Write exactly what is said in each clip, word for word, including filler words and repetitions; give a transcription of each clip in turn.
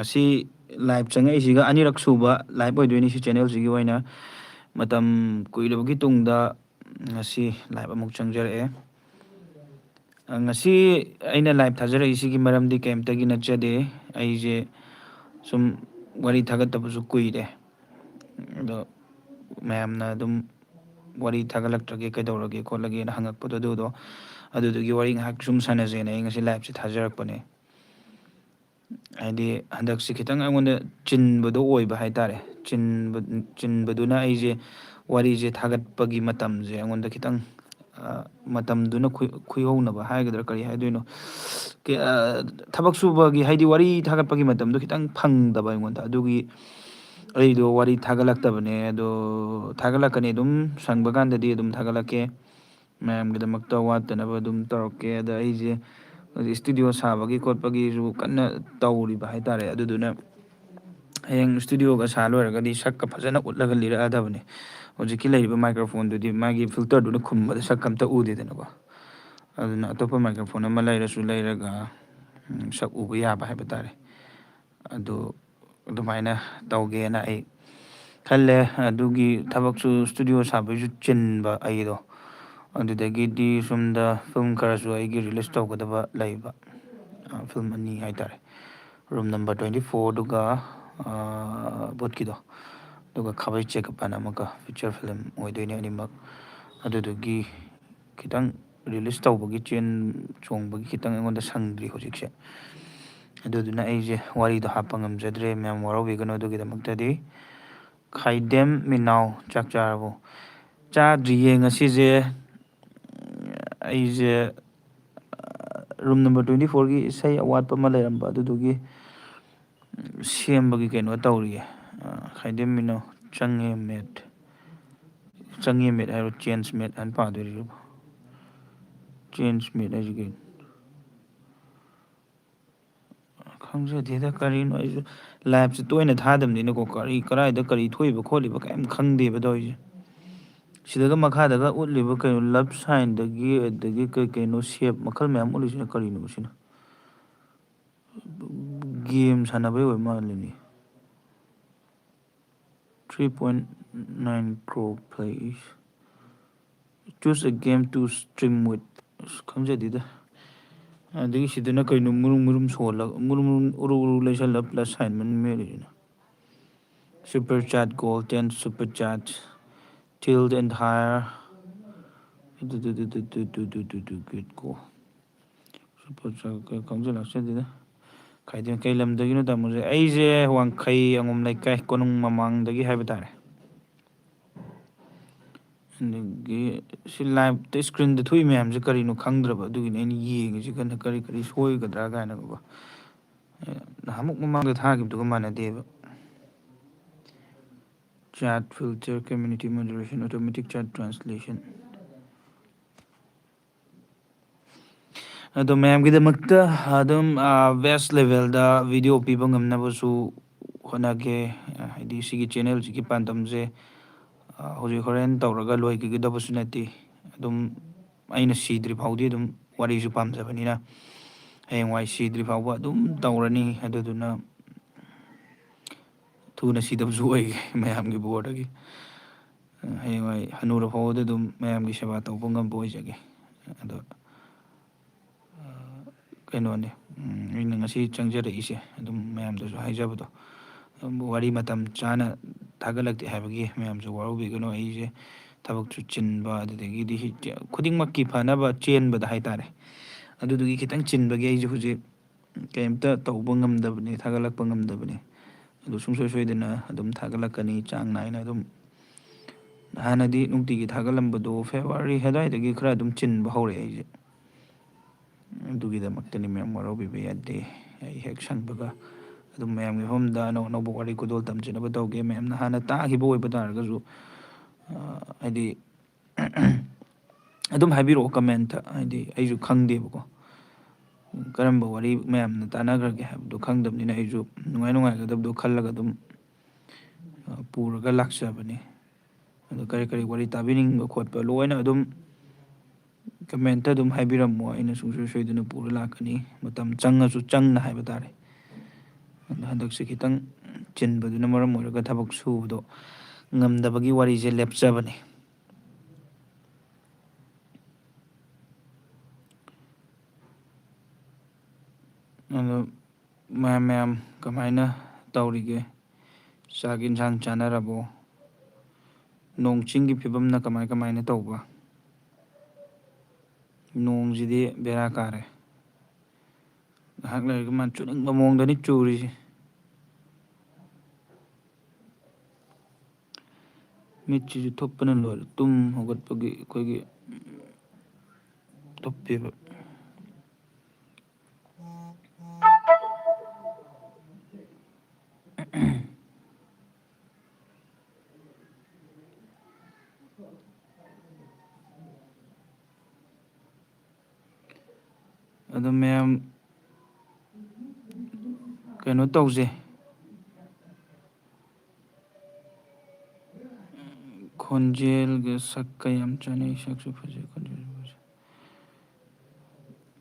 ꯉꯁꯤ ꯂꯥꯏꯞ ꯆꯪꯉꯛꯏꯁꯤꯒ ꯑꯅꯤꯔꯛ ꯁꯨꯕ ꯂꯥꯏꯞ ꯑꯣꯏꯗꯣꯏꯅꯤ ꯁꯤ ꯆꯦꯅꯦꯜꯁꯤꯒꯤ ꯑꯣꯏꯅ꯫ ꯃꯇꯝ ꯀꯨꯏꯔꯕꯒꯤ ꯇꯨꯡꯗ ꯉꯁꯤ ꯂꯥꯏꯞ ꯑꯃꯨꯛ ꯆꯪꯖꯔꯛꯑꯦ꯫ ꯑ, ꯉꯁꯤ ꯑꯩꯅ ꯂꯥꯏꯞ ꯊꯥꯖꯔꯛꯏꯁꯤꯒꯤ ꯃꯔꯝꯗꯤ ꯀꯩꯝꯇꯒꯤ ꯅꯠꯆꯗꯦ꯫ ꯑꯩꯁꯦ ꯁꯨꯝ ꯋꯥꯔꯤ ꯊꯥꯒꯠꯇꯕꯁꯨ ꯀꯨꯏꯔꯦ꯫ ꯑꯗꯣ ꯃꯌꯥꯝꯅ ꯑꯗꯨꯝ ꯋꯥꯔꯤ ꯊꯥꯒꯠꯂꯛꯇ꯭ꯔꯒꯦ, ꯀꯩꯗꯧꯔꯒꯦ ꯈꯣꯠꯂꯒꯦꯅ ꯍꯪꯉꯛꯄꯗꯣ, ꯑꯗꯨꯗꯣ, ꯑꯗꯨꯗꯨꯒꯤ ꯋꯥꯔꯤ ꯉꯥꯏꯍꯥꯛ ꯁꯨꯝ ꯁꯥꯟꯅꯁꯦꯅ ꯑꯩ ꯉꯁꯤ ꯂꯥꯏꯞꯁꯦ ꯊꯥꯖꯔꯛꯄꯅꯦ꯫ ꯍꯥꯏꯗꯤ ꯍꯟꯗꯛꯁꯦ ꯈꯤꯇꯪ ꯑꯩꯉꯣꯟꯗ ꯆꯤꯟꯕꯗꯣ ꯑꯣꯏꯕ ꯍꯥꯏꯇꯥꯔꯦ꯫ ꯆꯤꯟꯕ-, ꯆꯤꯟꯕꯗꯨꯅ ꯑꯩꯁꯦ ꯋꯥꯔꯤꯁꯦ ꯊꯥꯒꯠꯄꯒꯤ ꯃꯇꯝꯁꯦ ꯑꯩꯉꯣꯟꯗ ꯈꯤꯇꯪ, ꯑ, ꯃꯇꯝꯗꯨꯅ ꯈꯨ-, ꯈꯨꯌꯧꯅꯕ ꯍꯥꯏꯒꯗ꯭ꯔꯥ ꯀꯔꯤ ꯍꯥꯏꯗꯣꯏꯅꯣ? ꯀꯦ-, ꯑ, ꯊꯕꯛ ꯁꯨꯕꯒꯤ, ꯍꯥꯏꯗꯤ ꯋꯥꯔꯤ ꯊꯥꯒꯠꯄꯒꯤ ꯃꯇꯝꯗꯣ ꯈꯤꯇꯪ ꯐꯪꯗꯕ ꯑꯩꯉꯣꯟꯗ꯫ ꯑꯗꯨꯒꯤ ꯑꯩꯗꯣ ꯋꯥꯔꯤ ꯊꯥꯒꯠꯂꯛꯇꯕꯅꯦ꯫ ꯑꯗꯣ ꯊꯥꯒꯠꯂꯛꯀꯅꯤ, ꯑꯗꯨꯝ ꯁꯪꯕ ꯀꯥꯟꯗꯗꯤ ꯑꯗꯨꯝ ꯊꯥꯒꯠꯂꯛꯀꯦ꯫ ꯃꯌꯥꯝꯒꯤꯗꯃꯛꯇ ꯋꯥꯠꯇꯅꯕ ꯑꯗꯨꯝ ꯇꯧꯔꯛꯀꯦ꯫ ꯑꯗ ꯑꯩꯁꯦ ꯍꯧꯖꯤꯛ ꯏꯁꯇꯨꯗꯤꯑꯣ ꯁꯥꯕꯒꯤ ꯈꯣꯠꯄꯒꯤꯁꯨ ꯀꯟꯅ ꯇꯧꯔꯤꯕ ꯍꯥꯏꯇꯥꯔꯦ꯫ ꯑꯗꯨꯗꯨꯅ ꯍꯌꯦꯡ ꯏꯁꯇꯨꯗꯤꯑꯣꯒ ꯁꯥ ꯂꯣꯏꯔꯒꯗꯤ ꯁꯛꯀ ꯐꯖꯅ ꯎꯠꯂꯒ ꯂꯤꯔꯛꯑꯗꯕꯅꯤ꯫ ꯍꯧꯖꯤꯛꯀꯤ ꯂꯩꯔꯤꯕ ꯃꯥꯏꯀ꯭ꯔꯣꯐꯣꯟꯗꯨꯗꯤ ꯃꯥꯒꯤ ꯐꯤꯜꯇꯔꯗꯨꯅ ꯈꯨꯝꯕꯗ ꯁꯛꯀ ꯑꯝꯇ ꯎꯗꯦꯗꯅꯀꯣ꯫ ꯑꯗꯨꯅ ꯑꯇꯣꯞꯄ ꯃꯥꯏꯀ꯭ꯔꯣꯐꯣꯟ ꯑꯃ ꯂꯩꯔꯁꯨ ꯂꯩꯔꯒ, ꯎꯝ, ꯁꯛ ꯎꯕ ꯌꯥꯕ ꯍꯥꯏꯕ ꯇꯥꯔꯦ꯫ ꯑꯗꯨ ꯑꯗꯨꯃꯥꯏꯅ ꯇꯧꯒꯦꯅ ꯑꯩ ꯈꯜꯂꯦ꯫ ꯑꯗꯨꯒꯤ ꯊꯕꯛꯁꯨ, ꯏꯁꯇꯨꯗꯤꯑꯣ ꯁꯥꯕꯒꯤꯁꯨ ꯆꯤꯟꯕ ꯑꯩꯗꯣ꯫ ꯑꯗꯨꯗꯒꯤꯗꯤ ꯁꯣꯝꯗ ꯐꯤꯂꯝ ꯈꯔꯁꯨ ꯑꯩꯒꯤ ꯔꯤꯂꯤꯁ ꯇꯧꯒꯗꯕ ꯂꯩꯕ, ꯑ, ꯐꯤꯂꯝ ꯑꯅꯤ ꯍꯥꯏꯇꯥꯔꯦ, ꯔꯨꯝ ꯅꯝꯕꯔ ꯇ꯭ꯋꯦꯟꯇꯤ ꯐꯣꯔꯗꯨꯒ, ꯑ, ꯕꯨꯠꯀꯤꯗꯣ, ꯑꯗꯨꯒ ꯈꯥꯕꯩ ꯆꯦꯀꯞ ꯍꯥꯏꯅ ꯑꯃꯒ, ꯐꯤꯆꯔ ꯐꯤꯂꯝ ꯑꯣꯏꯗꯣꯏꯅꯦ ꯑꯅꯤꯃꯛ꯫ ꯑꯗꯨꯗꯨꯒꯤ ꯈꯤꯇꯪ ꯔꯤꯂꯤꯁ ꯇꯧꯕꯒꯤ, ꯆꯦꯟ ꯆꯣꯡꯕꯒꯤ ꯈꯤꯇꯪ ꯑꯩꯉꯣꯟꯗ ꯁꯪꯗ꯭ꯔꯤ ꯍꯧꯖꯤꯛꯁꯦ꯫ ꯑꯗꯨꯗꯨꯅ ꯑꯩꯁꯦ ꯋꯥꯔꯤꯗꯣ ꯍꯥꯞꯄ ꯉꯝꯖꯗ꯭ꯔꯦ, ꯃꯌꯥꯝ ꯋꯥꯔꯧꯕꯤꯒꯅꯨ ꯑꯗꯨꯒꯤꯗꯃꯛꯇꯗꯤ꯫ ꯈꯥꯏꯗꯦꯝ ꯃꯤꯅꯥꯎ, ꯆꯥꯛ ꯆꯥꯔꯕꯣ? ꯆꯥꯗ꯭ꯔꯤꯌꯦ ꯉꯁꯤꯁꯦ꯫ ꯑꯩꯁꯦ, ꯑ, ꯔꯨꯝ ꯅꯝꯕꯔ ꯇ꯭ꯋꯦꯟꯇꯤ ꯐꯣꯔꯒꯤ ꯏꯁꯩ ꯑꯋꯥꯠꯄ ꯑꯃ ꯂꯩꯔꯝꯕ, ꯑꯗꯨꯗꯨꯒꯤ ꯁꯦꯝꯕꯒꯤ ꯀꯩꯅꯣ ꯇꯧꯔꯤꯌꯦ꯫ ꯑ, ꯈꯥꯏꯗꯦꯝ ꯃꯤꯅꯥꯎ, ꯆꯪꯉꯦ ꯃꯦꯠ꯫ ꯆꯪꯉꯦ ꯃꯦꯠ ꯍꯥꯏꯔꯣ, ꯆꯦꯟꯖ ꯃꯦꯠ ꯍꯥꯏꯅ ꯄꯥꯗꯣꯏꯔꯤꯕ? ꯆꯦꯟꯖ ꯃꯦꯠ ꯍꯥꯏꯁꯤ ꯀꯩꯅꯣ? ꯈꯪꯖꯗꯦꯗ ꯀꯔꯤꯅꯣ, ꯑꯩꯁꯨ ꯂꯥꯏꯞꯁꯦ ꯇꯣꯏꯅ ꯊꯥꯗꯕꯅꯤꯅꯀꯣ, ꯀꯔꯤ, ꯀꯔꯥꯏꯗ ꯀꯔꯤ ꯊꯣꯛꯏꯕ ꯈꯣꯠꯂꯤꯕ ꯀꯔꯤꯝ ꯈꯪꯗꯦꯕ ꯇꯧꯔꯤꯁꯦ꯫ ꯁꯤꯗꯒ ꯃꯈꯥꯗꯒ ꯎꯠꯂꯤꯕ ꯀꯩꯅꯣ, ꯂꯞ ꯁꯥꯏꯟꯗꯒꯤ, ꯑꯗꯒꯤ ꯀꯩ ꯀꯩꯅꯣ ꯁꯦꯞ ꯃꯈꯜ ꯃꯌꯥꯝ ꯎꯠꯂꯤꯁꯤꯅ ꯀꯔꯤꯅꯣ ꯁꯤꯅ? ꯒꯦꯝ ꯁꯥꯟꯅꯕꯩ ꯑꯣꯏ ꯃꯥꯜꯂꯤꯅꯦ꯫ Three point nine crore plays. Choose a game to stream with. ꯑꯁ, ꯈꯪꯖꯗꯦꯗ꯫ ꯑꯗꯒꯤ ꯁꯤꯗꯅ ꯀꯩꯅꯣ ꯃꯨꯔꯨꯝ ꯃꯨꯔꯨꯝ ꯁꯣꯜꯂꯒ, ꯃꯨꯔꯨꯝ ꯃꯨꯔꯨꯝ ꯎꯔꯨ ꯎꯔꯨ ꯂꯩꯁꯜꯂ plus sign ꯃꯦꯠꯂꯤꯁꯤꯅ꯫ Super chat, gold ten super chat, tilde and higher. ꯇꯨ ꯇꯨ ꯇꯨ ꯇꯨ ꯇꯨ ꯇꯨ ꯇꯨ ꯇꯨ ꯇꯨ ꯒꯦꯠ ꯀꯣ꯫ ꯁꯨꯄꯔ ꯆꯥꯠ ꯀꯩ ꯈꯪꯖ ꯂꯥꯛꯆꯗꯦꯗ꯫ ꯀꯥꯏꯗꯩꯅꯣ, ꯀꯩ ꯂꯝꯗꯒꯤꯅꯣ ꯇꯥꯃꯣꯁꯦ? ꯑꯩꯁꯦ ꯋꯥꯡꯈꯩ ꯑꯉꯣꯝ ꯂꯩꯀꯥꯏ, ꯀꯣꯅꯨꯡ ꯃꯃꯥꯡꯗꯒꯤ ꯍꯥꯏꯕ ꯇꯥꯔꯦ꯫ ꯑꯗꯒꯤ ꯁꯤ ꯂꯥꯏꯞꯇ ꯁ꯭ꯀ꯭ꯔꯤꯟꯗ ꯊꯣꯛꯏ ꯃꯌꯥꯝꯁꯦ ꯀꯔꯤꯅꯣ ꯈꯪꯗ꯭ꯔꯕ, ꯑꯗꯨꯒꯤꯅꯤ ꯑꯩꯅ ꯌꯦꯡꯉꯤꯁꯤ ꯀꯟꯅ ꯀꯔꯤ ꯀꯔꯤ ꯁꯣꯏꯒꯗ꯭ꯔꯥ ꯀꯥꯏꯅꯀꯣ꯫ ꯑꯦ, ꯅꯍꯥꯟꯃꯨꯛ ꯃꯃꯥꯡꯗ ꯊꯥꯈꯤꯕꯗꯨꯒ ꯃꯥꯟꯅꯗꯦꯕ꯫ Chat filter, community moderation, automatic chat translation. ꯑꯗꯣ ꯃꯌꯥꯝꯒꯤꯗꯃꯛꯇ ꯑꯗꯨꯝ, ꯑꯥ, best levelꯗ video ꯄꯤꯕ ꯉꯝꯅꯕꯁꯨ ꯍꯣꯠꯅꯒꯦ꯫ ꯍꯥꯏꯗꯤ ꯁꯤꯒꯤ channelꯁꯤꯒꯤ ꯄꯥꯟꯗꯝꯁꯦ, ꯑꯥ, ꯍꯧꯖꯤꯛ ꯍꯣꯔꯦꯟ ꯇꯧꯔꯒ ꯂꯣꯏꯈꯤꯒꯗꯕꯁꯨ ꯅꯠꯇꯦ꯫ ꯑꯗꯨꯝ ꯑꯩꯅ ꯁꯤꯗ꯭ꯔꯤ ꯐꯥꯎꯗꯤ ꯑꯗꯨꯝ ꯋꯥꯔꯤꯁꯨ ꯄꯥꯝꯖꯕꯅꯤꯅ ꯍꯌꯦꯡꯋꯥꯏ ꯁꯤꯗ꯭ꯔꯤ ꯐꯥꯎꯕ ꯑꯗꯨꯝ ꯇꯧꯔꯅꯤ꯫ ꯑꯗꯨꯗꯨꯅ ꯊꯨꯅ ꯁꯤꯗꯕꯁꯨ ꯑꯣꯏꯒꯦ ꯃꯌꯥꯝꯒꯤ ꯕꯣꯔꯗꯒꯤ꯫ ꯍꯌꯦꯡꯋꯥꯏ ꯍꯅꯨꯔ ꯐꯥꯎꯕꯗ ꯑꯗꯨꯝ ꯃꯌꯥꯝꯒꯤ ꯁꯦꯕꯥ ꯇꯧꯕ ꯉꯝꯕ ꯑꯣꯏꯖꯒꯦ꯫ ꯑꯗꯣ, ꯑ, ꯀꯩꯅꯣꯅꯦ, ꯎꯝ, ꯑꯩꯅ ꯉꯁꯤ ꯆꯪꯖꯔꯛꯏꯁꯦ ꯑꯗꯨꯝ ꯃꯌꯥꯝꯗꯁꯨ ꯍꯥꯏꯖꯕꯗꯣ, ꯑꯗꯨꯝ ꯋꯥꯔꯤ ꯃꯇꯝ ꯆꯥꯅ ꯊꯥꯒꯠꯂꯛꯇꯦ ꯍꯥꯏꯕꯒꯤ ꯃꯌꯥꯝꯁꯨ ꯋꯥꯔꯧꯕꯤꯒꯅꯨ꯫ ꯑꯩꯁꯦ ꯊꯕꯛꯁꯨ ꯆꯤꯟꯕ, ꯑꯗꯨꯗꯒꯤꯗꯤ ꯍꯤ-, ꯈꯨꯗꯤꯡꯃꯛꯀꯤ ꯐꯅꯕ ꯆꯦꯟꯕꯗ ꯍꯥꯏꯇꯥꯔꯦ, ꯑꯗꯨꯗꯨꯒꯤ ꯈꯤꯇꯪ ꯆꯤꯟꯕꯒꯤ ꯑꯩꯁꯦ ꯍꯧꯖꯤꯛ ꯀꯩꯝꯇ ꯇꯧꯕ ꯉꯝꯗꯕꯅꯤ, ꯊꯥꯒꯠꯂꯛꯄ ꯉꯝꯗꯕꯅꯤ꯫ ꯑꯗꯨ ꯁꯨꯡꯁꯣꯏ ꯁꯣꯏꯗꯅ ꯑꯗꯨꯝ ꯊꯥꯒꯠꯂꯛꯀꯅꯤ, ꯆꯥꯡ ꯅꯥꯏꯅ ꯑꯗꯨꯝ꯫ ꯍꯥꯟꯅꯗꯤ ꯅꯨꯡꯇꯤꯒꯤ ꯊꯥꯒꯠꯂꯝꯕꯗꯣ February ꯑꯗꯨꯋꯥꯏꯗꯒꯤ ꯈꯔ ꯑꯗꯨꯝ ꯆꯤꯟꯕ ꯍꯧꯔꯛꯑꯦ ꯑꯩꯁꯦ꯫ ꯑꯗꯨꯒꯤꯗꯃꯛꯇꯅꯤ ꯃꯌꯥꯝ ꯋꯥꯔꯧꯕꯤꯕ ꯌꯥꯗꯦ꯫ ꯑꯩ ꯍꯦꯛ ꯁꯪꯕꯒ ꯑꯗꯨꯝ ꯃꯌꯥꯝꯒꯤ ꯃꯐꯝꯗ ꯑꯅꯧ ꯑꯅꯧꯕ ꯋꯥꯔꯤ ꯈꯨꯗꯣꯜ ꯇꯝꯖꯅꯕ ꯇꯧꯒꯦ꯫ ꯃꯌꯥꯝꯅ ꯍꯥꯟꯅ ꯇꯥꯈꯤꯕ ꯑꯣꯏꯕ ꯇꯥꯔꯒꯁꯨ, ꯑ, ꯍꯥꯏꯗꯤ, ꯑꯗꯨꯝ ꯍꯥꯏꯕꯤꯔꯛꯑꯣ comment꯫ ꯍꯥꯏꯗꯤ ꯑꯩꯁꯨ ꯈꯪꯗꯦꯕꯀꯣ, ꯀꯔꯝꯕ ꯋꯥꯔꯤ ꯃꯌꯥꯝꯅ ꯇꯥꯟꯅꯈ꯭ꯔꯒꯦ ꯍꯥꯏꯕꯗꯣ ꯈꯪꯗꯕꯅꯤꯅ ꯑꯩꯁꯨ ꯅꯨꯡꯉꯥꯏ ꯅꯨꯡꯉꯥꯏꯒꯗꯕꯗꯣ ꯈꯜꯂꯒ ꯑꯗꯨꯝ, ꯑ, ꯄꯨꯔꯒ ꯂꯥꯛꯆꯕꯅꯤ꯫ ꯑꯗꯣ ꯀꯔꯤ ꯀꯔꯤ ꯋꯥꯔꯤ ꯇꯥꯕꯤꯅꯤꯡꯕ ꯈꯣꯠꯄ ꯂꯣꯏꯅ ꯑꯗꯨꯝ comment ꯑꯗꯨꯝ ꯍꯥꯏꯕꯤꯔꯝꯃꯣ, ꯑꯩꯅ ꯁꯨꯡꯁꯣꯏ ꯁꯣꯏꯗꯅ ꯄꯨꯔ ꯂꯥꯛꯀꯅꯤ, ꯃꯇꯝ ꯆꯪꯉꯁꯨ ꯆꯪꯅ ꯍꯥꯏꯕ ꯇꯥꯔꯦ꯫ ꯑꯗꯣ ꯍꯟꯗꯛꯁꯦ ꯈꯤꯇꯪ ꯆꯤꯟꯕꯗꯨꯅ ꯃꯔꯝ ꯑꯣꯏꯔꯒ ꯊꯕꯛ ꯁꯨꯕꯗꯣ ꯉꯝꯗꯕꯒꯤ ꯋꯥꯔꯤꯁꯦ ꯂꯦꯞꯆꯕꯅꯤ꯫ ꯑꯗꯣ ꯃꯌꯥꯝ, ꯃꯌꯥꯝ ꯀꯃꯥꯏꯅ ꯇꯧꯔꯤꯒꯦ? ꯆꯥꯛ ꯌꯦꯟꯁꯥꯡ ꯆꯥꯅꯔꯕꯣ? ꯅꯣꯡ ꯆꯤꯡꯒꯤ ꯐꯤꯕꯝꯅ ꯀꯃꯥꯏ ꯀꯃꯥꯏꯅ ꯇꯧꯕ? ꯅꯣꯡꯁꯤꯗꯤ ꯕꯦꯔꯥ ꯀꯥꯔꯦ꯫ ꯉꯥꯏꯍꯥꯛ ꯂꯩꯔꯒ ꯃꯥ ꯆꯨꯅꯤꯡꯕ ꯃꯑꯣꯡꯗꯅꯤ ꯆꯨꯔꯤꯁꯦ꯫ ꯃꯤꯠꯁꯤꯁꯨ ꯊꯨꯞꯄꯅ ꯂꯣꯏꯔꯦ꯫ ꯇꯨꯝ ꯍꯧꯒꯠꯄꯒꯤ ꯑꯩꯈꯣꯏꯒꯤ ꯊꯨꯞꯄꯦꯕ꯫ ꯑꯗꯣ ꯃꯌꯥꯝ ꯀꯩꯅꯣ ꯇꯧꯁꯦ꯫ ꯈꯣꯟꯖꯦꯜꯒ ꯁꯛꯀ ꯌꯥꯝ ꯆꯥꯟꯅꯩ꯫ ꯁꯛꯁꯨ ꯐꯖꯩ, ꯈꯣꯟꯖꯦꯜꯁꯨ ꯐꯖꯩ꯫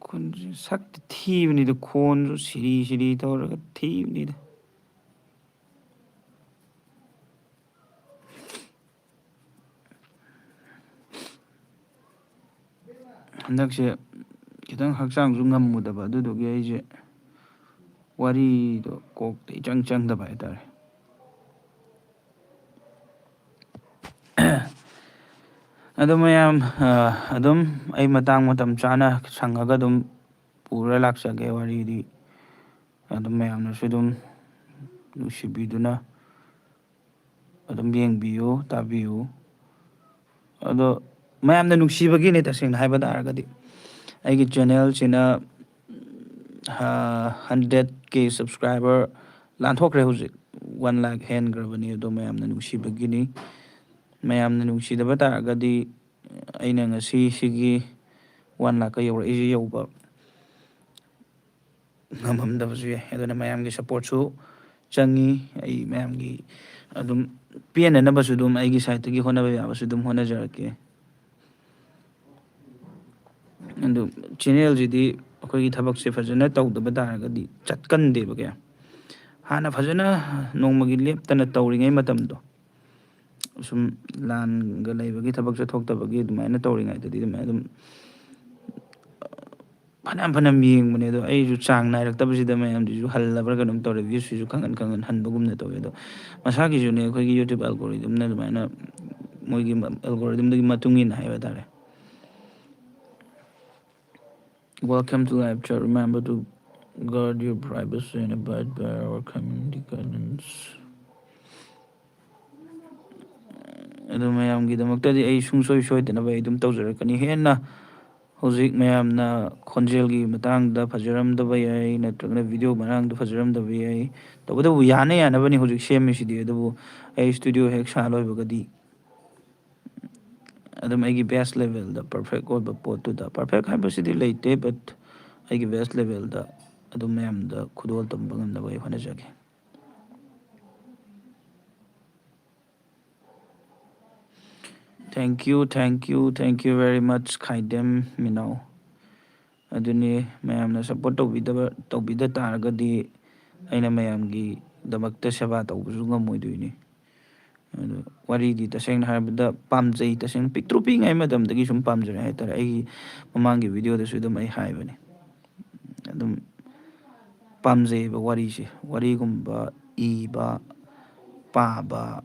ꯈꯣꯟꯖꯦꯜ, ꯁꯛꯇꯤ ꯊꯤꯕꯅꯤꯗ, ꯈꯣꯟꯁꯨ ꯁꯤꯔꯤ ꯁꯤꯔꯤ ꯇꯧꯔꯒ ꯊꯤꯕꯅꯤꯗ꯫ ꯍꯟꯗꯛꯁꯦ ꯈꯤꯇꯪ ꯍꯛꯆꯥꯡꯁꯨ ꯉꯝꯃꯨꯗꯕ, ꯑꯗꯨꯗꯨꯒꯤ ꯑꯩꯁꯦ ꯋꯥꯔꯤꯗꯣ ꯀꯣꯛꯇ ꯏꯆꯪ ꯆꯪꯗꯕ ꯍꯥꯏꯇꯥꯔꯦ꯫ ꯑꯗꯣ ꯃꯌꯥꯝ, ꯑ, ꯑꯗꯨꯝ ꯑꯩ ꯃꯇꯥꯡ ꯃꯇꯝ ꯆꯥꯅ ꯁꯪꯉꯒ ꯑꯗꯨꯝ ꯄꯨꯔ ꯂꯥꯛꯆꯒꯦ ꯋꯥꯔꯤꯗꯤ꯫ ꯑꯗꯨꯝ ꯃꯌꯥꯝꯅꯁꯨ ꯑꯗꯨꯝ ꯅꯨꯡꯁꯤꯕꯤꯗꯨꯅ ꯑꯗꯨꯝ ꯌꯦꯡꯕꯤꯌꯨ, ꯇꯥꯕꯤꯌꯨ꯫ ꯑꯗꯣ ꯃꯌꯥꯝꯅ ꯅꯨꯡꯁꯤꯕꯒꯤꯅꯦ, ꯇꯁꯦꯡꯅ ꯍꯥꯏꯕ ꯇꯥꯔꯒꯗꯤ꯫ ꯑꯩꯒꯤ ꯆꯦꯅꯦꯜꯁꯤꯅ, ꯑ, ꯍꯟꯗ꯭ꯔꯦꯠ ꯀꯦ ꯁꯕꯁꯀ꯭ꯔꯥꯏꯕꯔ ꯂꯥꯟꯊꯣꯛꯈ꯭ꯔꯦ ꯍꯧꯖꯤꯛ, ꯋꯥꯟ ꯂꯥꯛ ꯍꯦꯟꯈ꯭ꯔꯕꯅꯤ꯫ ꯑꯗꯣ ꯃꯌꯥꯝꯅ ꯅꯨꯡꯁꯤꯕꯒꯤꯅꯤ꯫ ꯃꯌꯥꯝꯅ ꯅꯨꯡꯁꯤꯗꯕ ꯇꯥꯔꯒꯗꯤ ꯑꯩꯅ ꯉꯁꯤ ꯁꯤꯒꯤ ꯋꯥꯟ ꯂꯥꯛꯀ ꯌꯧꯔꯛꯏꯁꯦ ꯌꯧꯕ ꯉꯝꯃꯝꯗꯕꯁꯨ ꯌꯥꯏ꯫ ꯑꯗꯨꯅ ꯃꯌꯥꯝꯒꯤ ꯁꯞꯄꯣꯔꯠꯁꯨ ꯆꯪꯉꯤ꯫ ꯑꯩ ꯃꯌꯥꯝꯒꯤ ꯑꯗꯨꯝ ꯄꯦꯟꯅꯅꯕꯁꯨ ꯑꯗꯨꯝ ꯑꯩꯒꯤ ꯁꯥꯏꯠꯇꯒꯤ ꯍꯣꯠꯅꯕ ꯌꯥꯕꯁꯨ ꯑꯗꯨꯝ ꯍꯣꯠꯅꯖꯔꯛꯀꯦ꯫ ꯑꯗꯨ ꯆꯦꯅꯦꯜꯁꯤꯗꯤ ꯑꯩꯈꯣꯏꯒꯤ ꯊꯕꯛꯁꯦ ꯐꯖꯅ ꯇꯧꯗꯕ ꯇꯥꯔꯒꯗꯤ ꯆꯠꯀꯟꯗꯦꯕ ꯀꯌꯥ꯫ ꯍꯥꯟꯅ ꯐꯖꯅ ꯅꯣꯡꯃꯒꯤ ꯂꯦꯞꯇꯅ ꯇꯧꯔꯤꯉꯩ ꯃꯇꯝꯗꯣ, ꯁꯨꯝ ꯂꯥꯟꯒ ꯂꯩꯕꯒꯤ, ꯊꯕꯛ ꯆꯠꯊꯣꯛꯇꯕꯒꯤ, ꯑꯗꯨꯃꯥꯏꯅ ꯇꯧꯔꯤꯉꯩꯗꯗꯤ ꯑꯗꯨꯃꯥꯏꯅ ꯑꯗꯨꯝ ꯐꯅꯌꯥꯝ ꯐꯅꯌꯥꯝ ꯌꯦꯡꯕꯅꯦ꯫ ꯑꯗꯣ ꯑꯩꯁꯨ ꯆꯥꯡ ꯅꯥꯏꯔꯛꯇꯕꯁꯤꯗ ꯃꯌꯥꯝꯁꯤꯁꯨ ꯍꯜꯂꯕ꯭ꯔꯥ ꯀꯩꯅꯣꯝ ꯇꯧꯔꯦ, ꯚ꯭ꯌꯨꯁꯤꯁꯨ ꯈꯪꯍꯟ ꯈꯪꯍꯟ ꯍꯟꯕꯒꯨꯝꯅ ꯇꯧꯋꯦ꯫ ꯑꯗꯣ ꯃꯁꯥꯒꯤꯁꯨꯅꯦ, ꯑꯩꯈꯣꯏꯒꯤ YouTube algorithmꯅ ꯑꯗꯨꯃꯥꯏꯅ, ꯃꯣꯏꯒꯤ algorithmꯗꯨꯒꯤ ꯃꯇꯨꯡ ꯏꯟꯅ ꯍꯥꯏꯕ ꯇꯥꯔꯦ꯫ Welcome to live chat. Remember to guard your privacy and abide by our community guidelines. ꯑꯗꯨ ꯃꯌꯥꯝꯒꯤꯗꯃꯛꯇꯗꯤ ꯑꯩ ꯁꯨꯡꯁꯣꯏ ꯁꯣꯏꯗꯅꯕ ꯑꯩ ꯑꯗꯨꯝ ꯇꯧꯖꯔꯛꯀꯅꯤ꯫ ꯍꯦꯟꯅ ꯍꯧꯖꯤꯛ ꯃꯌꯥꯝꯅ ꯈꯣꯟꯖꯦꯜꯒꯤ ꯃꯇꯥꯡꯗ ꯐꯖꯔꯝꯗꯕ ꯌꯥꯏ, ꯅꯠꯇ꯭ꯔꯒꯅ video ꯃꯇꯥꯡꯗ ꯐꯖꯔꯝꯗꯕ ꯌꯥꯏ꯫ ꯇꯧꯕꯇꯕꯨ ꯌꯥꯅ ꯌꯥꯅꯕꯅꯤ ꯍꯧꯖꯤꯛ ꯁꯦꯝꯃꯤꯁꯤꯗꯤ꯫ ꯑꯗꯨꯕꯨ ꯑꯩ studio ꯍꯦꯛ ꯁꯥ ꯂꯣꯏꯕꯒꯗꯤ ꯑꯗꯨꯝ ꯑꯩꯒꯤ best levelꯗ, perfect ꯑꯣꯏꯕ ꯄꯣꯠꯇꯨꯗ, perfect ꯍꯥꯏꯕꯁꯤꯗꯤ ꯂꯩꯇꯦ, but ꯑꯩꯒꯤ best levelꯗ ꯑꯗꯨꯝ ꯃꯌꯥꯝꯗ ꯈꯨꯗꯣꯜ ꯇꯝꯕ ꯉꯝꯅꯕ ꯑꯩ ꯍꯣꯠꯅꯖꯒꯦ꯫ Thank you, thank you, thank you very much, ꯈꯥꯏꯗꯦꯝ ꯃꯤꯅꯥꯎ꯫ ꯑꯗꯨꯅꯤ, ꯃꯌꯥꯝꯅ support ꯇꯧꯕꯤꯗꯕ, ꯇꯧꯕꯤꯗ ꯇꯥꯔꯒꯗꯤ ꯑꯩꯅ ꯃꯌꯥꯝꯒꯤꯗꯃꯛꯇ ꯁꯦꯕꯥ ꯇꯧꯕꯁꯨ ꯉꯝꯃꯣꯏꯗꯣꯏꯅꯤ꯫ ꯑꯗꯨ ꯋꯥꯔꯤꯗꯤ ꯇꯁꯦꯡꯅ ꯍꯥꯏꯔꯕꯗ ꯄꯥꯝꯖꯩ, ꯇꯁꯦꯡꯅ ꯄꯤꯛꯇ꯭ꯔꯨ ꯄꯤꯛꯏꯉꯩ ꯃꯇꯝꯗꯒꯤ ꯁꯨꯝ ꯄꯥꯝꯖꯔꯛꯑꯦ ꯍꯥꯏꯇꯥꯔꯦ꯫ ꯑꯩꯒꯤ ꯃꯃꯥꯡꯒꯤ videoꯗꯁꯨ ꯑꯗꯨꯝ ꯑꯩ ꯍꯥꯏꯕꯅꯤ, ꯑꯗꯨꯝ ꯄꯥꯝꯖꯩꯌꯦꯕ ꯋꯥꯔꯤꯁꯦ꯫ ꯋꯥꯔꯤꯒꯨꯝꯕ ꯏꯕ, ꯄꯥꯕ,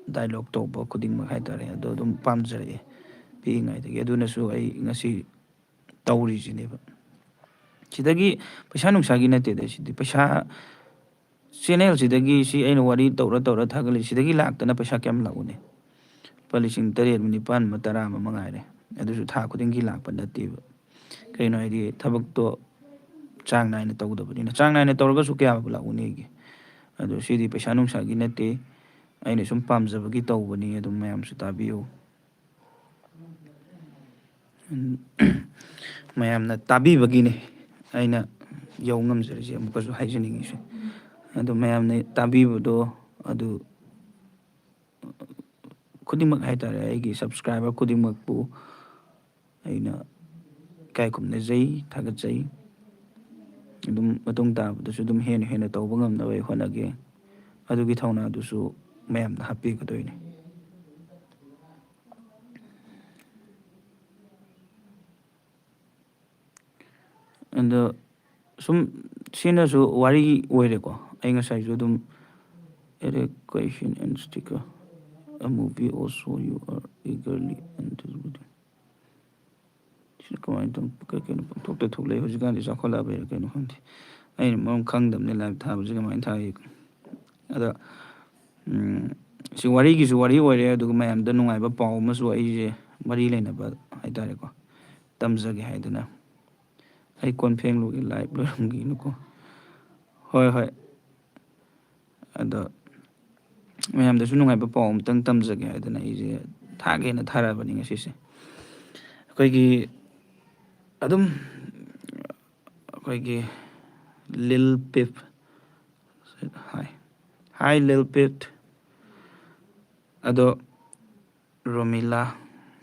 dialogue ꯇꯧꯕ ꯈꯨꯗꯤꯡꯃꯛ ꯍꯥꯏꯇꯥꯔꯦ, ꯑꯗꯣ ꯑꯗꯨꯝ ꯄꯥꯝꯖꯔꯛꯑꯦ ꯄꯤꯛꯏꯉꯩꯗꯒꯤ꯫ ꯑꯗꯨꯅꯁꯨ ꯑꯩ ꯉꯁꯤ ꯇꯧꯔꯤꯁꯤꯅꯦꯕ꯫ ꯁꯤꯗꯒꯤ ꯄꯩꯁꯥ ꯅꯨꯡꯁꯥꯒꯤ ꯅꯠꯇꯦꯗ, ꯁꯤꯗꯤ ꯄꯩꯁꯥ, channelꯁꯤꯗꯒꯤ, ꯁꯤ ꯑꯩꯅ ꯋꯥꯔꯤ ꯇꯧꯔ ꯇꯧꯔ ꯊꯥꯒꯠꯂꯤ, ꯁꯤꯗꯒꯤ ꯂꯥꯛꯇꯅ ꯄꯩꯁꯥ ꯀꯌꯥꯝ ꯂꯥꯛꯎꯅꯤ? ꯂꯨꯄꯥ ꯂꯤꯁꯤꯡ ꯇꯔꯦꯠ ꯑꯃ, ꯅꯤꯄꯥꯟ ꯑꯃ, ꯇꯔꯥ ꯑꯃ ꯃꯉꯥꯏꯔꯦ꯫ ꯑꯗꯨꯁꯨ ꯊꯥ ꯈꯨꯗꯤꯡꯒꯤ ꯂꯥꯛꯄ ꯅꯠꯇꯦꯕ꯫ ꯀꯩꯅꯣ ꯍꯥꯏꯗꯤ, ꯊꯕꯛꯇꯣ ꯆꯥꯡ ꯅꯥꯏꯅ ꯇꯧꯗꯕꯅꯤꯅ꯫ ꯆꯥꯡ ꯅꯥꯏꯅ ꯇꯧꯔꯒꯁꯨ ꯀꯌꯥꯕꯨ ꯂꯥꯛꯎꯅꯤ ꯑꯩꯒꯤ? ꯑꯗꯣ ꯁꯤꯗꯤ ꯄꯩꯁꯥ ꯅꯨꯡꯁꯥꯒꯤ ꯅꯠꯇꯦ, ꯑꯩꯅ ꯁꯨꯝ ꯄꯥꯝꯖꯕꯒꯤ ꯇꯧꯕꯅꯤ꯫ ꯑꯗꯨꯝ ꯃꯌꯥꯝꯁꯨ ꯇꯥꯕꯤꯌꯨ꯫ ꯃꯌꯥꯝꯅ ꯇꯥꯕꯤꯕꯒꯤꯅꯤ ꯑꯩꯅ ꯌꯧ ꯉꯝꯖꯔꯤꯁꯦ, ꯑꯃꯨꯛꯀꯁꯨ ꯍꯥꯏꯖꯅꯤꯡꯉꯤꯁꯦ꯫ ꯑꯗꯣ ꯃꯌꯥꯝꯅ ꯇꯥꯕꯤꯕꯗꯣ, ꯑꯗꯨ ꯈꯨꯗꯤꯡꯃꯛ ꯍꯥꯏꯇꯥꯔꯦ, ꯑꯩꯒꯤ subscriber ꯈꯨꯗꯤꯡꯃꯛꯄꯨ ꯑꯩꯅ ꯏꯀꯥꯏ ꯈꯨꯝꯅꯖꯩ, ꯊꯥꯒꯠꯆꯩ꯫ ꯑꯗꯨꯝ ꯃꯇꯨꯡ ꯇꯥꯕꯗꯁꯨ ꯑꯗꯨꯝ ꯍꯦꯟꯅ ꯍꯦꯟꯅ ꯇꯧꯕ ꯉꯝꯅꯕ ꯑꯩ ꯍꯣꯠꯅꯒꯦ꯫ ꯑꯗꯨꯒꯤ ꯊꯧꯅꯥꯗꯨꯁꯨ ꯃꯌꯥꯝꯗ ꯍꯥꯞꯄꯤꯒꯗꯣꯏꯅꯤ꯫ ꯑꯗꯣ ꯁꯨꯝ ꯁꯤꯅꯁꯨ ꯋꯥꯔꯤ ꯑꯣꯏꯔꯦꯀꯣ꯫ ꯑꯩ ꯉꯁꯥꯏꯁꯨ ꯑꯗꯨꯝ, "Add a question and sticker, a movie also you are eagerly anticipating." ꯁꯤꯅ ꯀꯃꯥꯏꯅ ꯇꯧ-, ꯀꯩ ꯀꯩꯅꯣ ꯄꯪꯊꯣꯛꯇ ꯊꯣꯛꯂꯛꯑꯦ ꯍꯧꯖꯤꯛꯀꯥꯟꯗꯤ, ꯆꯥꯎꯈꯠꯂꯛꯑꯕꯩꯔꯥ ꯀꯩꯅꯣ ꯈꯪꯗꯦ꯫ ꯑꯩꯅ ꯃꯔꯝ ꯈꯪꯗꯕꯅꯤ live ꯊꯥꯕꯁꯤ ꯀꯃꯥꯏꯅ ꯊꯥꯒꯦ꯫ ꯑꯗ, ꯎꯝ, ꯁꯤ ꯋꯥꯔꯤꯒꯤꯁꯨ ꯋꯥꯔꯤ ꯑꯣꯏꯔꯦ, ꯑꯗꯨꯒ ꯃꯌꯥꯝꯗ ꯅꯨꯡꯉꯥꯏꯕ ꯄꯥꯎ ꯑꯃꯁꯨ ꯑꯩꯁꯦ ꯃꯔꯤ ꯂꯩꯅꯕ ꯍꯥꯏꯇꯥꯔꯦꯀꯣ, ꯇꯝꯖꯒꯦ ꯍꯥꯏꯗꯅ꯫ ꯑꯩ ꯀꯣꯟ ꯐꯦꯡꯂꯨꯒꯦ, live ꯂꯣꯏꯔꯝꯒꯤꯅꯨꯀꯣ꯫ ꯍꯣꯏ, ꯍꯣꯏ꯫ ꯑꯗꯣ ꯃꯌꯥꯝꯗꯁꯨ ꯅꯨꯡꯉꯥꯏꯕ ꯄꯥꯎ ꯑꯃꯇꯪ ꯇꯝꯖꯒꯦ ꯍꯥꯏꯗꯅ ꯑꯩꯁꯦ ꯊꯥꯒꯦꯅ ꯊꯥꯔꯛꯑꯕꯅꯤ ꯉꯁꯤꯁꯦ꯫ ꯑꯩꯈꯣꯏꯒꯤ ꯑꯗꯨꯝ ꯑꯩꯈꯣꯏꯒꯤ Lil Peep꯫ Hi, hi Lil Peep꯫ ꯑꯗꯣ ꯔꯣꯃꯤꯂꯥ,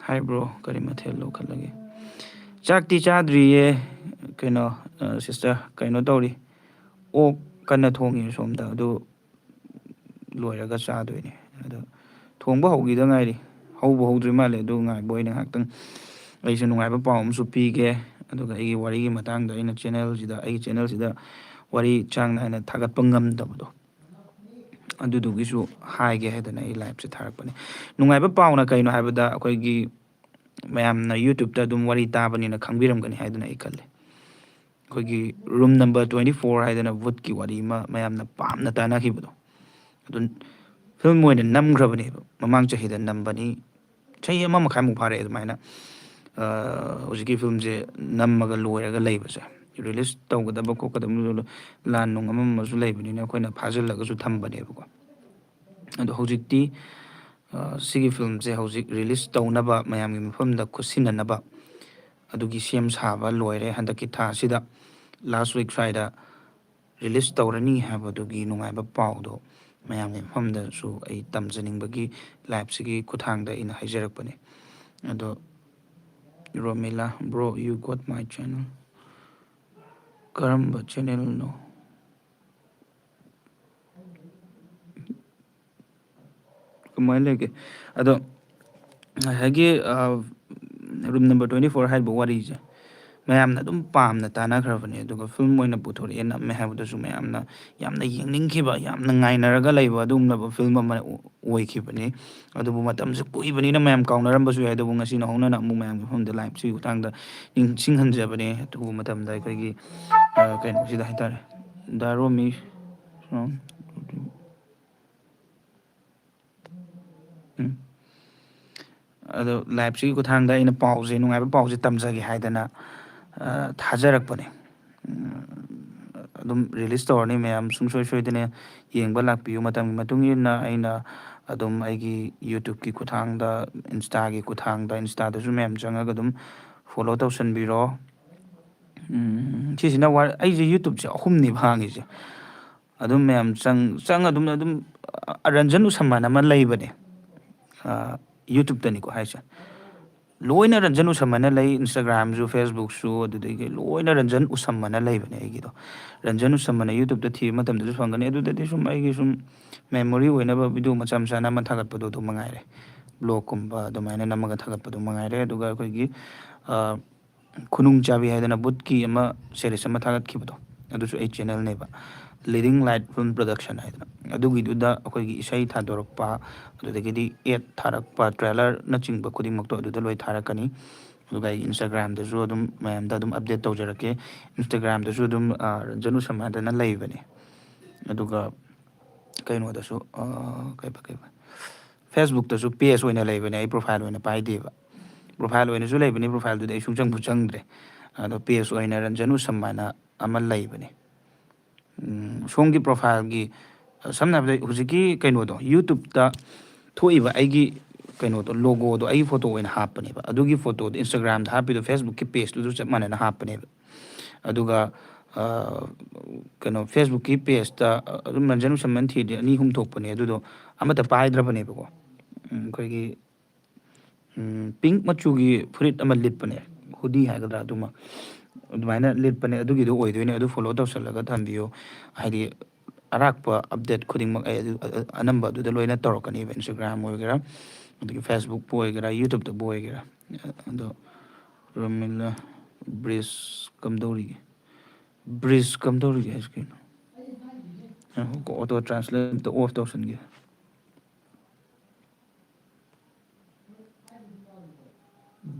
"Hi bro, ꯀꯔꯤ ꯃꯊꯦꯜ ꯂꯧꯈꯠꯂꯒꯦ?" ꯆꯥꯛꯇꯤ ꯆꯥꯗ꯭ꯔꯤꯌꯦ꯫ ꯀꯩꯅꯣ, ꯑ, sister, ꯀꯩꯅꯣ ꯇꯧꯔꯤ, ꯑꯣꯛ ꯀꯟꯅ ꯊꯣꯡꯉꯤ ꯁꯣꯝꯗ, ꯑꯗꯨ ꯂꯣꯏꯔꯒ ꯆꯥꯗꯣꯏꯅꯦ꯫ ꯑꯗꯣ ꯊꯣꯡꯕ ꯍꯧꯈꯤꯗ ꯉꯥꯏꯔꯤ, ꯍꯧꯕ ꯍꯧꯗ꯭ꯔꯤ ꯃꯥꯜꯂꯦ꯫ ꯑꯗꯨ ꯉꯥꯏꯕ ꯑꯣꯏꯅ ꯉꯥꯏꯍꯥꯛꯇꯪ ꯑꯩꯁꯨ ꯅꯨꯡꯉꯥꯏꯕ ꯄꯥꯎ ꯑꯃꯁꯨ ꯄꯤꯒꯦ, ꯑꯗꯨꯒ ꯑꯩꯒꯤ ꯋꯥꯔꯤꯒꯤ ꯃꯇꯥꯡꯗ ꯑꯩꯅ channelꯁꯤꯗ, ꯑꯩꯒꯤ channelꯁꯤꯗ ꯋꯥꯔꯤ ꯆꯥꯡ ꯅꯥꯏꯅ ꯊꯥꯒꯠꯄ ꯉꯝꯗꯕꯗꯣ, ꯑꯗꯨꯗꯨꯒꯤꯁꯨ ꯍꯥꯏꯒꯦ ꯍꯥꯏꯗꯅ ꯑꯩ liveꯁꯦ ꯊꯥꯔꯛꯄꯅꯦ꯫ ꯅꯨꯡꯉꯥꯏꯕ ꯄꯥꯎꯅ ꯀꯩꯅꯣ ꯍꯥꯏꯕꯗ, ꯑꯩꯈꯣꯏꯒꯤ ꯃꯌꯥꯝꯅ YouTubeꯇ ꯑꯗꯨꯝ ꯋꯥꯔꯤ ꯇꯥꯕꯅꯤꯅ ꯈꯪꯕꯤꯔꯝꯒꯅꯤ ꯍꯥꯏꯗꯅ ꯑꯩ ꯈꯜꯂꯦ꯫ ꯑꯩꯈꯣꯏꯒꯤ Room number twenty four ꯍꯥꯏꯗꯅ ꯚꯨꯠꯀꯤ ꯋꯥꯔꯤ ꯑꯃ ꯃꯌꯥꯝꯅ ꯄꯥꯝꯅ ꯇꯥꯅꯈꯤꯕꯗꯣ, ꯑꯗꯨ film ꯑꯣꯏꯅ ꯅꯝꯈ꯭ꯔꯕꯅꯦꯕ꯫ ꯃꯃꯥꯡ ꯆꯍꯤꯗ ꯅꯝꯕꯅꯤ, ꯆꯍꯤ ꯑꯃ ꯃꯈꯥꯏꯃꯨꯛ ꯐꯥꯔꯦ ꯑꯗꯨꯃꯥꯏꯅ, ꯑ, ꯍꯧꯖꯤꯛꯀꯤ filmꯁꯦ ꯅꯝꯃꯒ ꯂꯣꯏꯔꯒ ꯂꯩꯕꯁꯦ꯫ Release ꯇꯧꯒꯗꯕ ꯈꯣꯠꯀꯗꯕ ꯂꯥꯟ ꯅꯨꯡ ꯑꯃ ꯑꯃꯁꯨ ꯂꯩꯕꯅꯤꯅ ꯑꯩꯈꯣꯏꯅ ꯐꯥꯖꯤꯜꯂꯒꯁꯨ ꯊꯝꯕꯅꯦꯕꯀꯣ꯫ ꯑꯗꯣ ꯍꯧꯖꯤꯛꯇꯤ, ꯑ, ꯁꯤꯒꯤ filmꯁꯦ ꯍꯧꯖꯤꯛ release ꯇꯧꯅꯕ ꯃꯌꯥꯝꯒꯤ ꯃꯐꯝꯗ ꯈꯨꯠꯁꯤꯟꯅꯅꯕ ꯑꯗꯨꯒꯤ ꯁꯦꯝ ꯁꯥꯕ ꯂꯣꯏꯔꯦ꯫ ꯍꯟꯗꯛꯀꯤ ꯊꯥ ꯑꯁꯤꯗ last week ꯁ꯭ꯋꯥꯏꯗ release ꯇꯧꯔꯅꯤ ꯍꯥꯏꯕꯗꯨꯒꯤ ꯅꯨꯡꯉꯥꯏꯕ ꯄꯥꯎꯗꯣ ꯃꯌꯥꯝꯒꯤ ꯃꯐꯝꯗꯁꯨ ꯑꯩ ꯇꯝꯖꯅꯤꯡꯕꯒꯤ liveꯁꯤꯒꯤ ꯈꯨꯠꯊꯥꯡꯗ ꯑꯩꯅ ꯍꯥꯏꯖꯔꯛꯄꯅꯤ꯫ ꯑꯗꯣ Romila, "Bro, you got my channel?" ꯀꯔꯝꯕ ꯆꯦꯅꯦꯜꯅꯣ? ꯀꯃꯥꯏꯅ ꯂꯩꯒꯦ? ꯑꯗꯣ ꯉꯁꯥꯏꯒꯤ, ꯑ, room number twenty four ꯍꯥꯏꯔꯤꯕ ꯋꯥꯔꯤꯁꯦ ꯃꯌꯥꯝꯅ ꯑꯗꯨꯝ ꯄꯥꯝꯅ ꯇꯥꯅꯈ꯭ꯔꯕꯅꯦ꯫ ꯑꯗꯨꯒ film ꯑꯣꯏꯅ ꯄꯨꯊꯣꯔꯛꯑꯦ, ꯅꯝꯃꯦ ꯍꯥꯏꯕꯗꯁꯨ ꯃꯌꯥꯝꯅ ꯌꯥꯝꯅ ꯌꯦꯡꯅꯤꯡꯈꯤꯕ, ꯌꯥꯝꯅ ꯉꯥꯏꯅꯔꯒ ꯂꯩꯕ ꯑꯗꯨꯒꯨꯝꯂꯕ film ꯑꯃ ꯑꯣꯏꯈꯤꯕꯅꯤ꯫ ꯑꯗꯨꯕꯨ ꯃꯇꯝꯁꯦ ꯀꯨꯏꯕꯅꯤꯅ ꯃꯌꯥꯝ ꯀꯥꯎꯅꯔꯝꯕꯁꯨ ꯌꯥꯏ꯫ ꯑꯗꯨꯕꯨ ꯉꯁꯤ ꯅꯧꯍꯧꯅꯅ ꯑꯃꯨꯛ ꯃꯌꯥꯝꯒꯤ ꯃꯐꯝꯗ liveꯁꯤꯒꯤ ꯃꯇꯥꯡꯗ ꯅꯤꯡꯁꯤꯡꯍꯟꯖꯕꯅꯦ꯫ ꯑꯊꯨꯕ ꯃꯇꯝꯗ ꯑꯩꯈꯣꯏꯒꯤ, ꯑ, ꯀꯩꯅꯣꯁꯤꯗ ꯍꯥꯏꯇꯥꯔꯦ, ꯗꯥ ꯔꯣꯃꯤ, ꯎꯝ꯫ ꯑꯗꯣ liveꯁꯤꯒꯤ ꯈꯨꯠꯊꯥꯡꯗ ꯑꯩꯅ ꯄꯥꯎꯁꯦ, ꯅꯨꯡꯉꯥꯏꯕ ꯄꯥꯎꯁꯦ ꯇꯝꯖꯒꯦ ꯍꯥꯏꯗꯅ, ꯑ, ꯊꯥꯖꯔꯛꯄꯅꯦ꯫ ꯎꯝ, ꯑꯗꯨꯝ release ꯇꯧꯔꯅꯤ ꯃꯌꯥꯝ, ꯁꯨꯡꯁꯣꯏ ꯁꯣꯏꯗꯅ ꯌꯦꯡꯕ ꯂꯥꯛꯄꯤꯌꯨ꯫ ꯃꯇꯝꯒꯤ ꯃꯇꯨꯡ ꯏꯟꯅ ꯑꯩꯅ ꯑꯗꯨꯝ ꯑꯩꯒꯤ YouTubeꯀꯤ ꯈꯨꯠꯊꯥꯡꯗ, Instaꯒꯤ ꯈꯨꯠꯊꯥꯡꯗ, Instaꯗꯁꯨ ꯃꯌꯥꯝ ꯆꯪꯉꯒ ꯑꯗꯨꯝ follow ꯇꯧꯁꯟꯕꯤꯔꯣ꯫ ꯎꯝ, ꯁꯤꯁꯤꯅ ꯋꯥ-, ꯑꯩꯁꯦ YouTubeꯁꯦ ꯑꯍꯨꯝꯅꯦꯕ ꯍꯥꯡꯉꯤꯁꯦ꯫ ꯑꯗꯨꯝ ꯃꯌꯥꯝ ꯆꯪ-, ꯆꯪ-, ꯑꯗꯨꯝ, ꯑꯗꯨꯝ, ꯑ, ꯔꯟꯖꯟ ꯎꯁꯝ ꯍꯥꯏꯅ ꯑꯃ ꯂꯩꯕꯅꯦ꯫ ꯑ, YouTubeꯇꯅꯤꯀꯣ ꯍꯥꯏꯁꯦ꯫ ꯂꯣꯏꯅ ꯔꯟꯖꯟ ꯎꯁꯝ ꯍꯥꯏꯅ ꯂꯩ, Instagramꯁꯨ, Facebookꯁꯨ, ꯑꯗꯨꯗꯒꯤ ꯂꯣꯏꯅ ꯔꯟꯖꯟ ꯎꯁꯝ ꯍꯥꯏꯅ ꯂꯩꯕꯅꯦ ꯑꯩꯒꯤꯗꯣ꯫ ꯔꯟꯖꯟ ꯎꯁꯝ ꯍꯥꯏꯅ YouTubeꯇ ꯊꯤꯕ ꯃꯇꯝꯗꯁꯨ ꯐꯪꯒꯅꯤ꯫ ꯑꯗꯨꯗꯗꯤ ꯁꯨꯝ ꯑꯩꯒꯤ ꯁꯨꯝ memory ꯑꯣꯏꯅꯕ video ꯃꯆꯥ ꯃꯆꯥ ꯅꯝꯃ ꯊꯥꯒꯠꯄꯗꯣ ꯑꯗꯨ ꯃꯉꯥꯏꯔꯦ꯫ Vlogꯀꯨꯝꯕ ꯑꯗꯨꯃꯥꯏꯅ ꯅꯝꯃꯒ ꯊꯥꯒꯠꯄꯗꯣ ꯃꯉꯥꯏꯔꯦ꯫ ꯑꯗꯨꯒ ꯑꯩꯈꯣꯏꯒꯤ, ꯑ, ꯈꯨꯅꯨꯡ ꯆꯥꯕꯤ ꯍꯥꯏꯗꯅ ꯚꯨꯠꯀꯤ ꯑꯃ series ꯑꯃ ꯊꯥꯒꯠꯈꯤꯕꯗꯣ, ꯑꯗꯨꯁꯨ ꯑꯩ channelꯅꯦꯕ, Leading Light Film Production ꯍꯥꯏꯗꯅ꯫ ꯑꯗꯨꯒꯤꯗꯨꯗ ꯑꯩꯈꯣꯏꯒꯤ ꯏꯁꯩ ꯊꯥꯗꯣꯔꯛꯄ, ꯑꯗꯨꯗꯒꯤꯗꯤ ad ꯊꯥꯔꯛꯄ, trailerꯅꯆꯤꯡꯕ ꯈꯨꯗꯤꯡꯃꯛꯇꯣ ꯑꯗꯨꯗ ꯂꯣꯏ ꯊꯥꯔꯛꯀꯅꯤ꯫ ꯑꯗꯨꯒ ꯑꯩ Instagramꯗꯁꯨ ꯑꯗꯨꯝ ꯃꯌꯥꯝꯗ ꯑꯗꯨꯝ update ꯇꯧꯖꯔꯛꯀꯦ꯫ Instagramꯗꯁꯨ ꯑꯗꯨꯝ, ꯑ, ꯔꯟꯖꯟ ꯎꯁꯝ ꯍꯥꯏꯗꯅ ꯂꯩꯕꯅꯦ꯫ ꯑꯗꯨꯒ ꯀꯩꯅꯣꯗꯁꯨ, ꯑ, ꯀꯩꯕ, ꯀꯩꯕ, Facebookꯇꯁꯨ page ꯑꯣꯏꯅ ꯂꯩꯕꯅꯦ, ꯑꯩ profile ꯑꯣꯏꯅ ꯄꯥꯏꯗꯦꯕ꯫ Profile ꯑꯣꯏꯅꯁꯨ ꯂꯩꯕꯅꯤ, profileꯗꯨꯗꯤ ꯑꯩ ꯁꯨꯡꯆꯪꯕꯨ ꯆꯪꯗ꯭ꯔꯦ꯫ ꯑꯗꯣ page ꯑꯣꯏꯅ ꯔꯟꯖꯟ ꯎꯁꯝ ꯍꯥꯏꯅ ꯑꯃ ꯂꯩꯕꯅꯦ꯫ ꯎꯝ, ꯁꯣꯝꯒꯤ profileꯒꯤ, ꯑ, ꯁꯝꯅ ꯍꯥꯏꯔꯕꯗ ꯍꯧꯖꯤꯛꯀꯤ ꯀꯩꯅꯣꯗꯣ, YouTubeꯇ ꯊꯣꯛꯏꯕ ꯑꯩꯒꯤ ꯀꯩꯅꯣꯗꯣ, logoꯗꯣ ꯑꯩꯒꯤ photo ꯑꯣꯏꯅ ꯍꯥꯞꯄꯅꯦꯕ꯫ ꯑꯗꯨꯒꯤ photoꯗꯣ Instagramꯗ ꯍꯥꯞꯄꯤꯗꯣ Facebookꯀꯤ pageꯇꯨꯁꯨ ꯆꯞ ꯃꯥꯟꯅꯅ ꯍꯥꯞꯄꯅꯦꯕ꯫ ꯑꯗꯨꯒ, ꯑ, ꯀꯩꯅꯣ, Facebookꯀꯤ pageꯇ ꯑꯗꯨꯝ ꯔꯟꯖꯟ ꯎꯁꯝ ꯍꯥꯏꯅ ꯊꯤꯔꯗꯤ ꯑꯅꯤ ꯑꯍꯨꯝ ꯊꯣꯛꯄꯅꯦ꯫ ꯑꯗꯨꯗꯣ ꯑꯃꯠꯇ ꯄꯥꯏꯗ꯭ꯔꯕꯅꯦꯕꯀꯣ꯫ ꯎꯝ, ꯑꯩꯈꯣꯏꯒꯤ, ꯎꯝ, pink ꯃꯆꯨꯒꯤ ꯐꯨꯔꯤꯠ ꯑꯃ ꯂꯤꯠꯄꯅꯦ, hoodie ꯍꯥꯏꯒꯗ꯭ꯔꯥ ꯑꯗꯨꯃ꯫ ꯑꯗꯨꯃꯥꯏꯅ ꯂꯤꯠꯄꯅꯦ, ꯑꯗꯨꯒꯤꯗꯣ ꯑꯣꯏꯗꯣꯏꯅꯦ꯫ ꯑꯗꯨ ꯐꯣꯂꯣ ꯇꯧꯁꯜꯂꯒ ꯊꯝꯕꯤꯌꯨ, ꯍꯥꯏꯗꯤ ꯑꯔꯥꯛꯄ ꯑꯞꯗꯦꯠ ꯈꯨꯗꯤꯡꯃꯛ ꯑꯩ ꯑꯗꯨ, ꯑ-, ꯑ-, ꯑꯅꯝꯕ ꯑꯗꯨꯗ ꯂꯣꯏꯅ ꯇꯧꯔꯛꯀꯅꯦꯕ, ꯏꯟꯁꯇꯥꯒ꯭ꯔꯥꯝ ꯑꯣꯏꯒꯦꯔꯥ, ꯑꯗꯒꯤ ꯐꯦꯁꯕꯨꯛꯄꯨ ꯑꯣꯏꯒꯦꯔꯥ, ꯌꯨꯇ꯭ꯌꯨꯕꯇꯕꯨ ꯑꯣꯏꯒꯦꯔꯥ꯫ ꯑꯗꯣ ꯔꯣꯃꯤꯂꯥ, ꯕ꯭ꯔꯤꯖ ꯀꯝꯗꯧꯔꯤꯒꯦ? ꯕ꯭ꯔꯤꯖ ꯀꯝꯗꯧꯔꯤꯒꯦ ꯍꯥꯏꯁꯤ ꯀꯩꯅꯣ? ꯉꯥꯏꯈꯣꯀꯣ, ꯑꯣꯇꯣ ꯇ꯭ꯔꯥꯟꯁꯂꯦꯠ ꯑꯝꯇ ꯑꯣꯐ ꯇꯧꯁꯟꯒꯦ꯫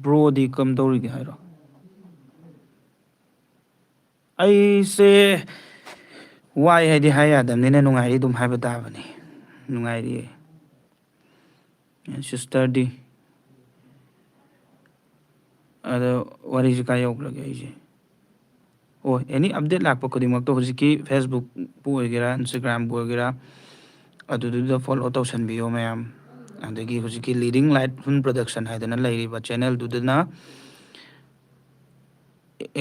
ꯕ꯭ꯔꯣꯗꯤ ꯀꯝꯗꯧꯔꯤꯒꯦ ꯍꯥꯏꯔꯣ? ꯑꯩꯁꯦ ꯋꯥꯏ ꯍꯥꯏꯗꯤ ꯍꯥꯏ ꯌꯥꯗꯕꯅꯤꯅ, ꯅꯨꯡꯉꯥꯏꯔꯤ ꯑꯗꯨꯝ ꯍꯥꯏꯕ ꯇꯥꯕꯅꯤ꯫ ꯅꯨꯡꯉꯥꯏꯔꯤꯌꯦ꯫ ꯁꯤꯁꯇꯔꯗꯤ? ꯑꯗꯣ ꯋꯥꯔꯤꯁꯦ ꯀꯥꯏ ꯌꯧꯈ꯭ꯔꯒꯦ ꯑꯩꯁꯦ? ꯑꯣ, ꯑꯦꯅꯤ ꯑꯞꯗꯦꯠ ꯂꯥꯛꯄ ꯈꯨꯗꯤꯡꯃꯛꯇꯣ ꯍꯧꯖꯤꯛꯀꯤ ꯐꯦꯁꯕꯨꯛꯄꯨ ꯑꯣꯏꯒꯦꯔꯥ, ꯏꯟꯁꯇꯥꯒ꯭ꯔꯥꯝꯕꯨ ꯑꯣꯏꯒꯦꯔꯥ, ꯑꯗꯨꯗꯨꯗ ꯐꯣꯂꯣ ꯇꯧꯁꯟꯕꯤꯌꯣ ꯃꯌꯥꯝ꯫ ꯑꯗꯒꯤ ꯍꯧꯖꯤꯛꯀꯤ Leading Light Film Production ꯍꯥꯏꯗꯅ ꯂꯩꯔꯤꯕ ꯆꯦꯅꯦꯜꯗꯨꯗꯅ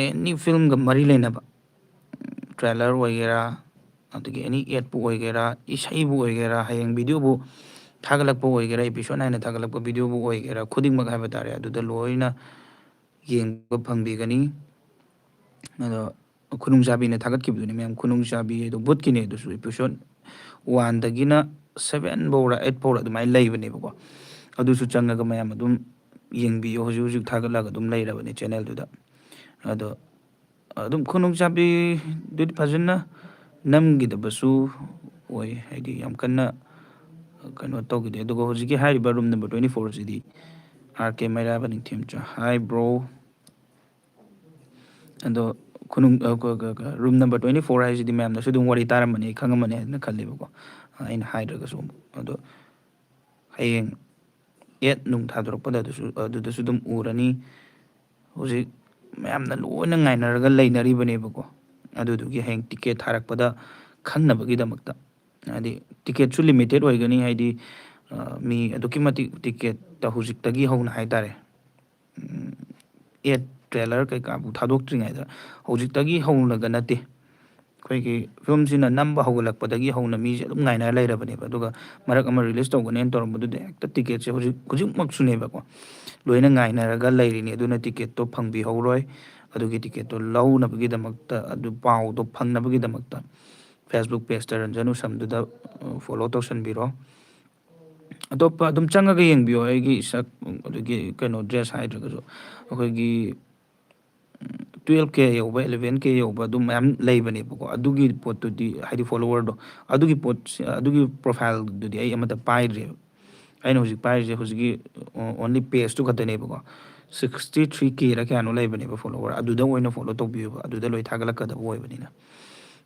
ꯑꯦꯅꯤ ꯐꯤꯂꯝꯒ ꯃꯔꯤ ꯂꯩꯅꯕ, ꯇ꯭ꯔꯦꯂꯔ ꯑꯣꯏꯒꯦꯔꯥ, ꯑꯗꯒꯤ ꯑꯦꯅꯤ ꯑꯦꯗꯄꯨ ꯑꯣꯏꯒꯦꯔꯥ, ꯏꯁꯩꯕꯨ ꯑꯣꯏꯒꯦꯔꯥ, ꯍꯌꯦꯡ ꯚꯤꯗꯤꯑꯣꯕꯨ ꯊꯥꯒꯠꯂꯛꯄ ꯑꯣꯏꯒꯦꯔꯥ, ꯏꯄꯤꯁꯣꯠ ꯅꯥꯏꯅ ꯊꯥꯒꯠꯂꯛꯄ ꯚꯤꯗꯤꯑꯣꯕꯨ ꯑꯣꯏꯒꯦꯔꯥ, ꯈꯨꯗꯤꯡꯃꯛ ꯍꯥꯏꯕ ꯇꯥꯔꯦ, ꯑꯗꯨꯗ ꯂꯣꯏꯅ ꯌꯦꯡꯕ ꯐꯪꯕꯤꯒꯅꯤ꯫ ꯑꯗꯣ ꯈꯨꯅꯨꯡ ꯆꯥꯕꯤꯅ ꯊꯥꯒꯠꯈꯤꯕꯗꯨꯅꯦ ꯃꯌꯥꯝ, ꯈꯨꯅꯨꯡ ꯆꯥꯕꯤ ꯑꯗꯣ ꯚꯨꯠꯀꯤꯅꯦ ꯑꯗꯨꯁꯨ, ꯏꯄꯤꯁꯣꯠ ꯋꯥꯟꯗꯒꯤꯅ ꯁꯚꯦꯟ ꯐꯥꯎꯔ, ꯑꯩꯠ ꯐꯥꯎꯔ ꯑꯗꯨꯃꯥꯏꯅ ꯂꯩꯕꯅꯦꯕꯀꯣ꯫ ꯑꯗꯨꯁꯨ ꯆꯪꯉꯒ ꯃꯌꯥꯝ ꯑꯗꯨꯝ ꯌꯦꯡꯕꯤꯌꯣ, ꯍꯧꯖꯤꯛ ꯍꯧꯖꯤꯛ ꯊꯥꯒꯠꯂꯒ ꯑꯗꯨꯝ ꯂꯩꯔꯕꯅꯦ ꯆꯦꯅꯦꯜꯗꯨꯗ꯫ ꯑꯗꯣ ꯑꯗꯨꯝ ꯈꯨꯅꯨꯡ ꯆꯥꯕꯤꯗꯨꯗꯤ ꯐꯖꯅ ꯅꯝꯈꯤꯗꯕꯁꯨ ꯑꯣꯏ, ꯍꯥꯏꯗꯤ ꯌꯥꯝ ꯀꯟꯅ ꯀꯩꯅꯣ ꯇꯧꯈꯤꯗꯦ꯫ ꯑꯗꯨꯒ ꯍꯧꯖꯤꯛꯀꯤ ꯍꯥꯏꯔꯤꯕ ꯔꯨꯝ ꯅꯝꯕꯔ ꯇ꯭ꯋꯦꯟꯇꯤ ꯐꯣꯔꯁꯤꯗꯤ ꯑꯥꯔ ꯀꯦ ꯃꯩꯔꯥꯕ ꯅꯤꯡꯊꯦꯝꯆꯥ꯫ ꯍꯥꯏ ꯕ꯭ꯔꯣ꯫ ꯑꯗꯣ ꯈꯨꯅꯨꯡ, ꯑ, ꯀ-, ꯀ-, ꯀ-, ꯔꯨꯝ ꯅꯝꯕꯔ ꯇ꯭ꯋꯦꯟꯇꯤ ꯐꯣꯔ ꯍꯥꯏꯁꯤꯗꯤ ꯃꯌꯥꯝꯅꯁꯨ ꯑꯗꯨꯝ ꯋꯥꯔꯤ ꯇꯥꯔꯝꯃꯅꯤ, ꯈꯪꯉꯝꯃꯅꯤ ꯍꯥꯏꯅ ꯈꯜꯂꯦꯕꯀꯣ, ꯑ, ꯑꯩꯅ ꯍꯥꯏꯗ꯭ꯔꯒꯁꯨ꯫ ꯑꯗꯣ ꯍꯌꯦꯡ ꯑꯦꯗ ꯅꯨꯡ ꯊꯥꯗꯣꯔꯛꯄꯗ ꯑꯗꯨꯁꯨ, ꯑꯗꯨꯗꯁꯨ ꯑꯗꯨꯝ ꯎꯔꯅꯤ꯫ ꯍꯧꯖꯤꯛ ꯃꯌꯥꯝꯅ ꯂꯣꯏꯅ ꯉꯥꯏꯅꯔꯒ ꯂꯩꯅꯔꯤꯕꯅꯦꯕꯀꯣ꯫ ꯑꯗꯨꯗꯨꯒꯤ ꯍꯌꯦꯡ ꯇꯤꯀꯦꯠ ꯊꯥꯔꯛꯄꯗ ꯈꯪꯅꯕꯒꯤꯗꯃꯛꯇ, ꯍꯥꯏꯗꯤ ꯇꯤꯀꯦꯠꯁꯨ ꯂꯤꯃꯤꯇꯦꯠ ꯑꯣꯏꯒꯅꯤ, ꯍꯥꯏꯗꯤ, ꯑ, ꯃꯤ ꯑꯗꯨꯛꯀꯤ ꯃꯇꯤꯛ ꯇꯤꯀꯦꯠꯇ ꯍꯧꯖꯤꯛꯇꯒꯤ ꯍꯧꯅ ꯍꯥꯏꯇꯥꯔꯦ, ꯎꯝ, ꯑꯦꯗ ꯇ꯭ꯔꯦꯂꯔ ꯀꯩꯀꯥꯕꯨ ꯊꯥꯗꯣꯛꯇ꯭ꯔꯤꯉꯩꯗ ꯍꯧꯖꯤꯛꯇꯒꯤ ꯍꯧꯅꯒ ꯅꯠꯇꯦ, ꯑꯩꯈꯣꯏꯒꯤ ꯐꯤꯂꯝꯁꯤꯅ ꯅꯝꯕ ꯍꯧꯒꯠꯂꯛꯄꯗꯒꯤ ꯍꯧꯅ ꯃꯤꯁꯦ ꯑꯗꯨꯝ ꯉꯥꯏꯅꯔ ꯂꯩꯔꯕꯅꯦꯕ꯫ ꯑꯗꯨꯒ ꯃꯔꯛ ꯑꯃ ꯔꯤꯂꯤꯁ ꯇꯧꯒꯅꯦꯅ ꯇꯧꯔꯝꯕꯗꯨꯗ ꯍꯦꯛꯇ ꯇꯤꯀꯦꯠꯁꯦ ꯍꯧꯖꯤꯛ, ꯍꯧꯖꯤꯛꯃꯛꯁꯨꯅꯦꯕꯀꯣ, ꯂꯣꯏꯅ ꯉꯥꯏꯅꯔꯒ ꯂꯩꯔꯤꯅꯤ꯫ ꯑꯗꯨꯅ ꯇꯤꯀꯦꯠꯇꯣ ꯐꯪꯕꯤꯍꯧꯔꯣꯏ꯫ ꯑꯗꯨꯒꯤ ꯇꯤꯀꯦꯠꯇꯣ ꯂꯧꯅꯕꯒꯤꯗꯃꯛꯇ, ꯑꯗꯨ ꯄꯥꯎꯗꯣ ꯐꯪꯅꯕꯒꯤꯗꯃꯛꯇ Facebook pageꯇ ꯔꯟꯖꯟ ꯎꯁꯝꯗꯨꯗ ꯐꯣꯂꯣ ꯇꯧꯁꯟꯕꯤꯔꯣ꯫ ꯑꯇꯣꯞꯄ ꯑꯗꯨꯝ ꯆꯪꯉꯒ ꯌꯦꯡꯕꯤꯌꯣ꯫ ꯑꯩꯒꯤ ꯁꯛ, ꯑꯗꯒꯤ ꯀꯩꯅꯣ, ꯗ꯭ꯔꯦꯁ ꯍꯥꯏꯗ꯭ꯔꯒꯁꯨ ꯑꯩꯈꯣꯏꯒꯤ twelve K ꯌꯧꯕ, eleven K ꯌꯧꯕ ꯑꯗꯨꯝ ꯃꯌꯥꯝ ꯂꯩꯕꯅꯦꯕꯀꯣ꯫ ꯑꯗꯨꯒꯤ ꯄꯣꯠꯇꯨꯗꯤ, ꯍꯥꯏꯗꯤ ꯐꯣꯂꯣꯋꯔꯗꯣ, ꯑꯗꯨꯒꯤ ꯄꯣꯠ, ꯑꯗꯨꯒꯤ profileꯗꯨꯗꯤ ꯑꯩ ꯑꯃꯠꯇ ꯄꯥꯏꯗ꯭ꯔꯦꯕ꯫ ꯑꯩꯅ ꯍꯧꯖꯤꯛ ꯄꯥꯏꯔꯤꯁꯦ ꯍꯧꯖꯤꯛꯀꯤ only pageꯇꯨ ꯈꯛꯇꯅꯦꯕꯀꯣ꯫ Sixty three Kꯔ ꯀꯌꯥꯅꯣ ꯂꯩꯕꯅꯦꯕ follower꯫ ꯑꯗꯨꯗ ꯑꯣꯏꯅ ꯐꯣꯂꯣ ꯇꯧꯕꯤꯌꯨꯕ, ꯑꯗꯨꯗ ꯂꯣꯏ ꯊꯥꯒꯠꯂꯛꯀꯗꯕ ꯑꯣꯏꯕꯅꯤꯅ꯫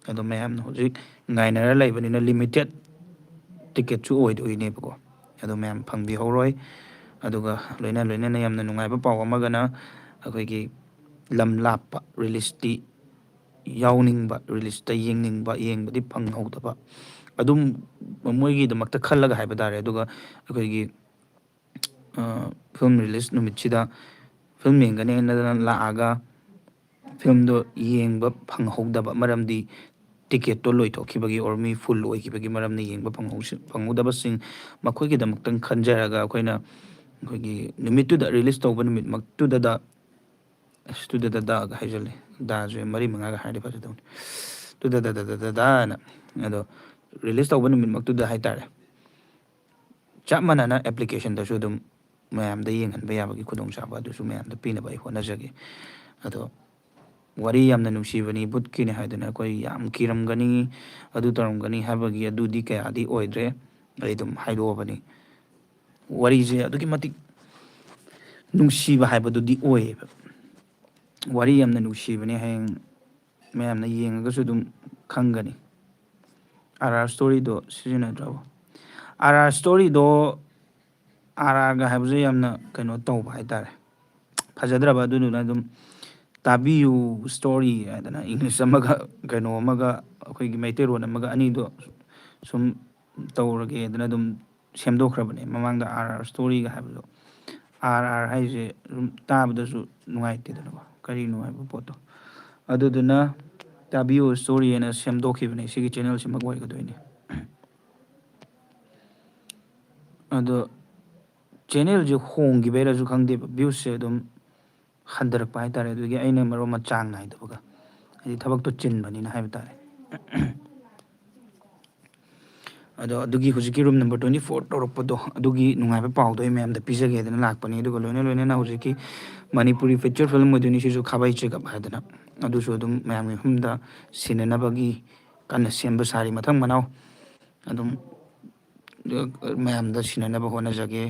ꯑꯗꯣ ꯃꯌꯥꯝꯅ ꯍꯧꯖꯤꯛ ꯉꯥꯏꯅꯔ ꯂꯩꯕꯅꯤꯅ limited ꯇꯤꯀꯦꯠꯁꯨ ꯑꯣꯏꯗꯣꯏꯅꯦꯕꯀꯣ꯫ ꯑꯗꯣ ꯃꯌꯥꯝ ꯐꯪꯕꯤꯍꯧꯔꯣꯏ꯫ ꯑꯗꯨꯒ ꯂꯣꯏꯅ ꯂꯣꯏꯅꯅ ꯌꯥꯝꯅ ꯅꯨꯡꯉꯥꯏꯕ ꯄꯥꯎ ꯑꯃꯒꯅ, ꯑꯩꯈꯣꯏꯒꯤ ꯂꯝ ꯂꯥꯞꯄ releaseꯇꯤ ꯌꯥꯎꯅꯤꯡꯕ, releaseꯇ ꯌꯦꯡꯅꯤꯡꯕ, ꯌꯦꯡꯕꯗꯤ ꯐꯪꯍꯧꯗꯕ, ꯑꯗꯨꯝ ꯃꯣꯏꯒꯤꯗꯃꯛꯇ ꯈꯜꯂꯒ ꯍꯥꯏꯕ ꯇꯥꯔꯦ꯫ ꯑꯗꯨꯒ ꯑꯩꯈꯣꯏꯒꯤ film release ꯅꯨꯃꯤꯠꯁꯤꯗ film ꯌꯦꯡꯒꯅꯤ ꯍꯥꯏꯅꯗꯅ ꯂꯥꯛꯑꯒ filmꯗꯣ ꯌꯦꯡꯕ ꯐꯪꯍꯧꯗꯕ ꯃꯔꯝꯗꯤ ꯇꯤꯀꯦꯠꯇꯣ ꯂꯣꯏꯊꯣꯛꯈꯤꯕꯒꯤ or ꯃꯤ full ꯑꯣꯏꯈꯤꯕꯒꯤ ꯃꯔꯝꯅ ꯌꯦꯡꯕ ꯐꯪꯍꯧꯁꯤ-, ꯐꯪꯍꯧꯗꯕꯁꯤꯡ, ꯃꯈꯣꯏꯒꯤꯗꯃꯛꯇꯪ ꯈꯟꯖꯔꯒ ꯑꯩꯈꯣꯏꯅ ꯑꯩꯈꯣꯏꯒꯤ ꯅꯨꯃꯤꯠꯇꯨꯗ, release ꯇꯧꯕ ꯅꯨꯃꯤꯠꯃꯛꯇꯨꯗꯗ, ꯑꯁ, ꯇꯨꯗꯗꯗꯒ ꯍꯥꯏꯖꯜꯂꯦ, ꯗꯥꯁꯦ ꯃꯔꯤ ꯃꯉꯥꯒ ꯍꯥꯏꯔꯗꯤ ꯐꯖꯗꯧꯅꯤ, ꯇꯨꯗꯗꯗꯗꯗꯗꯅ꯫ ꯑꯗꯣ release ꯇꯧꯕ ꯅꯨꯃꯤꯠꯃꯛꯇꯨꯗ ꯍꯥꯏꯇꯥꯔꯦ, ꯆꯞ ꯃꯥꯟꯅꯅ applicationꯗꯁꯨ ꯑꯗꯨꯝ ꯃꯌꯥꯝꯗ ꯌꯦꯡꯍꯟꯕ ꯌꯥꯕꯒꯤ ꯈꯨꯗꯣꯡꯆꯥꯕ ꯑꯗꯨꯁꯨ ꯃꯌꯥꯝꯗ ꯄꯤꯅꯕ ꯑꯩ ꯍꯣꯠꯅꯖꯒꯦ꯫ ꯑꯗꯣ ꯋꯥꯔꯤ ꯌꯥꯝꯅ ꯅꯨꯡꯁꯤꯕꯅꯤ, ꯚꯨꯠꯀꯤꯅꯤ ꯍꯥꯏꯗꯅ ꯑꯩꯈꯣꯏ ꯌꯥꯝ ꯀꯤꯔꯝꯒꯅꯤ, ꯑꯗꯨ ꯇꯧꯔꯝꯒꯅꯤ ꯍꯥꯏꯕꯒꯤ ꯑꯗꯨꯗꯤ ꯀꯌꯥꯗꯤ ꯑꯣꯏꯗ꯭ꯔꯦ꯫ ꯑꯩ ꯑꯗꯨꯝ ꯍꯥꯏꯗꯣꯛꯑꯕꯅꯤ꯫ ꯋꯥꯔꯤꯁꯦ ꯑꯗꯨꯛꯀꯤ ꯃꯇꯤꯛ ꯅꯨꯡꯁꯤꯕ ꯍꯥꯏꯕꯗꯨꯗꯤ ꯑꯣꯏꯌꯦꯕ꯫ ꯋꯥꯔꯤ ꯌꯥꯝꯅ ꯅꯨꯡꯁꯤꯕꯅꯦ, ꯍꯌꯦꯡ ꯃꯌꯥꯝꯅ ꯌꯦꯡꯉꯒꯁꯨ ꯑꯗꯨꯝ ꯈꯪꯒꯅꯤ꯫ RR storyꯗꯣ ꯁꯤꯖꯤꯟꯅꯗ꯭ꯔꯕꯣ? RR storyꯗꯣ, RRꯒ ꯍꯥꯏꯕꯁꯦ ꯌꯥꯝꯅ ꯀꯩꯅꯣ ꯇꯧꯕ ꯍꯥꯏꯇꯥꯔꯦ, ꯐꯖꯗ꯭ꯔꯕ꯫ ꯑꯗꯨꯗꯨꯅ ꯑꯗꯨꯝ ꯇꯥꯕꯤꯌꯨ story ꯍꯥꯏꯗꯅ English ꯑꯃꯒ ꯀꯩꯅꯣ ꯑꯃꯒ, ꯑꯩꯈꯣꯏꯒꯤ ꯃꯩꯇꯩꯂꯣꯟ ꯑꯃꯒ ꯑꯅꯤꯗꯣ ꯁꯨꯝ ꯇꯧꯔꯒꯦꯗꯅ ꯑꯗꯨꯝ ꯁꯦꯝꯗꯣꯛꯈ꯭ꯔꯕꯅꯦ꯫ ꯃꯃꯥꯡꯗ RR storyꯒ ꯍꯥꯏꯕꯗꯣ, RR ꯍꯥꯏꯁꯦ ꯑꯗꯨꯝ ꯇꯥꯕꯗꯁꯨ ꯅꯨꯡꯉꯥꯏꯇꯦꯗꯅꯀꯣ, ꯀꯔꯤꯅꯣ ꯍꯥꯏꯕ ꯄꯣꯠꯇꯣ꯫ ꯑꯗꯨꯗꯨꯅ ꯇꯥꯕꯤꯌꯨ story ꯍꯥꯏꯅ ꯁꯦꯝꯗꯣꯛꯈꯤꯕꯅꯦ, ꯁꯤꯒꯤ channelꯁꯤꯃꯛ ꯑꯣꯏꯒꯗꯣꯏꯅꯦ꯫ ꯑꯗꯣ channelꯁꯦ ꯍꯣꯡꯈꯤꯕꯩꯔꯁꯨ ꯈꯪꯗꯦꯕ, viewsꯁꯦ ꯑꯗꯨꯝ ꯍꯟꯊꯔꯛꯄ ꯍꯥꯏꯇꯥꯔꯦ꯫ ꯑꯗꯨꯒꯤ ꯑꯩꯅ ꯃꯔꯣꯟ ꯑꯃ ꯆꯥꯡ ꯅꯥꯏꯗꯕꯒ, ꯍꯥꯏꯗꯤ ꯊꯕꯛꯇꯣ ꯆꯤꯟꯕꯅꯤꯅ ꯍꯥꯏꯕ ꯇꯥꯔꯦ꯫ ꯑꯗꯣ ꯑꯗꯨꯒꯤ ꯍꯧꯖꯤꯛꯀꯤ room number twenty four ꯇꯧꯔꯛꯄꯗꯣ, ꯑꯗꯨꯒꯤ ꯅꯨꯡꯉꯥꯏꯕ ꯄꯥꯎꯗꯣ ꯑꯩ ꯃꯌꯥꯝꯗ ꯄꯤꯖꯒꯦꯗꯅ ꯂꯥꯛꯄꯅꯤ꯫ ꯑꯗꯨꯒ ꯂꯣꯏꯅ ꯂꯣꯏꯅꯅ ꯍꯧꯖꯤꯛꯀꯤ ꯃꯅꯤꯄꯨꯔꯤ feature film ꯑꯣꯏꯗꯣꯏꯅꯤ, ꯁꯤꯁꯨ ꯈꯥꯕꯩ ꯆꯦꯒꯞ ꯍꯥꯏꯗꯅ, ꯑꯗꯨꯁꯨ ꯑꯗꯨꯝ ꯃꯌꯥꯝꯒꯤ ꯃꯐꯝꯗ ꯁꯤꯟꯅꯅꯕꯒꯤ ꯀꯟꯅ ꯁꯦꯝꯕ ꯁꯥꯔꯤ꯫ ꯃꯊꯪ ꯃꯅꯥꯎ ꯑꯗꯨꯝ ꯃꯌꯥꯝꯗ ꯁꯤꯟꯅꯅꯕ ꯍꯣꯠꯅꯖꯒꯦ꯫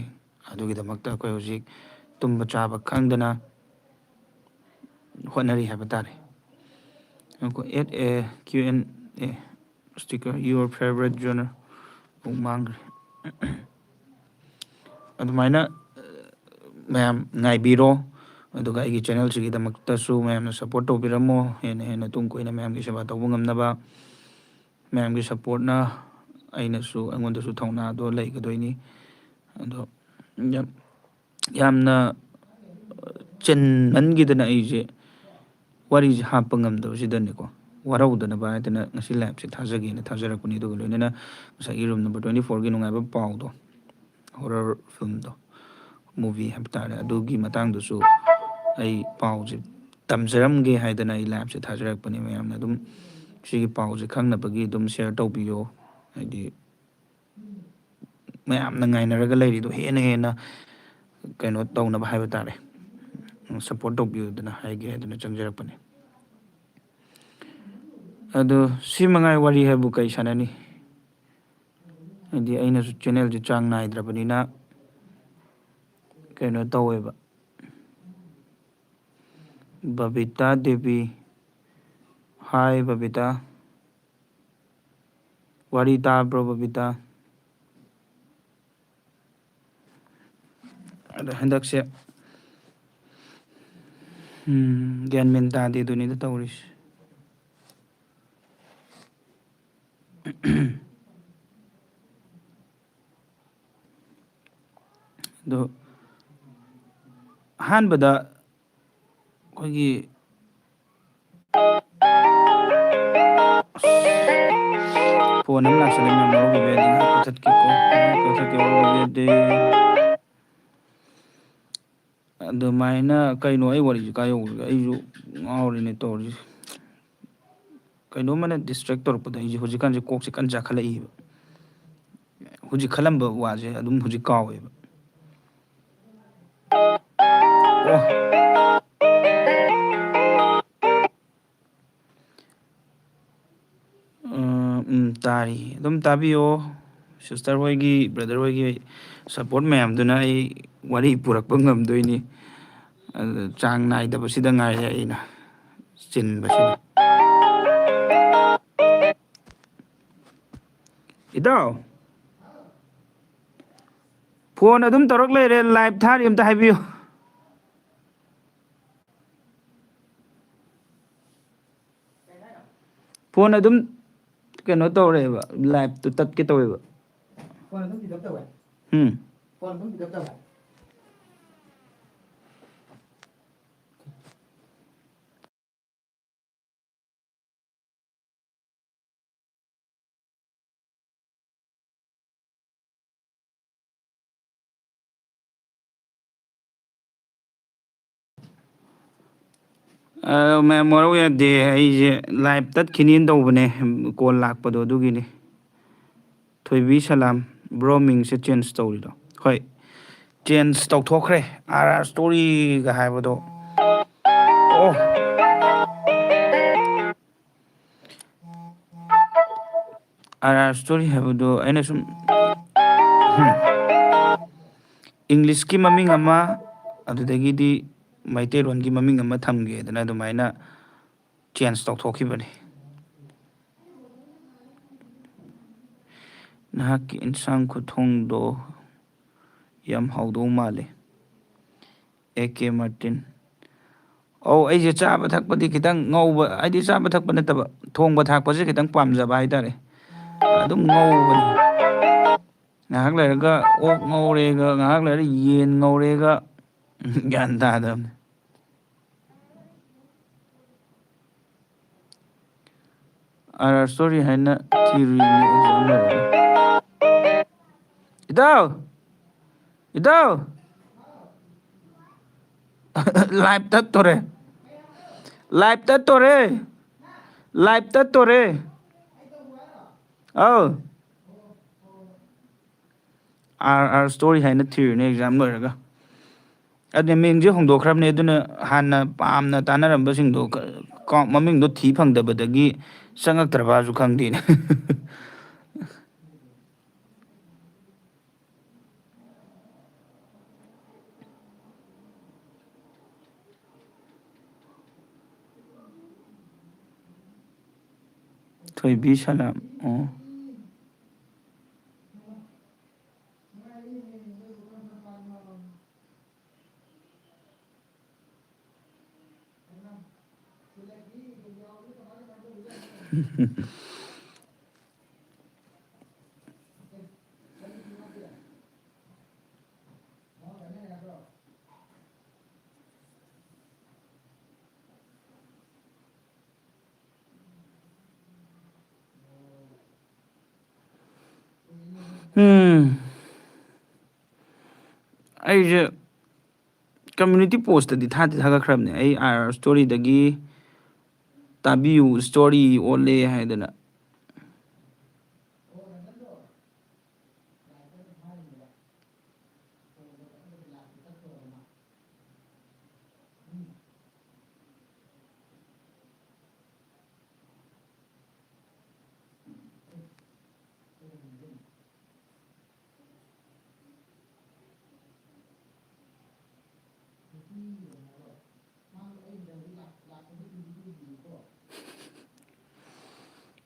ꯑꯗꯨꯒꯤꯗꯃꯛꯇ ꯑꯩꯈꯣꯏ ꯍꯧꯖꯤꯛ ꯇꯨꯝꯕ ꯆꯥꯕ ꯈꯪꯗꯅ ꯍꯣꯠꯅꯔꯤ ꯍꯥꯏꯕ ꯇꯥꯔꯦ꯫ At a Q and A sticker, your favorite genre, ꯑꯃꯨꯛ ꯃꯥꯡꯈ꯭ꯔꯦ꯫ ꯑꯗꯨꯃꯥꯏꯅ ꯃꯌꯥꯝ ꯉꯥꯏꯕꯤꯔꯣ꯫ ꯑꯗꯨꯒ ꯑꯩꯒꯤ channelꯁꯤꯒꯤꯗꯃꯛꯇꯁꯨ ꯃꯌꯥꯝꯅ support ꯇꯧꯕꯤꯔꯝꯃꯣ꯫ ꯍꯦꯟꯅ ꯍꯦꯟꯅ ꯇꯨꯡ ꯀꯣꯏꯅ ꯃꯌꯥꯝꯒꯤ ꯁꯦꯕꯥ ꯇꯧꯕ ꯉꯝꯅꯕ꯫ ꯃꯌꯥꯝꯒꯤ supportꯅ ꯑꯩꯅꯁꯨ, ꯑꯩꯉꯣꯟꯗꯁꯨ ꯊꯧꯅꯥꯗꯣ ꯂꯩꯒꯗꯣꯏꯅꯤ꯫ ꯑꯗꯣ ꯌꯥꯝ, ꯌꯥꯝꯅ ꯆꯤꯟꯃꯟꯈꯤꯗꯅ ꯑꯩꯁꯦ ꯋꯥꯔꯤꯁꯦ ꯍꯥꯞꯄ ꯉꯝꯗꯕꯁꯤꯗꯅꯦꯀꯣ, ꯋꯥꯔꯧꯗꯅꯕ ꯍꯥꯏꯗꯅ ꯉꯁꯤ liveꯁꯦ ꯊꯥꯖꯒꯦꯅ ꯊꯥꯖꯔꯛꯄꯅꯤ꯫ ꯑꯗꯨꯒ ꯂꯣꯏꯅꯅ ꯉꯁꯥꯏꯒꯤ room number twenty fourꯒꯤ ꯅꯨꯡꯉꯥꯏꯕ ꯄꯥꯎꯗꯣ, horror filmꯗꯣ, movie ꯍꯥꯏꯕ ꯇꯥꯔꯦ, ꯑꯗꯨꯒꯤ ꯃꯇꯥꯡꯗꯁꯨ ꯑꯩ ꯄꯥꯎꯁꯦ ꯇꯝꯖꯔꯝꯒꯦ ꯍꯥꯏꯗꯅ ꯑꯩ liveꯁꯦ ꯊꯥꯖꯔꯛꯄꯅꯤ꯫ ꯃꯌꯥꯝꯅ ꯑꯗꯨꯝ ꯁꯤꯒꯤ ꯄꯥꯎꯁꯦ ꯈꯪꯅꯕꯒꯤ ꯑꯗꯨꯝ share ꯇꯧꯕꯤꯌꯣ꯫ ꯍꯥꯏꯗꯤ ꯃꯌꯥꯝꯅ ꯉꯥꯏꯅꯔꯒ ꯂꯩꯔꯤꯗꯣ ꯍꯦꯟꯅ ꯍꯦꯟꯅ ꯀꯩꯅꯣ ꯇꯧꯅꯕ ꯍꯥꯏꯕ ꯇꯥꯔꯦ, support ꯇꯧꯕꯤꯌꯨꯗꯅ ꯍꯥꯏꯒꯦ ꯍꯥꯏꯗꯅ ꯆꯪꯖꯔꯛꯄꯅꯤ꯫ ꯑꯗꯣ ꯁꯤ ꯃꯉꯥꯏ ꯋꯥꯔꯤ ꯍꯥꯏꯕꯨ ꯀꯩ ꯁꯥꯟꯅꯅꯤ? ꯍꯥꯏꯗꯤ ꯑꯩꯅꯁꯨ channelꯁꯦ ꯆꯥꯡ ꯅꯥꯏꯗ꯭ꯔꯕꯅꯤꯅ ꯀꯩꯅꯣ ꯇꯧꯋꯦꯕ꯫ ꯕꯕꯤꯇꯥ ꯗꯦꯕꯤ, hi ꯕꯕꯤꯇꯥ꯫ ꯋꯥꯔꯤ ꯇꯥꯕ꯭ꯔꯣ ꯕꯕꯤꯇꯥ? ꯑꯗꯣ ꯍꯟꯗꯛꯁꯦ, ꯎꯝ, ꯒ꯭ꯌꯥꯟ ꯃꯦꯟ ꯇꯥꯗꯦ ꯑꯗꯨꯅꯤꯗ ꯇꯧꯔꯤꯁꯦ꯫ ꯑꯗꯣ ꯑꯍꯥꯟꯕꯗ ꯑꯩꯈꯣꯏꯒꯤ phone ꯑꯃ ꯂꯥꯛꯁꯜꯂꯦ, ꯃꯌꯥꯝ ꯂꯧꯕꯤꯕ ꯌꯥꯗꯦ꯫ ꯉꯥꯏꯍꯥꯛ ꯀꯛꯊꯠꯀꯦꯀꯣ, ꯉꯥꯏꯍꯥꯛ ꯀꯛꯊꯠꯀꯦ, ꯂꯧꯕꯤꯕ ꯌꯥꯗꯦ꯫ ꯑꯗꯨꯃꯥꯏꯅ ꯀꯩꯅꯣ, ꯑꯩ ꯋꯥꯔꯤꯁꯦ ꯀꯥꯏ ꯌꯧꯈ꯭ꯔꯒꯦ? ꯑꯩꯁꯨ ꯉꯥꯎꯔꯦꯅꯦ ꯇꯧꯔꯤꯁꯦ꯫ ꯀꯩꯅꯣꯝꯃꯅ distract ꯇꯧꯔꯛꯄꯗ ꯑꯩꯁꯦ ꯍꯧꯖꯤꯛꯀꯥꯟꯁꯦ ꯀꯣꯛꯁꯦ ꯀꯟꯅ ꯆꯥꯈꯠꯂꯛꯏꯕ꯫ ꯍꯧꯖꯤꯛ ꯈꯜꯂꯝꯕ ꯋꯥꯁꯦ ꯑꯗꯨꯝ ꯍꯧꯖꯤꯛ ꯀꯥꯎꯋꯦꯕ꯫ ꯑꯣ꯫ ꯎꯝ, ꯎꯝ, ꯇꯥꯔꯤ꯫ ꯑꯗꯨꯝ ꯇꯥꯕꯤꯌꯣ꯫ Sister ꯍꯣꯏꯒꯤ, brother ꯍꯣꯏꯒꯤ support ꯃꯌꯥꯝꯗꯨꯅ ꯑꯩ ꯋꯥꯔꯤ ꯄꯨꯔꯛꯄ ꯉꯝꯗꯣꯏꯅꯤ꯫ ꯑꯗꯨ ꯆꯥꯡ ꯅꯥꯏꯗꯕꯁꯤꯗ ꯉꯥꯏꯔꯦ ꯑꯩꯅ ꯆꯤꯟꯕꯁꯤꯅ꯫ ꯏꯇꯥꯎ, phone ꯑꯗꯨꯝ ꯇꯧꯔꯛ ꯂꯩꯔꯦ, live ꯊꯥꯔꯤ, ꯑꯝꯇ ꯍꯥꯏꯕꯤꯌꯨ꯫ Phone ꯑꯗꯨꯝ ꯀꯩꯅꯣ ꯇꯧꯔꯦꯕ, live ꯇꯨ ꯇꯠꯀꯦ ꯇꯧꯋꯦꯕ꯫ ꯎꯝ꯫ ꯑ, ꯃꯌꯥꯝ ꯋꯥꯔꯧ ꯌꯥꯗꯦ, ꯑꯩꯁꯦ live ꯇꯠꯈꯤꯅꯤꯅ ꯇꯧꯕꯅꯦ, call ꯂꯥꯛꯄꯗꯣ ꯑꯗꯨꯒꯤꯅꯤ꯫ ꯊꯣꯏꯕꯤ ꯁꯂꯥꯝ, bro ꯃꯤꯡꯁꯦ change ꯇꯧꯔꯤꯔꯣ? ꯍꯣꯏ, change ꯇꯧꯊꯣꯛꯈ꯭ꯔꯦ꯫ ꯑꯥꯔ ꯑꯥꯔ storyꯒ ꯍꯥꯏꯕꯗꯣ꯫ ꯑꯣ꯫ ꯑꯥꯔ ꯑꯥꯔ story ꯍꯥꯏꯕꯗꯣ ꯑꯩꯅ ꯁꯨꯝ, ꯎꯝ, Englishꯀꯤ ꯃꯃꯤꯡ ꯑꯃ, ꯑꯗꯨꯗꯒꯤꯗꯤ ꯃꯩꯇꯩꯂꯣꯟꯒꯤ ꯃꯃꯤꯡ ꯑꯃ ꯊꯝꯒꯦꯗꯅ ꯑꯗꯨꯃꯥꯏꯅ change ꯇꯧꯊꯣꯛꯈꯤꯕꯅꯤ꯫ ꯅꯍꯥꯛꯀꯤ ꯏꯟꯁꯥꯡ ꯈꯨꯊꯣꯡꯗꯣ ꯌꯥꯝ ꯍꯥꯎꯗꯧ ꯃꯥꯜꯂꯦ꯫ A K Martin. ꯑꯧ, ꯑꯩꯁꯦ ꯆꯥꯕ ꯊꯛꯄꯗꯤ ꯈꯤꯇꯪ ꯉꯧꯕ, ꯍꯥꯏꯗꯤ ꯆꯥꯕ ꯊꯛꯄ ꯅꯠꯇꯕ, ꯊꯣꯡꯕ ꯊꯥꯛꯄꯁꯦ ꯈꯤꯇꯪ ꯄꯥꯝꯖꯕ ꯍꯥꯏꯇꯥꯔꯦ꯫ ꯑꯗꯨꯝ ꯉꯧꯕꯅꯤ꯫ ꯉꯥꯏꯍꯥꯛ ꯂꯩꯔꯒ ꯑꯣꯛ ꯉꯧꯔꯦꯒ, ꯉꯥꯏꯍꯥꯛ ꯂꯩꯔꯒ ꯌꯦꯟ ꯉꯧꯔꯦꯒ, ꯒ꯭ꯌꯥꯟ ꯇꯥꯗꯕꯅꯤ꯫ ꯑꯥꯔ ꯑꯥꯔ story ꯍꯥꯏꯅ ꯊꯤꯔꯨꯏꯅꯦ exam ꯂꯣꯏꯔꯒ꯫ ꯏꯇꯥꯎ! ꯏꯇꯥꯎ! Live ꯇꯠꯇꯣꯔꯦ꯫ Live ꯇꯠꯇꯣꯔꯦ꯫ Live ꯇꯠꯇꯣꯔꯦ꯫ ꯑꯧ꯫ R R story ꯍꯥꯏꯅ ꯊꯤꯔꯨꯅꯦ exam ꯂꯣꯏꯔꯒ꯫ ꯑꯗꯨꯅꯦ ꯃꯤꯡꯁꯦ ꯍꯣꯡꯗꯣꯛꯈ꯭ꯔꯕꯅꯦ, ꯑꯗꯨꯅ ꯍꯥꯟꯅ ꯄꯥꯝꯅ ꯇꯥꯟꯅꯔꯝꯕꯁꯤꯡꯗꯣ ꯀ-, ꯀ-, ꯃꯃꯤꯡꯗꯣ ꯊꯤ ꯐꯪꯗꯕꯗꯒꯤ ꯆꯪꯉꯛꯇ꯭ꯔꯕꯁꯨ ꯈꯪꯗꯦꯅꯦ꯫ ꯊꯣꯏꯕꯤ ꯁꯂꯥꯝ꯫ ꯑꯣ꯫ ꯎꯝ꯫ ꯑꯩꯁꯦ community post ꯇꯗꯤ ꯊꯥꯗꯤ ꯊꯥꯒꯠꯈ꯭ꯔꯕꯅꯦ꯫ ꯑꯩ R R story ꯗꯒꯤ ꯇꯥꯕꯤꯌꯨ, story ꯑꯣꯜꯂꯦ ꯍꯥꯏꯗꯅ꯫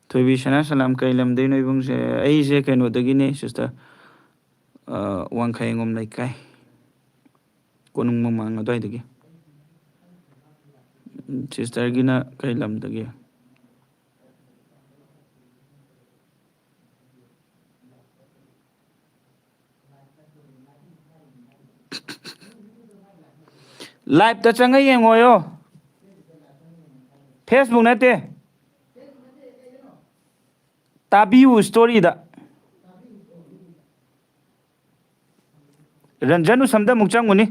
ꯊꯣꯏꯕꯤ ꯁꯅꯥ ꯁꯂꯥꯝ, ꯀꯩ ꯂꯝꯗꯩꯅꯣ ꯏꯕꯨꯡꯁꯦ? ꯑꯩꯁꯦ ꯀꯩꯅꯣꯗꯒꯤꯅꯦ sister, ꯑ, ꯋꯥꯡꯈꯩꯉꯣꯝ ꯂꯩꯀꯥꯏ, ꯀꯣꯅꯨꯡ ꯃꯃꯥꯡ ꯑꯗꯨꯋꯥꯏꯗꯒꯤ꯫ Sister ꯒꯤꯅ ꯀꯩ ꯂꯝꯗꯒꯤ? Live ꯇ ꯆꯪꯉ ꯌꯦꯡꯉꯣꯌꯣ꯫ Facebook ꯅꯠꯇꯦ꯫ ꯇꯥꯕꯤꯌꯨ story ꯗ꯫ ꯔꯟꯖꯟ ꯎꯁꯝꯗ ꯑꯃꯨꯛ ꯆꯪꯉꯨꯅꯤ꯫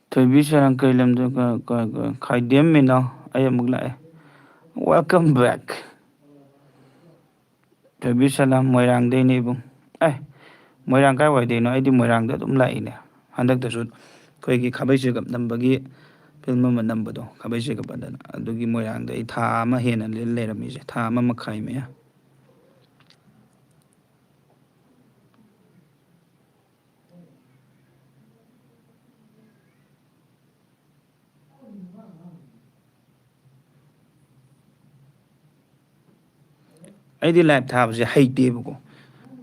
ꯊꯣꯏꯕꯤ ꯁꯔꯥꯡ ꯀꯩ ꯂꯝꯗ ꯀ-, ꯀ-, ꯀ-, ꯈꯥꯏꯗꯦꯝ ꯃꯤꯅꯥꯎ, ꯑꯩ ꯑꯃꯨꯛ ꯂꯥꯛꯑꯦ꯫ Welcome back꯫ ꯊꯣꯏꯕꯤ ꯁꯂꯥꯝ, ꯃꯣꯏꯔꯥꯡꯗꯩꯅꯦ ꯏꯕꯨꯡ꯫ ꯑꯦ, ꯃꯣꯏꯔꯥꯡ ꯀꯥꯏꯋꯥꯏꯗꯩꯅꯣ? ꯑꯩꯗꯤ ꯃꯣꯏꯔꯥꯡꯗ ꯑꯗꯨꯝ ꯂꯥꯛꯏꯅꯦ꯫ ꯍꯟꯗꯛꯇꯁꯨ ꯑꯩꯈꯣꯏꯒꯤ ꯈꯥꯕꯩ ꯆꯦꯒꯞ ꯅꯝꯕꯒꯤ ꯐꯤꯂꯝ ꯑꯃ ꯅꯝꯕꯗꯣ, ꯈꯥꯕꯩ ꯆꯦꯒꯞ ꯑꯗꯨꯅ, ꯑꯗꯨꯒꯤ ꯃꯣꯏꯔꯥꯡꯗ ꯑꯩ ꯊꯥ ꯑꯃ ꯍꯦꯟꯅ ꯂꯩꯔꯝꯃꯤꯁꯦ, ꯊꯥ ꯑꯃ ꯃꯈꯥꯏ ꯃꯌꯥ꯫ ꯑꯩꯗꯤ ꯂꯥꯏꯚ ꯊꯥꯕꯁꯦ ꯍꯩꯇꯦꯕꯀꯣ,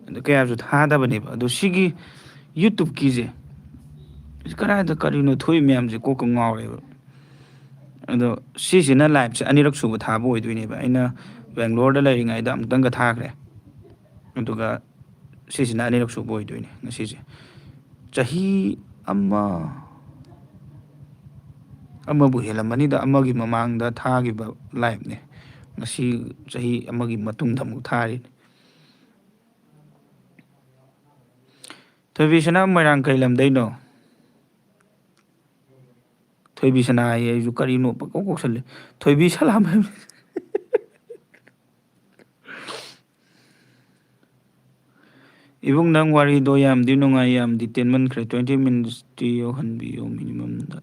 ꯑꯗꯨ ꯀꯌꯥꯁꯨ ꯊꯥꯗꯕꯅꯦꯕ꯫ ꯑꯗꯣ ꯁꯤꯒꯤ YouTube-ꯀꯤꯁꯦ, ꯀꯗꯥꯏꯗ ꯀꯔꯤꯅꯣ ꯊꯣꯛꯏ ꯃꯌꯥꯝꯁꯦ ꯀꯣꯛꯀ ꯉꯥꯎꯔꯦꯕ꯫ ꯑꯗꯣ ꯁꯤꯁꯤꯅ ꯂꯥꯏꯚꯁꯦ ꯑꯅꯤꯔꯛ ꯁꯨꯕ ꯊꯥꯕ ꯑꯣꯏꯗꯣꯏꯅꯦꯕ꯫ ꯑꯩꯅ ꯕꯦꯡꯒ꯭ꯂꯣꯔꯗ ꯂꯩꯔꯤꯉꯩꯗ ꯑꯃꯨꯛꯇꯪꯒ ꯊꯥꯈ꯭ꯔꯦ, ꯑꯗꯨꯒ ꯁꯤꯁꯤꯅ ꯑꯅꯤꯔꯛ ꯁꯨꯕ ꯑꯣꯏꯗꯣꯏꯅꯦ ꯉꯁꯤꯁꯦ꯫ ꯆꯍꯤ ꯑꯃ, ꯑꯃꯕꯨ ꯍꯦꯜꯂꯝꯃꯅꯤꯗ, ꯑꯃꯒꯤ ꯃꯃꯥꯡꯗ ꯊꯥꯈꯤꯕ ꯂꯥꯏꯞꯅꯦ꯫ ꯉꯁꯤ ꯆꯍꯤ ꯑꯃꯒꯤ ꯃꯇꯨꯡꯗ ꯑꯃꯨꯛ ꯊꯥꯔꯤꯅꯦ꯫ ꯊꯣꯏꯕꯤꯁꯅꯥ ꯃꯣꯏꯔꯥꯡ ꯀꯩ ꯂꯝꯗꯩꯅꯣ? ꯊꯣꯏꯕꯤꯁꯅꯥ ꯍꯥꯏꯌꯦ, ꯑꯩꯁꯨ ꯀꯔꯤꯅꯣ ꯄꯪꯀꯧ ꯀꯧꯁꯜꯂꯦ꯫ ꯊꯣꯏꯕꯤ ꯁꯂꯥꯝ ꯍꯥꯏꯕ꯫ ꯏꯕꯨꯡ, ꯅꯪ ꯋꯥꯔꯤꯗꯣ ꯌꯥꯝꯗꯤ ꯅꯨꯡꯉꯥꯏ, ꯌꯥꯝꯗꯤ ꯇꯦꯟꯃꯟꯈ꯭ꯔꯦ꯫ Twenty minutes-ꯇꯤ ꯌꯧꯍꯟꯕꯤꯌꯣ minimum-ꯗ꯫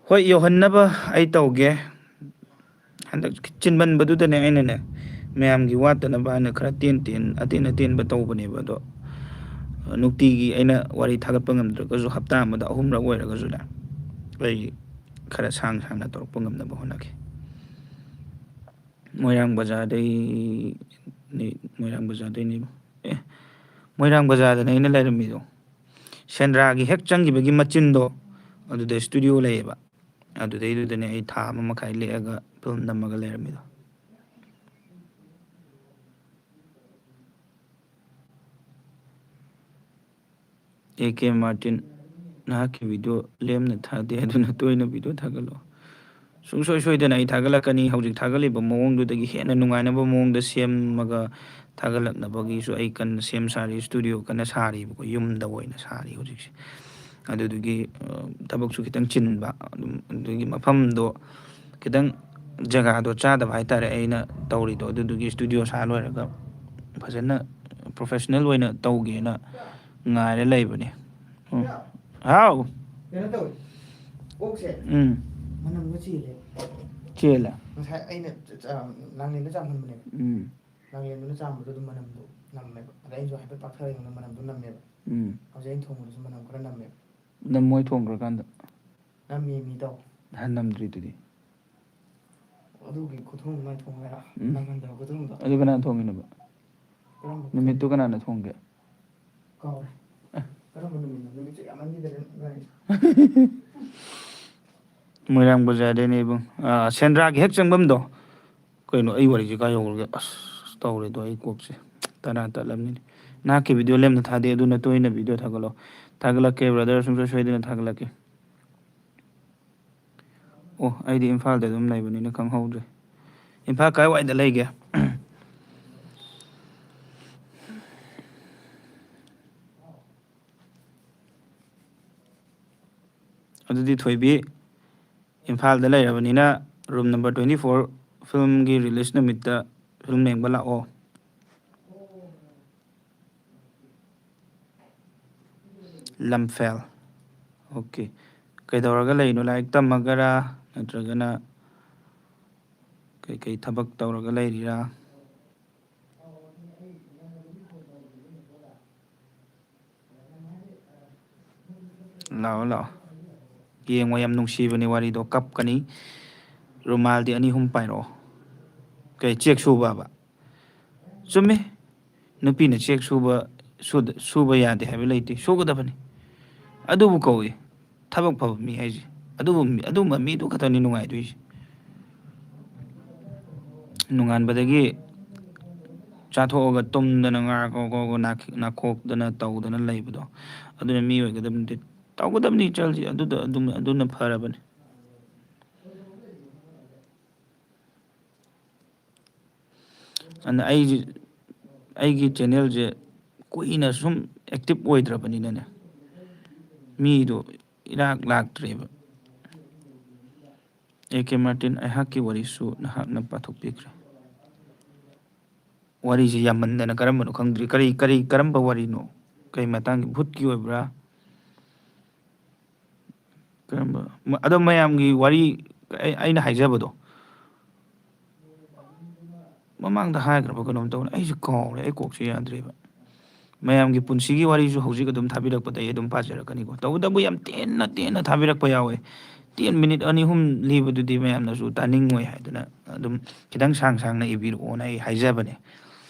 ꯍꯣꯏ, ꯌꯧꯍꯟꯅꯕ ꯑꯩ ꯇꯧꯒꯦ꯫ ꯍꯟꯗꯛ ꯆꯤꯟꯃꯟꯕꯗꯨꯗꯅꯦ ꯑꯩꯅꯅꯦ, ꯃꯌꯥꯝꯒꯤ ꯋꯥꯠꯇꯅꯕ ꯍꯥꯏꯅ ꯈꯔ ꯇꯦꯟ ꯇꯦꯟ, ꯑꯇꯦꯟ ꯑꯇꯦꯟꯕ ꯇꯧꯕꯅꯦꯕ꯫ ꯑꯗꯣ ꯅꯨꯡꯇꯤꯒꯤ ꯑꯩꯅ ꯋꯥꯔꯤ ꯊꯥꯒꯠꯄ ꯉꯝꯗ꯭ꯔꯒꯁꯨ, ꯍꯞꯇꯥ ꯑꯃꯗ ꯑꯍꯨꯝꯔꯛ ꯑꯣꯏꯔꯒꯁꯨꯅꯦ, ꯑꯩ ꯈꯔ ꯁꯥꯡ ꯁꯥꯡꯅ ꯇꯧꯔꯛꯄ ꯉꯝꯅꯕ ꯍꯣꯠꯅꯒꯦ꯫ ꯃꯣꯏꯔꯥꯡ ꯕꯖꯥꯔꯗꯩꯅꯤ, ꯃꯣꯏꯔꯥꯡ ꯕꯖꯥꯔꯗꯩꯅꯤ꯫ ꯑꯦ, ꯃꯣꯏꯔꯥꯡ ꯕꯖꯥꯔꯗꯅꯦ ꯑꯩꯅ ꯂꯩꯔꯝꯃꯤꯗꯣ꯫ ꯁꯦꯟꯗ꯭ꯔꯥꯒꯤ ꯍꯦꯛ ꯆꯪꯈꯤꯕꯒꯤ ꯃꯆꯤꯟꯗꯣ, ꯑꯗꯨꯗ ꯁ꯭ꯇꯨꯗꯤꯑꯣ ꯂꯩꯌꯦꯕ꯫ ꯑꯗꯨꯗꯩꯗꯨꯗꯅꯦ ꯑꯩ ꯊꯥ ꯑꯃ ꯃꯈꯥꯏ ꯂꯦꯛꯑꯒ ꯐꯤꯂꯝ ꯅꯝꯃꯒ ꯂꯩꯔꯝꯃꯤꯗꯣ꯫ ꯑꯦ ꯀꯦ ꯃꯥꯔꯇꯤꯟ, ꯅꯍꯥꯛꯀꯤ ꯚꯤꯗꯤꯑꯣ ꯂꯦꯝꯅ ꯊꯥꯗꯦ, ꯑꯗꯨꯅ ꯇꯣꯏꯅ ꯚꯤꯗꯤꯑꯣ ꯊꯥꯒꯠꯂꯛꯑꯣ꯫ ꯁꯨꯡꯁꯣꯏ ꯁꯣꯏꯗꯅ ꯑꯩ ꯊꯥꯒꯠꯂꯛꯀꯅꯤ꯫ ꯍꯧꯖꯤꯛ ꯊꯥꯒꯠꯂꯤꯕ ꯃꯑꯣꯡꯗꯨꯗꯒꯤ ꯍꯦꯟꯅ ꯅꯨꯡꯉꯥꯏꯅꯕ ꯃꯑꯣꯡꯗ ꯁꯦꯝꯃꯒ ꯊꯥꯒꯠꯂꯛꯅꯕꯒꯤꯁꯨ ꯑꯩ ꯀꯟꯅ ꯁꯦꯝ ꯁꯥꯔꯤ, ꯁ꯭ꯇꯨꯗꯤꯑꯣ ꯀꯟꯅ ꯁꯥꯔꯤꯕꯀꯣ, ꯌꯨꯝꯗ ꯑꯣꯏꯅ ꯁꯥꯔꯤ ꯍꯧꯖꯤꯛꯁꯦ꯫ ꯑꯗꯨꯗꯨꯒꯤ, ꯑ, ꯊꯕꯛꯁꯨ ꯈꯤꯇꯪ ꯆꯤꯟꯕ, ꯑꯗꯨꯝ, ꯑꯗꯨꯒꯤ ꯃꯐꯝꯗꯣ ꯈꯤꯇꯪ ꯖꯒꯥꯗꯣ ꯆꯥꯗꯕ ꯍꯥꯏꯇꯥꯔꯦ꯫ ꯑꯩꯅ ꯇꯧꯔꯤꯗꯣ ꯑꯗꯨꯗꯨꯒꯤ ꯁ꯭ꯇꯨꯗꯤꯑꯣ ꯁꯥ ꯂꯣꯏꯔꯒ ꯐꯖꯅ ꯄ꯭ꯔꯣꯐꯦꯁꯅꯦꯜ ꯑꯣꯏꯅ ꯇꯧꯒꯦꯅ ꯉꯥꯏꯔ ꯂꯩꯕꯅꯦ꯫ ꯎꯝ꯫ ꯍꯥꯎ꯫ ꯀꯩꯅꯣ ꯇꯧꯋꯦ꯫ ꯑꯣꯛꯁꯦ ꯎꯝ꯫ ꯃꯅꯝꯗꯣ ꯆꯦꯜꯂꯦ꯫ ꯆꯦꯜꯂꯦ? ꯉꯁꯥꯏ ꯑꯩꯅ ꯆ-, ꯆ-, ꯂꯥꯡꯂꯦꯟꯗ ꯆꯥꯝꯍꯟꯕꯅꯦꯕ꯫ ꯎꯝ꯫ ꯂꯥꯡꯂꯦꯟꯗꯨꯅ ꯆꯥꯝꯕꯗꯣ ꯑꯗꯨꯝ ꯃꯅꯝꯗꯣ ꯅꯝꯃꯦꯕ꯫ ꯑꯗ ꯑꯩꯅꯁꯨ ꯍꯥꯏꯐꯦꯠ ꯄꯥꯛꯊꯔ ꯌꯦꯡꯕꯗ ꯃꯅꯝꯗꯣ ꯅꯝꯃꯦꯕ꯫ ꯎꯝ꯫ ꯍꯧꯖꯤꯛ ꯑꯩꯅ ꯊꯣꯡꯕꯗꯁꯨ ꯃꯅꯝ ꯈꯔ ꯅꯝꯃꯦꯕ꯫ ꯅꯝꯃꯣꯏ ꯊꯣꯡꯈ꯭ꯔꯀꯥꯟꯗ꯫ ꯅꯝꯃꯤ ꯃꯤ ꯇꯧ꯫ ꯅꯍꯥꯟ ꯅꯝꯗ꯭ꯔꯤꯗꯨꯗꯤ꯫ ꯑꯗꯨꯒꯤ ꯈꯨꯊꯣꯡ ꯑꯗꯨꯃꯥꯏꯅ ꯊꯣꯡ ꯍꯥꯏꯔ ꯎꯝ꯫ ꯅꯝꯍꯟꯗꯕ ꯈꯨꯊꯣꯡꯗꯣ꯫ ꯑꯗꯨ ꯀꯅꯥꯅ ꯊꯣꯡꯉꯤꯅꯣꯕ? ꯀꯔꯝꯕ ꯅꯨꯃꯤꯠꯇꯨ ꯀꯅꯥꯅ ꯊꯣꯡꯒꯦ? ꯀꯥꯎꯔꯦ꯫ ꯑꯦ꯫ ꯀꯔꯝꯕ ꯅꯨꯃꯤꯠꯅꯣ? ꯅꯨꯃꯤꯠꯁꯦ ꯌꯥꯝꯃꯟꯈꯤꯗꯅ ꯏꯕꯥꯅꯤ꯫ ꯃꯣꯏꯔꯥꯡ ꯕꯖꯥꯔꯗꯩꯅꯦ ꯏꯕꯨꯡ꯫ ꯑꯥ, ꯁꯦꯟꯗ꯭ꯔꯥꯒꯤ ꯍꯦꯛ ꯆꯪꯐꯝꯗꯣ꯫ ꯀꯩꯅꯣ, ꯑꯩ ꯋꯥꯔꯤꯁꯦ ꯀꯥꯏ ꯌꯧꯈ꯭ꯔꯒꯦ? ꯑꯁ, ꯇꯧꯔꯦꯗꯣ, ꯑꯩ ꯀꯣꯛꯁꯦ ꯇꯔꯥ ꯇꯠꯂꯝꯅꯤꯅꯦ꯫ ꯅꯍꯥꯛꯀꯤ ꯚꯤꯗꯤꯑꯣ ꯂꯦꯝꯅ ꯊꯥꯗꯦ, ꯑꯗꯨꯅ ꯇꯣꯏꯅ ꯚꯤꯗꯤꯑꯣ ꯊꯥꯒꯠꯂꯣ꯫ ꯊꯥꯒꯠꯂꯛꯀꯦ, ꯕ꯭ꯔꯗꯔ, ꯁꯨꯡꯁꯣꯏ ꯁꯣꯏꯗꯅ ꯊꯥꯒꯠꯂꯛꯀꯦ꯫ ꯑꯣ, ꯑꯩꯗꯤ ꯏꯝꯐꯥꯜꯗ ꯑꯗꯨꯝ ꯂꯩꯕꯅꯤꯅ ꯈꯪꯍꯧꯗ꯭ꯔꯦ꯫ ꯏꯝꯐꯥꯜ ꯀꯥꯏꯋꯥꯏꯗ ꯂꯩꯒꯦ? ꯑꯗꯨꯗꯤ ꯊꯣꯏꯕꯤ, ꯏꯝꯐꯥꯜꯗ ꯂꯩꯔꯕꯅꯤꯅ room number twenty four filmꯒꯤ release ꯅꯨꯃꯤꯠꯇ film ꯌꯦꯡꯕ ꯂꯥꯛꯑꯣ꯫ ꯂꯝꯐꯦꯜ꯫ OK꯫ ꯀꯩꯗꯧꯔꯒ ꯂꯩꯔꯤꯅꯣ? ꯂꯥꯏꯔꯤꯛ ꯇꯝꯃꯒꯔꯥ? ꯅꯠꯇ꯭ꯔꯒꯅ ꯀꯩꯀꯩ ꯊꯕꯛ ꯇꯧꯔꯒ ꯂꯩꯔꯤꯔꯥ? ꯂꯥꯛꯑꯣ, ꯂꯥꯛꯑꯣ꯫ ꯌꯦꯡꯉꯣ, ꯌꯥꯝ ꯅꯨꯡꯁꯤꯕꯅꯤ ꯋꯥꯔꯤꯗꯣ, ꯀꯞꯀꯅꯤ꯫ ꯔꯨꯃꯥꯜꯗꯤ ꯑꯅꯤ ꯑꯍꯨꯝ ꯄꯥꯏꯔꯛꯑꯣ꯫ ꯀꯩ, ꯆꯦꯛ ꯁꯨꯕꯕ? ꯆꯨꯝꯃꯤ꯫ ꯅꯨꯄꯤꯅ ꯆꯦꯛ ꯁꯨꯕ, ꯁꯨꯗ-, ꯁꯨꯕ ꯌꯥꯗꯦ ꯍꯥꯏꯕ ꯂꯩꯇꯦ, ꯁꯨꯒꯗꯕꯅꯤ꯫ ꯑꯗꯨꯕꯨ ꯀꯧꯏ ꯊꯕꯛ ꯐꯕ ꯃꯤ ꯍꯥꯏꯁꯦ꯫ ꯑꯗꯨꯕꯨ ꯃꯤ-, ꯑꯗꯨꯒꯨꯝꯕ ꯃꯤꯗꯨ ꯈꯛꯇꯅꯤ ꯅꯨꯡꯉꯥꯏꯗꯣꯏꯁꯦ꯫ ꯅꯣꯡꯉꯥꯟꯕꯗꯒꯤ ꯆꯥꯊꯣꯛꯑꯒ ꯇꯨꯝꯗꯅ ꯉꯥ ꯀꯣꯛ ꯀꯣꯛ ꯅꯥꯈꯣꯛꯇꯅ ꯇꯧꯗꯅ ꯂꯩꯕꯗꯣ, ꯑꯗꯨꯅ ꯃꯤ ꯑꯣꯏꯒꯗꯕ ꯅꯠꯇꯦ꯫ ꯇꯧꯒꯗꯕꯅꯤ ꯏꯆꯜꯁꯤ, ꯑꯗꯨꯗ ꯑꯗꯨꯝ, ꯑꯗꯨꯅ ꯐꯔꯕꯅꯤ꯫ ꯑꯗꯨꯅ ꯑꯩꯁꯤ, ꯑꯩꯒꯤ channelꯁꯦ ꯀꯨꯏꯅ ꯁꯨꯝ active ꯑꯣꯏꯗ꯭ꯔꯕꯅꯤꯅꯅꯦ, ꯃꯤꯗꯣ ꯏꯔꯥꯛ ꯂꯥꯛꯇ꯭ꯔꯦꯕ꯫ ꯑꯦ ꯀꯦ ꯃꯥꯔꯇꯤꯟ, ꯑꯩꯍꯥꯛꯀꯤ ꯋꯥꯔꯤꯁꯨ ꯅꯍꯥꯛꯅ ꯄꯥꯊꯣꯛꯄꯤꯈ꯭ꯔꯦ꯫ ꯋꯥꯔꯤꯁꯤ ꯌꯥꯝꯃꯟꯗꯅ ꯀꯔꯝꯕꯅꯣ ꯈꯪꯗ꯭ꯔꯤ꯫ ꯀꯔꯤ, ꯀꯔꯤ, ꯀꯔꯝꯕ ꯋꯥꯔꯤꯅꯣ? ꯀꯔꯤ ꯃꯇꯥꯡꯒꯤ? ꯚꯨꯠꯀꯤ ꯑꯣꯏꯕ꯭ꯔꯥ? ꯀꯔꯝꯕ? ꯃ-, ꯑꯗꯣ ꯃꯌꯥꯝꯒꯤ ꯋꯥꯔꯤ, ꯑꯩ-, ꯑꯩꯅ ꯍꯥꯏꯖꯕꯗꯣ, ꯃꯃꯥꯡꯗ ꯍꯥꯏꯈ꯭ꯔꯕ ꯀꯩꯅꯣꯝ ꯇꯧꯕꯅꯦ, ꯑꯩꯁꯨ ꯀꯥꯎꯔꯦ, ꯑꯩ ꯀꯣꯛꯁꯦ ꯌꯥꯗ꯭ꯔꯦꯕ꯫ ꯃꯌꯥꯝꯒꯤ ꯄꯨꯟꯁꯤꯒꯤ ꯋꯥꯔꯤꯁꯨ ꯍꯧꯖꯤꯛ ꯑꯗꯨꯝ ꯊꯥꯕꯤꯔꯛꯄꯗ ꯑꯩ ꯑꯗꯨꯝ ꯄꯥꯖꯔꯛꯀꯅꯤꯀꯣ꯫ ꯇꯧꯕꯇꯕꯨ ꯌꯥꯝ ꯇꯦꯟꯅ ꯇꯦꯟꯅ ꯊꯥꯕꯤꯔꯛꯄ ꯌꯥꯎꯋꯦ꯫ ꯇꯦꯟ ꯃꯤꯅꯤꯠ ꯑꯅꯤ ꯑꯍꯨꯝ ꯂꯤꯕꯗꯨꯗꯤ ꯃꯌꯥꯝꯅꯁꯨ ꯇꯥꯅꯤꯡꯉꯣꯏ ꯍꯥꯏꯗꯅ ꯑꯗꯨꯝ ꯈꯤꯇꯪ ꯁꯥꯡ ꯁꯥꯡꯅ ꯏꯕꯤꯔꯛꯑꯣꯅ ꯑꯩ ꯍꯥꯏꯖꯕꯅꯦ꯫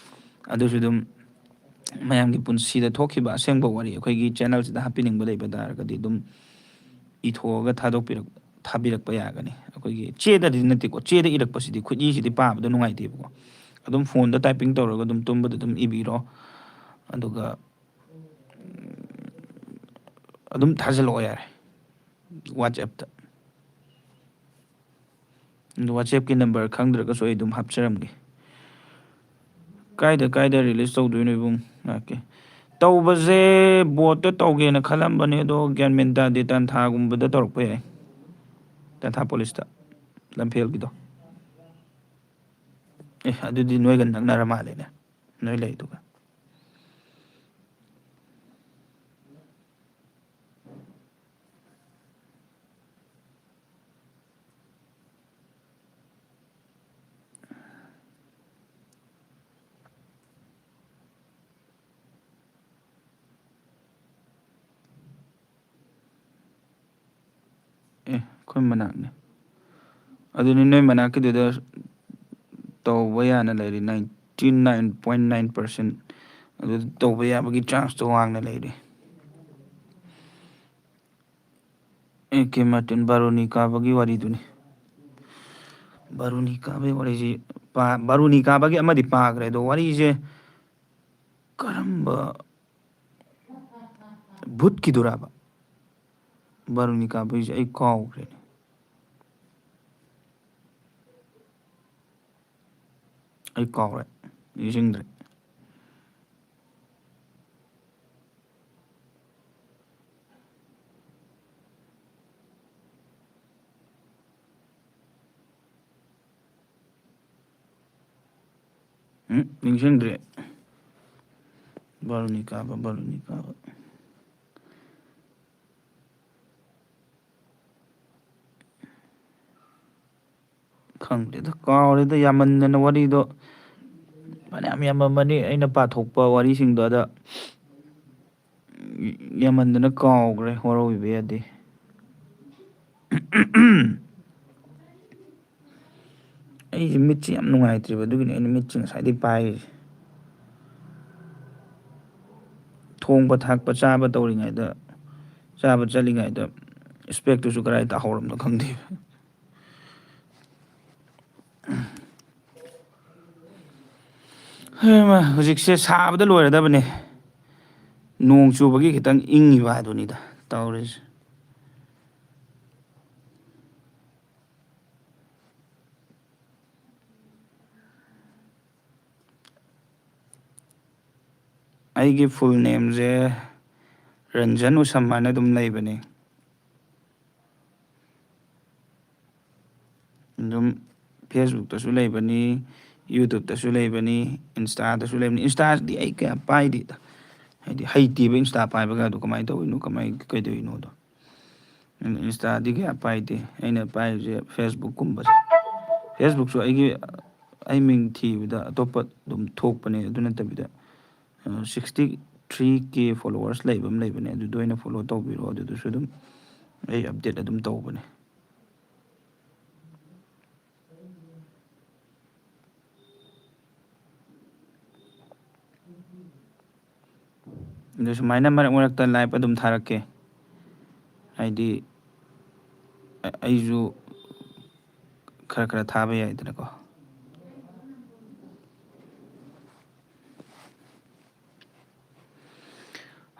ꯑꯗꯨꯁꯨ ꯑꯗꯨꯝ ꯃꯌꯥꯝꯒꯤ ꯄꯨꯟꯁꯤꯗ ꯊꯣꯛꯈꯤꯕ ꯑꯁꯦꯡꯕ ꯋꯥꯔꯤ ꯑꯩꯈꯣꯏꯒꯤ ꯆꯦꯅꯦꯜꯁꯤꯗ ꯍꯥꯞꯄꯤꯅꯤꯡꯕ ꯂꯩꯕ ꯇꯥꯔꯒꯗꯤ ꯑꯗꯨꯝ ꯏꯊꯣꯛꯑꯒ ꯊꯥꯗꯣꯛꯄꯤꯔꯛ-, ꯊꯥꯕꯤꯔꯛꯄ ꯌꯥꯒꯅꯤ꯫ ꯑꯩꯈꯣꯏꯒꯤ ꯆꯦꯗꯗꯤ ꯅꯠꯇꯦꯀꯣ, ꯆꯦꯗ ꯏꯔꯛꯄꯁꯤꯗꯤ ꯈꯨꯠꯏꯁꯤꯗꯤ ꯄꯥꯕꯗ ꯅꯨꯡꯉꯥꯏꯇꯦꯕꯀꯣ꯫ ꯑꯗꯨꯝ ꯐꯣꯟꯗ ꯇꯥꯏꯄꯤꯡ ꯇꯧꯔꯒ ꯑꯗꯨꯝ ꯇꯨꯝꯕꯗ ꯑꯗꯨꯝ ꯏꯕꯤꯔꯣ, ꯑꯗꯨꯒ ꯑꯗꯨꯝ ꯊꯥꯖꯤꯜꯂꯛꯑꯣ ꯌꯥꯔꯦ ꯋꯥꯆꯦꯞꯇ꯫ ꯑꯗꯨ ꯋꯥꯆꯦꯞꯀꯤ ꯅꯝꯕꯔ ꯈꯪꯗ꯭ꯔꯒꯁꯨ ꯑꯩ ꯑꯗꯨꯝ ꯍꯥꯞꯆꯔꯝꯒꯦ꯫ ꯀꯥꯏꯗ, ꯀꯥꯏꯗ ꯔꯤꯂꯤꯁ ꯇꯧꯗꯣꯏꯅꯣ ꯏꯕꯨꯡ? ꯉꯥꯏꯈꯣ꯫ ꯇꯧꯕꯁꯦ ꯕꯣꯠꯇ ꯇꯧꯒꯦꯅ ꯈꯜꯂꯝꯕꯅꯦ, ꯑꯗꯣ ꯒ꯭ꯌꯥꯟ ꯃꯦꯟ ꯇꯥꯗꯦ꯫ ꯇꯥꯟꯊꯥꯒꯨꯝꯕꯗ ꯇꯧꯔꯛꯄ ꯌꯥꯏ꯫ ꯇꯥꯟꯊꯥ ꯄꯨꯂꯤꯁꯇ, ꯂꯝꯐꯦꯜꯒꯤꯗꯣ꯫ ꯑꯦ, ꯑꯗꯨꯗꯤ ꯅꯣꯏꯒ ꯅꯛꯅꯔ ꯃꯥꯜꯂꯦꯅꯦ, ꯅꯣꯏ ꯂꯩꯗꯨꯒ꯫ ꯑꯦ, ꯑꯩꯈꯣꯏ ꯃꯅꯥꯛꯅꯦ꯫ ꯑꯗꯨꯅꯤ, ꯅꯣꯏ ꯃꯅꯥꯛꯀꯤꯗꯨꯗ ꯇꯧꯕ ꯌꯥꯅ ꯂꯩꯔꯤ, ninety nine point nine percent꯫ ꯑꯗꯨ ꯇꯧꯕ ꯌꯥꯕꯒꯤ ꯆꯥꯟꯁꯇꯣ ꯋꯥꯡꯅ ꯂꯩꯔꯤ꯫ ꯑꯦ ꯀꯦ ꯃꯥꯔꯇꯤꯟ, ꯕꯥꯔꯨꯅꯤ ꯀꯥꯕꯒꯤ ꯋꯥꯔꯤꯗꯨꯅꯤ꯫ ꯕꯥꯔꯨꯅꯤ ꯀꯥꯕꯒꯤ ꯋꯥꯔꯤꯁꯤ ꯄꯥ-, ꯕꯥꯔꯨꯅꯤ ꯀꯥꯕꯒꯤ ꯑꯃꯗꯤ ꯄꯥꯈ꯭ꯔꯦ, ꯑꯗꯣ ꯋꯥꯔꯤꯁꯦ ꯀꯔꯝꯕ ꯚꯨꯠꯀꯤꯗꯨꯔꯕ? ꯕꯥꯔꯨꯅꯤ ꯀꯥꯕꯒꯤꯁꯦ ꯑꯩ ꯀꯥꯎꯈ꯭ꯔꯦꯅꯦ꯫ ꯑꯩ ꯀꯥꯎꯔꯦ, ꯅꯤꯡꯁꯤꯡꯗ꯭ꯔꯦ꯫ ꯎꯝ, ꯅꯤꯡꯁꯤꯡꯗ꯭ꯔꯦ꯫ ꯕꯥꯔꯨꯅꯤ ꯀꯥꯕ, ꯕꯥꯔꯨꯅꯤ ꯀꯥꯕ꯫ ꯈꯪꯗꯦꯗ, ꯀꯥꯎꯔꯦꯗ, ꯌꯥꯝꯃꯟꯗꯅ ꯋꯥꯔꯤꯗꯣ ꯐꯅꯌꯥꯝ ꯌꯥꯝꯃꯝꯃꯅꯤ ꯑꯩꯅ ꯄꯥꯊꯣꯛꯄ ꯋꯥꯔꯤꯁꯤꯡꯗꯣ꯫ ꯑꯗ ꯌꯥꯝꯃꯟꯗꯅ ꯀꯥꯎꯈ꯭ꯔꯦ, ꯋꯥꯔꯧꯕꯤꯕ ꯌꯥꯗꯦ꯫ ꯑꯩꯁꯦ ꯃꯤꯠꯁꯦ ꯌꯥꯝ ꯅꯨꯡꯉꯥꯏꯇ꯭ꯔꯤꯕ, ꯑꯗꯨꯒꯤꯅꯦ ꯑꯩꯅ ꯃꯤꯠꯁꯦ ꯉꯁꯥꯏꯗꯩ ꯄꯥꯏꯔꯤꯁꯦ꯫ ꯊꯣꯡꯕ ꯊꯥꯛꯄ, ꯆꯥꯕ ꯇꯧꯔꯤꯉꯩꯗ, ꯆꯥꯕ ꯆꯠꯂꯤꯉꯩꯗ ꯏꯁꯄꯦꯛꯇꯨꯁꯨ ꯀꯗꯥꯏ ꯇꯥꯍꯧꯔꯝꯅꯣ ꯈꯪꯗꯦꯕ꯫ ꯍꯩꯃꯥ, ꯍꯧꯖꯤꯛꯁꯦ ꯁꯥꯕꯗ ꯂꯣꯏꯔꯗꯕꯅꯦ꯫ ꯅꯣꯡ ꯆꯨꯕꯒꯤ ꯈꯤꯇꯪ ꯏꯪꯉꯤꯕ ꯍꯥꯏꯗꯨꯅꯤꯗ ꯇꯧꯔꯤꯁꯦ꯫ ꯑꯩꯒꯤ ꯐꯨꯜ ꯅꯦꯝꯁꯦ ꯔꯟꯖꯟ ꯎꯁꯝ ꯍꯥꯏꯅ ꯑꯗꯨꯝ ꯂꯩꯕꯅꯤ꯫ ꯑꯗꯨꯝ ꯐꯦꯁꯕꯨꯛꯇꯁꯨ ꯂꯩꯕꯅꯤ, ꯌꯨꯇ꯭ꯌꯨꯕꯇꯁꯨ ꯂꯩꯕꯅꯤ, ꯏꯟꯁꯇꯥꯗꯁꯨ ꯂꯩꯕꯅꯤ꯫ ꯏꯟꯁꯇꯥꯗꯤ ꯑꯩ ꯀꯌꯥ ꯄꯥꯏꯗꯦꯗ, ꯍꯥꯏꯗꯤ ꯍꯩꯇꯦꯕ ꯏꯟꯁꯇꯥ ꯄꯥꯏꯕꯒ꯫ ꯑꯗꯨ ꯀꯃꯥꯏꯅ ꯇꯧꯔꯤꯅꯣ, ꯀꯃꯥꯏꯅ ꯀꯩꯗꯧꯔꯤꯅꯣꯗꯣ꯫ ꯏꯟꯁꯇꯥꯗꯤ ꯀꯌꯥ ꯄꯥꯏꯗꯦ꯫ ꯑꯩꯅ ꯄꯥꯏꯔꯤꯁꯦ ꯐꯦꯁꯕꯨꯛꯀꯨꯝꯕꯁꯦ꯫ ꯐꯦꯁꯕꯨꯛꯁꯨ ꯑꯩꯒꯤ, ꯑꯩ ꯃꯤꯡ ꯊꯤꯕꯗ ꯑꯇꯣꯞꯄ ꯑꯗꯨꯝ ꯊꯣꯛꯄꯅꯦ꯫ ꯑꯗꯨ ꯅꯠꯇꯕꯤꯗ, ꯁꯤꯛꯁꯇꯤ ꯊ꯭ꯔꯤ ꯀꯦ ꯐꯣꯂꯣꯋꯔꯁ ꯂꯩꯕ ꯑꯃ ꯂꯩꯕꯅꯦ꯫ ꯑꯗꯨꯗ ꯑꯣꯏꯅ ꯐꯣꯂꯣ ꯇꯧꯕꯤꯔꯣ꯫ ꯑꯗꯨꯗꯁꯨ ꯑꯗꯨꯝ ꯑꯩ ꯑꯞꯗꯦꯠ ꯑꯗꯨꯝ ꯇꯧꯕꯅꯦ꯫ ꯑꯗꯨ ꯁꯨꯃꯥꯏꯅ ꯃꯔꯛ ꯃꯔꯛꯇ ꯂꯥꯏꯞ ꯑꯗꯨꯝ ꯊꯥꯔꯛꯀꯦ꯫ ꯍꯥꯏꯗꯤ, ꯑ-, ꯑꯩꯁꯨ ꯈꯔ ꯈꯔ ꯊꯥꯕ ꯌꯥꯏꯗꯅꯀꯣ꯫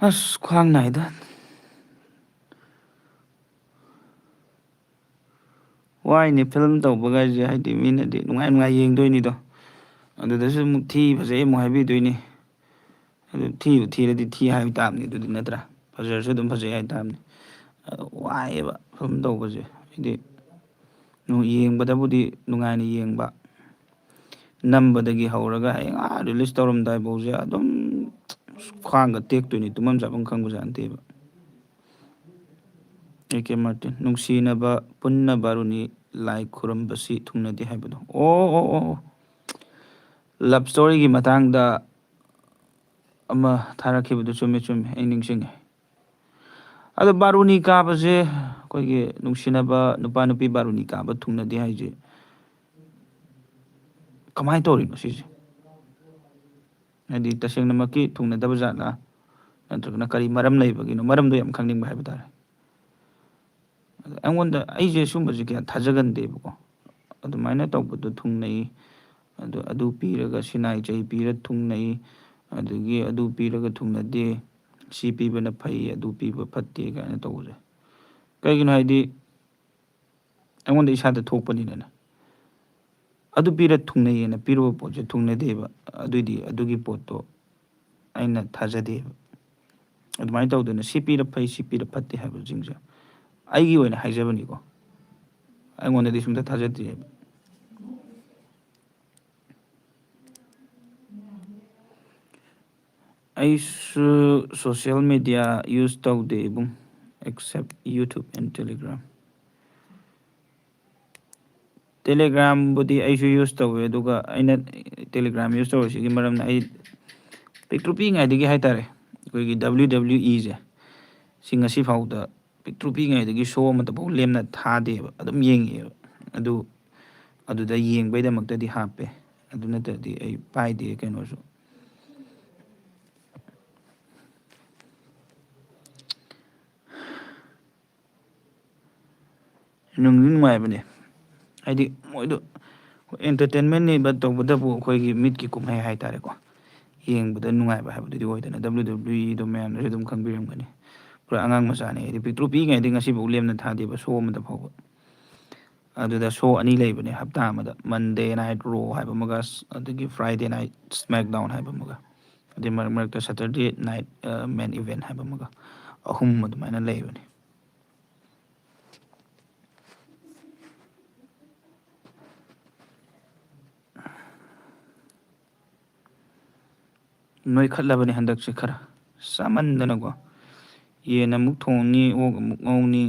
ꯑꯁ, ꯈ꯭ꯋꯥꯡ ꯅꯥꯏꯗ꯫ ꯋꯥꯏꯅꯦ ꯐꯤꯂꯝ ꯇꯧꯕꯒꯥꯏꯁꯦ, ꯍꯥꯏꯗꯤ ꯃꯤꯅꯗꯤ ꯅꯨꯡꯉꯥꯏ ꯅꯨꯡꯉꯥꯏ ꯌꯦꯡꯗꯣꯏꯅꯤꯗꯣ, ꯑꯗꯨꯗꯁꯨ ꯑꯃꯨꯛ ꯊꯤ ꯐꯖꯩ ꯑꯃꯨꯛ ꯍꯥꯏꯕꯤꯗꯣꯏꯅꯤ꯫ ꯑꯗꯨ ꯊꯤꯕꯨ ꯊꯤꯔꯗꯤ ꯊꯤ ꯍꯥꯏꯕ ꯇꯥꯕꯅꯤ, ꯑꯗꯨꯗꯤ ꯅꯠꯇ꯭ꯔꯥ? ꯐꯖꯔꯁꯨ ꯑꯗꯨꯝ ꯐꯖꯩ ꯍꯥꯏ ꯇꯥꯕꯅꯤ꯫ ꯑꯗꯣ ꯋꯥꯏꯌꯦꯕ ꯐꯤꯂꯝ ꯇꯧꯕꯁꯦ, ꯍꯥꯏꯗꯤ ꯅꯨ-, ꯌꯦꯡꯕꯗꯕꯨꯗꯤ ꯅꯨꯡꯉꯥꯏꯅ ꯌꯦꯡꯕ, ꯅꯝꯕꯗꯒꯤ ꯍꯧꯔꯒ ꯍꯌꯦꯡ ꯑꯥ release ꯇꯧꯔꯝꯗꯥꯏꯐꯥꯎꯁꯦ ꯑꯗꯨꯝ ꯈ꯭ꯋꯥꯡꯒ ꯇꯦꯛꯇꯣꯏꯅꯤ, ꯇꯨꯝꯐꯝ ꯆꯥꯐꯝ ꯈꯪꯕꯖꯥꯠ ꯅꯠꯇꯦꯕ꯫ ꯑꯦ ꯀꯦ ꯃꯥꯔꯇꯤꯟ, ꯅꯨꯡꯁꯤꯅꯕ ꯄꯨꯟꯅ ꯕꯥꯔꯨꯅꯤ ꯂꯥꯏ ꯈꯨꯔꯨꯝꯕꯁꯤ ꯊꯨꯡꯅꯗꯦ ꯍꯥꯏꯕꯗꯣ꯫ ꯑꯣ, ꯑꯣ, ꯑꯣ, ꯑꯣ꯫ Love storyꯒꯤ ꯃꯇꯥꯡꯗ ꯑꯃ ꯊꯥꯔꯛꯈꯤꯕꯗꯣ, ꯆꯨꯝꯃꯦ, ꯆꯨꯝꯃꯦ, ꯑꯩ ꯅꯤꯡꯁꯤꯡꯉꯦ꯫ ꯑꯗꯣ ꯕꯥꯔꯨꯅꯤ ꯀꯥꯕꯁꯦ, ꯑꯩꯈꯣꯏꯒꯤ ꯅꯨꯡꯁꯤꯅꯕ ꯅꯨꯄꯥ ꯅꯨꯄꯤ ꯕꯥꯔꯨꯅꯤ ꯀꯥꯕ ꯊꯨꯡꯅꯗꯦ ꯍꯥꯏꯁꯦ ꯀꯃꯥꯏꯅ ꯇꯧꯔꯤꯅꯣ ꯁꯤꯁꯦ? ꯍꯥꯏꯗꯤ ꯇꯁꯦꯡꯅꯃꯛꯀꯤ ꯊꯨꯡꯅꯗꯕ ꯖꯥꯠꯂꯥ? ꯅꯠꯇ꯭ꯔꯒꯅ ꯀꯔꯤ ꯃꯔꯝ ꯂꯩꯕꯒꯤꯅꯣ? ꯃꯔꯝꯗꯣ ꯌꯥꯝ ꯈꯪꯅꯤꯡꯕ ꯍꯥꯏꯕ ꯇꯥꯔꯦ꯫ ꯑꯗ ꯑꯩꯉꯣꯟꯗ, ꯑꯩꯁꯦ ꯁꯨꯝꯕꯁꯦ ꯀꯌꯥ ꯊꯥꯖꯒꯟꯗꯦꯕꯀꯣ꯫ ꯑꯗꯨꯃꯥꯏꯅ ꯇꯧꯕꯗꯣ ꯊꯨꯡꯅꯩ, ꯑꯗꯨ, ꯑꯗꯨ ꯄꯤꯔꯒ ꯁꯤꯅꯥꯏ ꯆꯩ ꯄꯤꯔ ꯊꯨꯡꯅꯩ, ꯑꯗꯒꯤ ꯑꯗꯨ ꯄꯤꯔꯒ ꯊꯨꯡꯅꯗꯦ, ꯁꯤ ꯄꯤꯕꯅ ꯐꯩ, ꯑꯗꯨ ꯄꯤꯕ ꯐꯠꯇꯦ ꯀꯥꯏꯅ ꯇꯧꯕꯁꯦ꯫ ꯀꯩꯒꯤꯅꯣ ꯍꯥꯏꯗꯤ, ꯑꯩꯉꯣꯟꯗ ꯏꯁꯥꯗ ꯊꯣꯛꯄꯅꯤꯅꯅꯦ꯫ ꯑꯗꯨ ꯄꯤꯔ ꯊꯨꯡꯅꯩꯌꯦꯅ ꯄꯤꯔꯨꯕ ꯄꯣꯠꯁꯦ ꯊꯨꯡꯅꯗꯦꯕ꯫ ꯑꯗꯨꯏꯗꯤ ꯑꯗꯨꯒꯤ ꯄꯣꯠꯇꯣ ꯑꯩꯅ ꯊꯥꯖꯗꯦꯕ꯫ ꯑꯗꯨꯃꯥꯏꯅ ꯇꯧꯗꯅ ꯁꯤ ꯄꯤꯔ ꯐꯩ, ꯁꯤ ꯄꯤꯔ ꯐꯠꯇꯦ ꯍꯥꯏꯕꯁꯤꯡꯁꯦ ꯑꯩꯒꯤ ꯑꯣꯏꯅ ꯍꯥꯏꯖꯕꯅꯤꯀꯣ, ꯑꯩꯉꯣꯟꯗꯗꯤ ꯁꯨꯡꯊꯥ ꯊꯥꯖꯗꯦꯕ꯫ ꯑꯩꯁꯨ social media use ꯇꯧꯗꯦ ꯏꯕꯨꯡ, except YouTube and Telegram꯫ Telegramꯕꯨꯗꯤ ꯑꯩꯁꯨ use ꯇꯧꯋꯦ, ꯑꯗꯨꯒ ꯑꯩꯅ Telegram use ꯇꯧꯔꯤꯁꯤꯒꯤ ꯃꯔꯝꯅ, ꯑꯩ ꯄꯤꯛꯇ꯭ꯔꯨ ꯄꯤꯛꯏꯉꯩꯗꯒꯤ ꯍꯥꯏꯇꯥꯔꯦ, ꯑꯩꯈꯣꯏꯒꯤ W W Eꯁꯦ, ꯁꯤ ꯉꯁꯤ ꯐꯥꯎꯗ ꯄꯤꯛꯇ꯭ꯔꯨ ꯄꯤꯛꯏꯉꯩꯗꯒꯤ show ꯑꯃꯠꯇꯐꯥꯎ ꯂꯦꯝꯅ ꯊꯥꯗꯦꯕ, ꯑꯗꯨꯝ ꯌꯦꯡꯉꯛꯑꯦꯕ꯫ ꯑꯗꯨ, ꯑꯗꯨꯗ ꯌꯦꯡꯕꯩꯗꯃꯛꯇꯗꯤ ꯍꯥꯞꯄꯦ, ꯑꯗꯨ ꯅꯠꯇ꯭ꯔꯗꯤ ꯑꯩ ꯄꯥꯏꯗꯦ ꯀꯩꯅꯣꯁꯨ꯫ ꯅꯨꯡꯗꯤ ꯅꯨꯡꯉꯥꯏꯕꯅꯦ꯫ ꯍꯥꯏꯗꯤ ꯃꯣꯏꯗꯣ entertainmentꯅꯤ, but ꯇꯧꯕꯇꯕꯨ ꯑꯩꯈꯣꯏꯒꯤ ꯃꯤꯠꯀꯤ ꯀꯨꯝꯍꯩ ꯍꯥꯏꯇꯥꯔꯦꯀꯣ, ꯌꯦꯡꯕꯗ ꯅꯨꯡꯉꯥꯏꯕ ꯍꯥꯏꯕꯗꯨꯗꯤ ꯑꯣꯏꯗꯅ꯫ W W Eꯗꯣ ꯃꯌꯥꯝꯅꯁꯨ ꯑꯗꯨꯝ ꯈꯪꯕꯤꯔꯝꯒꯅꯤ꯫ ꯄꯨꯔꯥ ꯑꯉꯥꯡ ꯃꯆꯥꯅꯦ, ꯍꯥꯏꯗꯤ ꯄꯤꯛꯇ꯭ꯔꯨ ꯄꯤꯛꯏꯉꯩꯗꯒꯤ ꯉꯁꯤꯐꯥꯎ ꯂꯦꯝꯅ ꯊꯥꯗꯦꯕ show ꯑꯃꯗ ꯐꯥꯎꯕ꯫ ꯑꯗꯨꯗ show ꯑꯅꯤ ꯂꯩꯕꯅꯦ ꯍꯞꯇꯥ ꯑꯃꯗ, Monday Night Raw ꯍꯥꯏꯕ ꯑꯃꯒ, ꯑꯗꯒꯤ Friday Night SmackDown ꯍꯥꯏꯕ ꯑꯃꯒ, ꯑꯗꯩ ꯃꯔꯛ ꯃꯔꯛꯇ Saturday Night, ꯑ, Main Event ꯍꯥꯏꯕ ꯑꯃꯒ, ꯑꯍꯨꯝ ꯑꯗꯨꯃꯥꯏꯅ ꯂꯩꯕꯅꯦ꯫ ꯅꯣꯏꯈꯠꯂꯕꯅꯤ ꯍꯟꯗꯛꯁꯦ ꯈꯔ ꯆꯥꯃꯟꯗꯅꯀꯣ꯫ ꯌꯦꯟ ꯑꯃꯨꯛ ꯊꯣꯡꯅꯤ, ꯑꯣꯛ ꯑꯃꯨꯛ ꯉꯧꯅꯤ,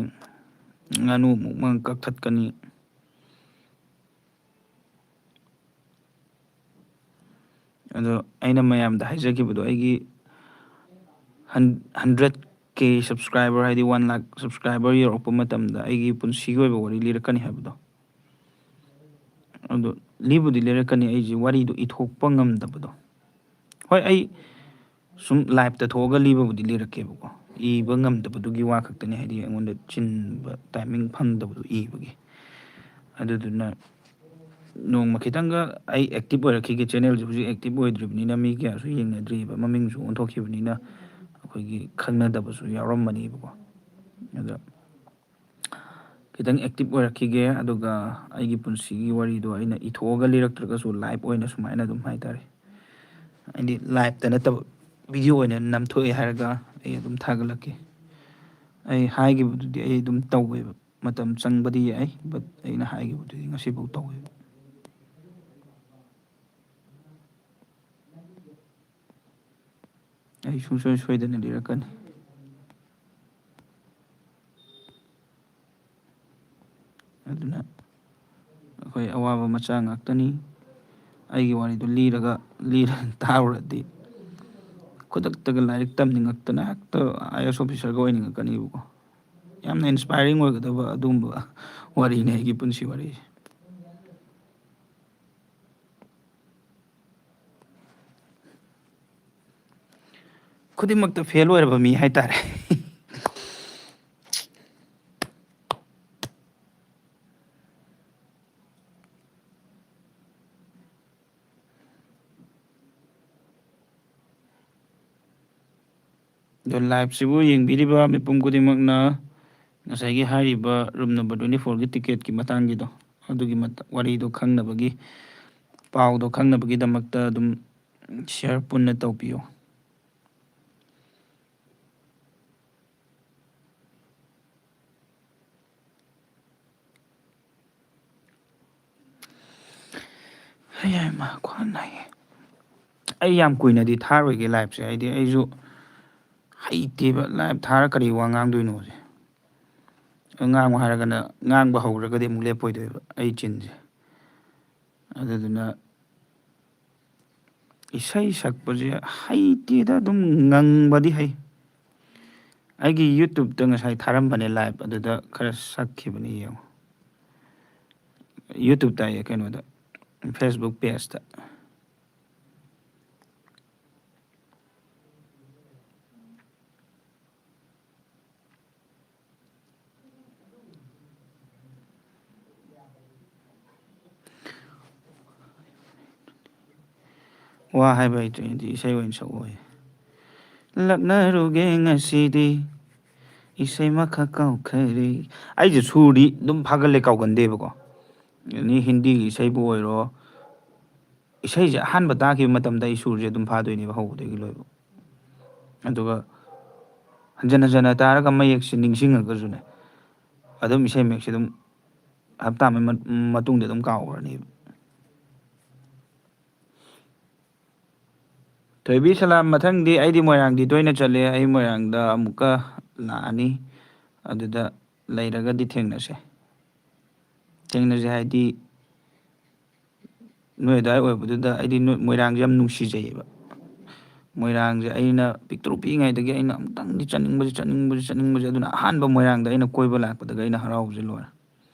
ꯉꯥꯅꯨ ꯑꯃꯨꯛ ꯃꯔꯛ ꯀꯛꯊꯠꯀꯅꯤ꯫ ꯑꯗꯣ ꯑꯩꯅ ꯃꯌꯥꯝꯗ ꯍꯥꯏꯖꯈꯤꯕꯗꯣ, ꯑꯩꯒꯤ ꯍꯟ-, ꯍꯟꯗ꯭ꯔꯦꯠ ꯀꯦ ꯁꯕꯁꯀ꯭ꯔꯥꯏꯕꯔ, ꯍꯥꯏꯗꯤ ꯋꯥꯟ ꯂꯥꯈ ꯁꯕꯁꯀ꯭ꯔꯥꯏꯕꯔ ꯌꯧꯔꯛꯄ ꯃꯇꯝꯗ ꯑꯩꯒꯤ ꯄꯨꯟꯁꯤꯒꯤ ꯑꯣꯏꯕ ꯋꯥꯔꯤ ꯂꯤꯔꯛꯀꯅꯤ ꯍꯥꯏꯕꯗꯣ꯫ ꯑꯗꯣ ꯂꯤꯕꯨꯗꯤ ꯂꯤꯔꯛꯀꯅꯤ, ꯑꯩꯁꯦ ꯋꯥꯔꯤꯗꯣ ꯏꯊꯣꯛꯄ ꯉꯝꯗꯕꯗꯣ꯫ ꯍꯣꯏ, ꯑꯩ ꯁꯨꯝ ꯂꯥꯏꯞꯇ ꯊꯣꯛꯑꯒ ꯂꯤꯕꯕꯨꯗꯤ ꯂꯤꯔꯛꯀꯦꯕꯀꯣ, ꯏꯕ ꯉꯝꯗꯕꯗꯨꯒꯤ ꯋꯥ ꯈꯛꯇꯅꯤ, ꯍꯥꯏꯗꯤ ꯑꯩꯉꯣꯟꯗ ꯆꯤꯟꯕ, ꯇꯥꯏꯃꯤꯡ ꯐꯪꯗꯕꯗꯣ ꯏꯕꯒꯤ꯫ ꯑꯗꯨꯗꯨꯅ ꯅꯣꯡꯃ ꯈꯤꯇꯪꯒ ꯑꯩ ꯑꯦꯛꯇꯤꯚ ꯑꯣꯏꯔꯛꯈꯤꯒꯦ꯫ ꯆꯦꯅꯦꯜꯁꯦ ꯍꯧꯖꯤꯛ ꯑꯦꯛꯇꯤꯚ ꯑꯣꯏꯗ꯭ꯔꯤꯕꯅꯤꯅ, ꯃꯤ ꯀꯌꯥꯁꯨ ꯌꯦꯡꯅꯗ꯭ꯔꯤꯕ, ꯃꯃꯤꯡꯁꯨ ꯑꯣꯟꯊꯣꯛꯈꯤꯕꯅꯤꯅ ꯑꯩꯈꯣꯏꯒꯤ ꯈꯪꯅꯗꯕꯁꯨ ꯌꯥꯎꯔꯝꯃꯅꯤꯕꯀꯣ꯫ ꯑꯗ ꯈꯤꯇꯪ ꯑꯦꯛꯇꯤꯚ ꯑꯣꯏꯔꯛꯈꯤꯒꯦ, ꯑꯗꯨꯒ ꯑꯩꯒꯤ ꯄꯨꯟꯁꯤꯒꯤ ꯋꯥꯔꯤꯗꯣ ꯑꯩꯅ ꯏꯊꯣꯛꯑꯒ ꯂꯤꯔꯛꯇ꯭ꯔꯒꯁꯨ, ꯂꯥꯏꯞ ꯑꯣꯏꯅ ꯁꯨꯃꯥꯏꯅ ꯑꯗꯨꯝ ꯍꯥꯏꯇꯥꯔꯦ, ꯍꯥꯏꯗꯤ ꯂꯥꯏꯞꯇ ꯅꯠꯇꯕ, ꯚꯤꯗꯤꯑꯣ ꯑꯣꯏꯅ ꯅꯝꯊꯣꯛꯑꯦ ꯍꯥꯏꯔꯒ ꯑꯩ ꯑꯗꯨꯝ ꯊꯥꯒꯠꯂꯛꯀꯦ꯫ ꯑꯩ ꯍꯥꯏꯈꯤꯕꯗꯨꯗꯤ ꯑꯩ ꯑꯗꯨꯝ ꯇꯧꯋꯦꯕ, ꯃꯇꯝ ꯆꯪꯕꯗꯤ ꯌꯥꯏ, but ꯑꯩꯅ ꯍꯥꯏꯈꯤꯕꯗꯨꯗꯤ ꯉꯁꯤꯐꯥꯎ ꯇꯧꯋꯦꯕ꯫ ꯑꯩ ꯁꯨꯡꯁꯣꯏ ꯁꯣꯏꯗꯅ ꯂꯤꯔꯛꯀꯅꯤ꯫ ꯑꯗꯨꯅ ꯑꯩꯈꯣꯏ ꯑꯋꯥꯕ ꯃꯆꯥ ꯉꯥꯛꯇꯅꯤ꯫ ꯑꯩꯒꯤ ꯋꯥꯔꯤꯗꯨ ꯂꯤꯔꯒ, ꯂꯤꯔꯒ ꯇꯥꯔꯨꯔꯗꯤ, ꯈꯨꯗꯛꯇꯒ ꯂꯥꯏꯔꯤꯛ ꯇꯝꯅꯤꯡꯉꯛꯇꯅ ꯍꯦꯛꯇ ꯑꯥꯏ ꯑꯦꯁ ꯑꯣꯐꯤꯁꯔꯒ ꯑꯣꯏꯅꯤꯡꯉꯛꯀꯅꯤꯕꯀꯣ꯫ ꯌꯥꯝꯅ ꯏꯟꯁꯄꯥꯏꯔꯤꯡ ꯑꯣꯏꯒꯗꯕ ꯑꯗꯨꯒꯨꯝꯕ ꯋꯥꯔꯤꯅꯤ ꯑꯩꯒꯤ ꯄꯨꯟꯁꯤ ꯋꯥꯔꯤꯁꯦ꯫ ꯈꯨꯗꯤꯡꯃꯛꯇ ꯐꯦꯜ ꯑꯣꯏꯔꯕ ꯃꯤ ꯍꯥꯏꯇꯥꯔꯦ꯫ ꯑꯗꯣ ꯂꯥꯏꯞꯁꯤꯕꯨ ꯌꯦꯡꯕꯤꯔꯤꯕ ꯃꯤꯄꯨꯝ ꯈꯨꯗꯤꯡꯃꯛꯅ ꯉꯁꯥꯏꯒꯤ ꯍꯥꯏꯔꯤꯕ ꯔꯨꯝ ꯅꯝꯕꯔ ꯇ꯭ꯋꯦꯟꯇꯤ ꯐꯣꯔꯒꯤ ꯇꯤꯀꯦꯠꯀꯤ ꯃꯇꯥꯡꯒꯤꯗꯣ, ꯑꯗꯨꯒꯤ ꯃꯇ-, ꯋꯥꯔꯤꯗꯣ ꯈꯪꯅꯕꯒꯤ, ꯄꯥꯎꯗꯣ ꯈꯪꯅꯕꯒꯤꯗꯃꯛꯇ ꯑꯗꯨꯝ ꯁꯤꯌꯔ ꯄꯨꯟꯅ ꯇꯧꯕꯤꯌꯨ꯫ ꯍꯌꯥꯏꯃ ꯈ꯭ꯋꯥꯡ ꯅꯥꯏꯌꯦ꯫ ꯑꯩ ꯌꯥꯝ ꯀꯨꯏꯅꯗꯤ ꯊꯥꯔꯣꯏꯒꯦ ꯂꯥꯏꯞꯁꯦ, ꯍꯥꯏꯗꯤ ꯑꯩꯁꯨ ꯍꯩꯇꯦꯕ ꯂꯥꯏꯞ ꯊꯥꯔ ꯀꯔꯤ ꯋꯥ ꯉꯥꯡꯗꯣꯏꯅꯣꯁꯦ꯫ ꯉꯥꯡꯉꯨ ꯍꯥꯏꯔꯒꯅ ꯉꯥꯡꯕ ꯍꯧꯈ꯭ꯔꯒꯗꯤ ꯑꯃꯨꯛ ꯂꯦꯞꯄꯣꯏꯗꯣꯏꯕ ꯑꯩ ꯆꯤꯟꯁꯦ꯫ ꯑꯗꯨꯗꯨꯅ ꯏꯁꯩ ꯁꯛꯄꯁꯦ ꯍꯩꯇꯦꯗ, ꯑꯗꯨꯝ ꯉꯪꯕꯗꯤ ꯍꯩ꯫ ꯑꯩꯒꯤ ꯌꯨꯇ꯭ꯌꯨꯕꯇ ꯉꯁꯥꯏ ꯊꯥꯔꯝꯕꯅꯦ ꯂꯥꯏꯞ, ꯑꯗꯨꯗ ꯈꯔ ꯁꯛꯈꯤꯕꯅꯤ, ꯌꯦꯡꯉꯣ꯫ ꯌꯨꯇ꯭ꯌꯨꯕꯇ ꯍꯥꯏꯌꯦ, ꯀꯩꯅꯣꯗ, ꯐꯦꯁꯕꯨꯛ ꯄꯦꯖꯇ꯫ ꯋꯥ ꯍꯥꯏꯕ ꯍꯩꯇ꯭ꯔꯦ, ꯑꯩꯗꯤ ꯏꯁꯩ ꯑꯣꯏꯅ ꯁꯛꯑꯣꯌꯦ꯫ ꯂꯛꯅꯔꯨꯒꯦ ꯉꯁꯤꯗꯤ, ꯏꯁꯩ ꯃꯈꯥ ꯀꯥꯎꯈ꯭ꯔꯦ꯫ ꯑꯩꯁꯦ ꯁꯨꯔꯗꯤ ꯑꯗꯨꯝ ꯐꯥꯒꯜꯂꯦ, ꯀꯥꯎꯒꯟꯗꯦꯕꯀꯣ꯫ ꯑꯦꯅꯤ ꯍꯤꯟꯗꯤꯒꯤ ꯏꯁꯩꯕꯨ ꯑꯣꯏꯔꯣ, ꯏꯁꯩꯁꯦ ꯑꯍꯥꯟꯕ ꯇꯥꯈꯤꯕ ꯃꯇꯝꯗ ꯑꯩ ꯁꯨꯔꯁꯦ ꯑꯗꯨꯝ ꯐꯥꯗꯣꯏꯅꯦꯕ, ꯍꯧꯕꯗꯒꯤ ꯂꯣꯏꯕ꯫ ꯑꯗꯨꯒ ꯍꯟꯖꯟ ꯍꯟꯖꯟꯅ ꯇꯥꯔꯒ ꯃꯌꯦꯛꯁꯦ ꯅꯤꯡꯁꯤꯡꯉꯒꯁꯨꯅꯦ, ꯑꯗꯨꯝ ꯏꯁꯩ ꯃꯌꯦꯛꯁꯦ ꯑꯗꯨꯝ ꯍꯞꯇꯥ ꯑꯃꯒꯤ ꯃ-, ꯃꯇꯨꯡꯗ ꯑꯗꯨꯝ ꯀꯥꯎꯈ꯭ꯔꯅꯦꯕ꯫ ꯊꯣꯏꯕꯤ ꯁꯂꯥꯝ, ꯃꯊꯪꯗꯤ ꯑꯩꯗꯤ ꯃꯣꯏꯔꯥꯡꯗꯤ ꯇꯣꯏꯅ ꯆꯠꯂꯦ, ꯑꯩ ꯃꯣꯏꯔꯥꯡꯗ ꯑꯃꯨꯛꯀ ꯂꯥꯛꯑꯅꯤ, ꯑꯗꯨꯗ ꯂꯩꯔꯒꯗꯤ ꯊꯦꯡꯅꯁꯦ꯫ ꯊꯦꯡꯅꯁꯦ ꯍꯥꯏꯗꯤ, ꯅꯣꯏ ꯑꯗꯨꯋꯥꯏ ꯑꯣꯏꯕꯗꯨꯗ ꯑꯩꯗꯤ ꯅꯣꯏ ꯃꯣꯏꯔꯥꯡꯁꯦ ꯌꯥꯝ ꯅꯨꯡꯁꯤꯖꯩꯌꯦꯕ꯫ ꯃꯣꯏꯔꯥꯡꯁꯦ ꯑꯩꯅ ꯄꯤꯛꯇ꯭ꯔꯨ ꯄꯤꯛꯏꯉꯩꯗꯒꯤ ꯑꯩꯅ ꯑꯃꯨꯛꯇꯪꯗꯤ ꯆꯠꯅꯤꯡꯕꯁꯦ, ꯆꯠꯅꯤꯡꯕꯁꯦ, ꯆꯠꯅꯤꯡꯕꯁꯦ꯫ ꯑꯗꯨꯅ ꯑꯍꯥꯟꯕ ꯃꯣꯏꯔꯥꯡꯗ ꯑꯩꯅ ꯀꯣꯏꯕ ꯂꯥꯛꯄꯗꯒꯤ ꯑꯩꯅ ꯍꯔꯥꯎꯕꯁꯦ ꯂꯣꯏꯔꯦ꯫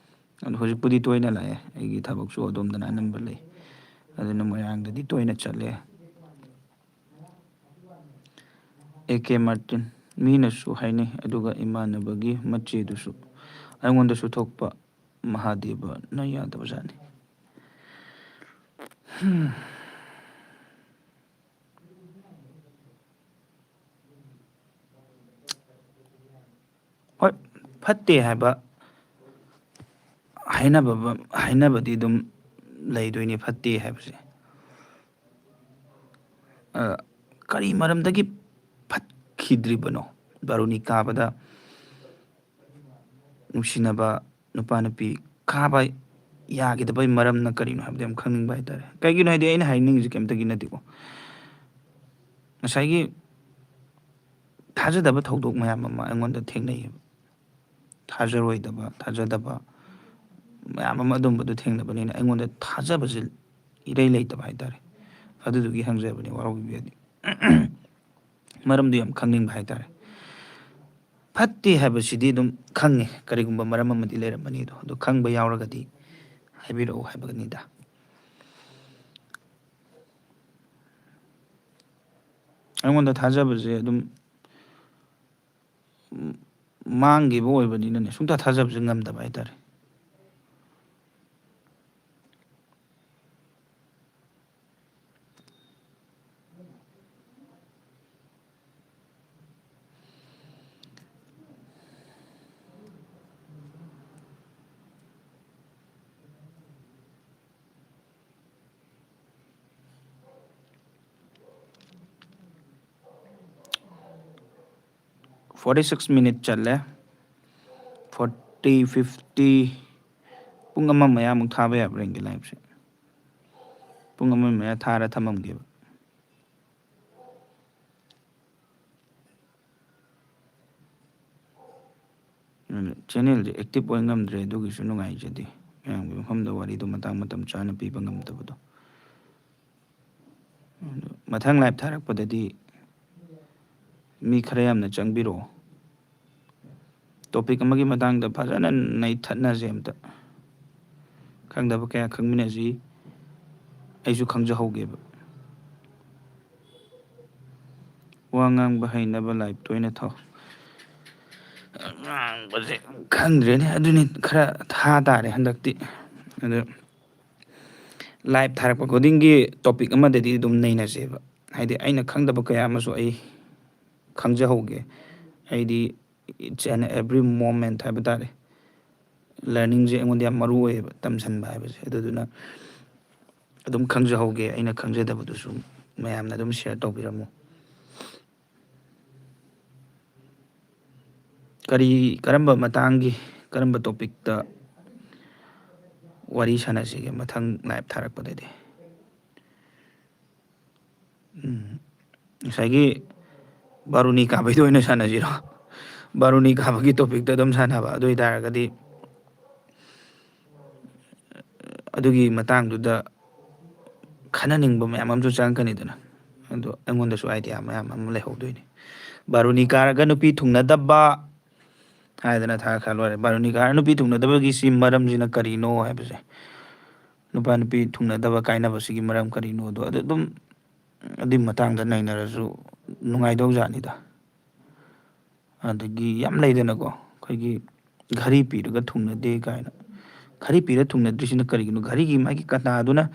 ꯑꯗꯣ ꯍꯧꯖꯤꯛꯄꯨꯗꯤ ꯇꯣꯏꯅ ꯂꯥꯛꯑꯦ, ꯑꯩꯒꯤ ꯊꯕꯛꯁꯨ ꯑꯗꯣꯝꯗꯅ ꯑꯅꯝꯕ ꯂꯩ, ꯑꯗꯨꯅ ꯃꯣꯏꯔꯥꯡꯗꯗꯤ ꯇꯣꯏꯅ ꯆꯠꯂꯦ꯫ ꯑꯦ ꯀꯦ ꯃꯥꯔꯇꯤꯟ, ꯃꯤꯅꯁꯨ ꯍꯥꯏꯅꯩ, ꯑꯗꯨꯒ ꯏꯃꯥꯟꯅꯕꯒꯤ ꯃꯆꯦꯗꯨꯁꯨ ꯑꯩꯉꯣꯟꯗꯁꯨ ꯊꯣꯛꯄ ꯃꯍꯥꯗꯦꯕꯅ ꯌꯥꯗꯕꯖꯥꯠꯅꯤ꯫ ꯍꯝ꯫ ꯍꯣꯏ, ꯐꯠꯇꯦ ꯍꯥꯏꯕ ꯍꯥꯏꯅꯕ, ꯍꯥꯏꯅꯕꯗꯤ ꯑꯗꯨꯝ ꯂꯩꯗꯣꯏꯅꯤ, ꯐꯠꯇꯦ ꯍꯥꯏꯕꯁꯦ꯫ ꯑ, ꯀꯔꯤ ꯃꯔꯝꯗꯒꯤ ꯐꯠꯈꯤꯗ꯭ꯔꯤꯕꯅꯣ? ꯕꯥꯔꯨꯅꯤ ꯀꯥꯕꯗ ꯅꯨꯡꯁꯤꯅꯕ ꯅꯨꯄꯥ ꯅꯨꯄꯤ ꯈꯥꯕ ꯌꯥꯈꯤꯗꯕꯒꯤ ꯃꯔꯝꯅ ꯀꯔꯤꯅꯣ ꯍꯥꯏꯕꯗꯨ ꯌꯥꯝ ꯈꯪꯅꯤꯡꯕ ꯍꯥꯏꯇꯥꯔꯦ꯫ ꯀꯩꯒꯤꯅꯣ ꯍꯥꯏꯗꯤ, ꯑꯩꯅ ꯍꯥꯏꯅꯤꯡꯉꯤꯁꯦ ꯀꯩꯝꯇꯒꯤ ꯅꯠꯇꯦꯀꯣ꯫ ꯉꯁꯥꯏꯒꯤ ꯊꯥꯖꯗꯕ ꯊꯧꯗꯣꯛ ꯃꯌꯥꯝ ꯑꯃ ꯑꯩꯉꯣꯟꯗ ꯊꯦꯡꯅꯩꯌꯦꯕ꯫ ꯊꯥꯖꯔꯣꯏꯗꯕ, ꯊꯥꯖꯗꯕ ꯃꯌꯥꯝ ꯑꯃ ꯑꯗꯨꯝꯕꯗꯣ ꯊꯦꯡꯅꯕꯅꯤꯅ ꯑꯩꯉꯣꯟꯗ ꯊꯥꯖꯕꯁꯦ ꯏꯔꯩ ꯂꯩꯇꯕ ꯍꯥꯏꯇꯥꯔꯦ꯫ ꯑꯗꯨꯗꯨꯒꯤ ꯍꯪꯖꯕꯅꯦ, ꯋꯥꯔꯧꯕꯤꯕ ꯌꯥꯗꯦ꯫ ꯃꯔꯝꯗꯨ ꯌꯥꯝ ꯈꯪꯅꯤꯡꯕ ꯍꯥꯏꯇꯥꯔꯦ꯫ ꯐꯠꯇꯦ ꯍꯥꯏꯕꯁꯤꯗꯤ ꯑꯗꯨꯝ ꯈꯪꯉꯦ, ꯀꯔꯤꯒꯨꯝꯕ ꯃꯔꯝ ꯑꯃꯗꯤ ꯂꯩꯔꯝꯃꯅꯤ ꯑꯗꯣ, ꯑꯗꯨ ꯈꯪꯕ ꯌꯥꯎꯔꯒꯗꯤ ꯍꯥꯏꯕꯤꯔꯛꯑꯣ ꯍꯥꯏꯕꯒꯅꯤꯗ꯫ ꯑꯩꯉꯣꯟꯗ ꯊꯥꯖꯕꯁꯦ ꯑꯗꯨꯝ ꯃꯥꯡꯈꯤꯕ ꯑꯣꯏꯕꯅꯤꯅꯅꯦ, ꯁꯨꯡꯊꯥ ꯊꯥꯖꯕꯁꯦ ꯉꯝꯗꯕ ꯍꯥꯏꯇꯥꯔꯦ꯫ Forty six minute ꯆꯠꯂꯦ꯫ Forty, fifty, ꯄꯨꯡ ꯑꯃ ꯃꯌꯥꯃꯨꯛ ꯊꯥꯕ ꯌꯥꯕ꯭ꯔꯥ ꯌꯦꯡꯒꯦ ꯂꯥꯏꯞꯁꯦ꯫ ꯄꯨꯡ ꯑꯃ ꯃꯌꯥ ꯊꯥꯔ ꯊꯝꯃꯝꯒꯦꯕ꯫ ꯑꯗꯨꯅ ꯆꯦꯅꯦꯜꯁꯦ ꯑꯦꯛꯇꯤꯚ ꯑꯣꯏ ꯉꯝꯗ꯭ꯔꯦ, ꯑꯗꯨꯒꯤꯁꯨ ꯅꯨꯡꯉꯥꯏꯖꯗꯦ꯫ ꯃꯌꯥꯝꯒꯤ ꯃꯐꯝꯗ ꯋꯥꯔꯤꯗꯣ ꯃꯇꯥꯡ ꯃꯇꯝ ꯆꯥꯅ ꯄꯤꯕ ꯉꯝꯗꯕꯗꯣ꯫ ꯑꯗꯨ ꯃꯊꯪ ꯂꯥꯏꯚ ꯊꯥꯔꯛꯄꯗꯗꯤ ꯃꯤ ꯈꯔ ꯌꯥꯝꯅ ꯆꯪꯕꯤꯔꯛꯑꯣ꯫ ꯇꯣꯄꯤꯛ ꯑꯃꯒꯤ ꯃꯇꯥꯡꯗ ꯐꯖꯅ ꯅꯩꯊꯠꯅꯁꯦ ꯑꯝꯇ꯫ ꯈꯪꯗꯕ ꯀꯌꯥ ꯈꯪꯃꯤꯟꯅꯁꯤ, ꯑꯩꯁꯨ ꯈꯪꯖꯍꯧꯒꯦꯕ꯫ ꯋꯥ ꯉꯥꯡꯕ ꯍꯩꯅꯕ ꯂꯥꯏꯚ ꯇꯣꯏꯅ ꯊꯥꯎ꯫ ꯉꯥꯡꯕꯁꯦ ꯈꯪꯗ꯭ꯔꯦꯅꯦ, ꯑꯗꯨꯅꯤ ꯈꯔ ꯊꯥ ꯇꯥꯔꯦ ꯍꯟꯗꯛꯇꯤ꯫ ꯑꯗꯣ ꯂꯥꯏꯚ ꯊꯥꯔꯛꯄ ꯈꯨꯗꯤꯡꯒꯤ ꯇꯣꯄꯤꯛ ꯑꯃꯗꯗꯤ ꯑꯗꯨꯝ ꯅꯩꯅꯁꯦꯕ꯫ ꯍꯥꯏꯗꯤ ꯑꯩꯅ ꯈꯪꯗꯕ ꯀꯌꯥ ꯑꯃꯁꯨ ꯑꯩ ꯈꯪꯖꯍꯧꯒꯦ꯫ ꯑꯩꯗꯤ each and every moment ꯍꯥꯏꯕ ꯇꯥꯔꯦ, ꯂꯔꯅꯤꯡꯁꯦ ꯑꯩꯉꯣꯟꯗ ꯌꯥꯝ ꯃꯔꯨ ꯑꯣꯏꯌꯦꯕ, ꯇꯝꯁꯟꯕ ꯍꯥꯏꯕꯁꯦ꯫ ꯑꯗꯨꯗꯨꯅ ꯑꯗꯨꯝ ꯈꯪꯖꯍꯧꯒꯦ, ꯑꯩꯅ ꯈꯪꯖꯗꯕꯗꯨꯁꯨ ꯃꯌꯥꯝꯅ ꯑꯗꯨꯝ ꯁꯤꯌꯔ ꯇꯧꯕꯤꯔꯝꯃꯨ꯫ ꯀꯔꯤ, ꯀꯔꯝꯕ ꯃꯇꯥꯡꯒꯤ, ꯀꯔꯝꯕ ꯇꯣꯄꯤꯛꯇ ꯋꯥꯔꯤ ꯁꯥꯟꯅꯁꯤꯒꯦ ꯃꯊꯪ ꯂꯥꯏꯚ ꯊꯥꯔꯛꯄꯗꯗꯤ? ꯎꯝ꯫ ꯉꯁꯥꯏꯒꯤ ꯕꯥꯔꯨꯅꯤ ꯀꯥꯕꯩꯗꯣ ꯑꯣꯏꯅ ꯁꯥꯟꯅꯁꯤꯔꯣ? ꯕꯥꯔꯨꯅꯤ ꯀꯥꯕꯒꯤ ꯇꯣꯄꯤꯛꯇ ꯑꯗꯨꯝ ꯁꯥꯟꯅꯕ꯫ ꯑꯗꯨ ꯑꯣꯏ ꯇꯥꯔꯒꯗꯤ ꯑꯗꯨꯒꯤ ꯃꯇꯥꯡꯗꯨꯗ ꯈꯟꯅꯅꯤꯡꯕ ꯃꯌꯥꯝ ꯑꯃꯁꯨ ꯆꯪꯉꯛꯀꯅꯤꯗꯅ꯫ ꯑꯗꯣ ꯑꯩꯉꯣꯟꯗꯁꯨ ꯑꯥꯏꯗꯤꯌꯥ ꯃꯌꯥꯝ ꯑꯃ ꯂꯩꯍꯧꯗꯣꯏꯅꯤ꯫ ꯕꯥꯔꯨꯅꯤ ꯀꯥꯔꯒ ꯅꯨꯄꯤ ꯊꯨꯡꯅꯗꯕ ꯍꯥꯏꯗꯅ ꯊꯥꯒꯠꯈ꯭ꯔ ꯂꯣꯏꯔꯦ꯫ ꯕꯥꯔꯨꯅꯤ ꯀꯥꯔꯒ ꯅꯨꯄꯤ ꯊꯨꯡꯅꯗꯕꯒꯤ ꯁꯤ ꯃꯔꯝꯁꯤꯅ ꯀꯔꯤꯅꯣ ꯍꯥꯏꯕꯁꯦ, ꯅꯨꯄꯥ ꯅꯨꯄꯤ ꯊꯨꯡꯅꯗꯕ ꯀꯥꯏꯅꯕꯁꯤꯒꯤ ꯃꯔꯝ ꯀꯔꯤꯅꯣꯗꯣ ꯑꯗꯨ ꯑꯗꯨꯝ ꯑꯗꯨꯒꯤ ꯃꯇꯥꯡꯗ ꯅꯩꯅꯔꯁꯨ ꯅꯨꯡꯉꯥꯏꯗꯧ ꯖꯥꯠꯅꯤꯗ꯫ ꯑꯗꯒꯤ ꯌꯥꯝ ꯂꯩꯗꯅꯀꯣ, ꯑꯩꯈꯣꯏꯒꯤ ꯘꯔꯤ ꯄꯤꯔꯒ ꯊꯨꯡꯅꯗꯦ ꯀꯥꯏꯅ꯫ ꯘꯔꯤ ꯄꯤꯔ ꯊꯨꯡꯅꯗ꯭ꯔꯤꯁꯤꯅ ꯀꯔꯤꯒꯤꯅꯣ? ꯘꯔꯤꯒꯤ ꯃꯥꯒꯤ ꯀꯇꯥꯗꯨꯅ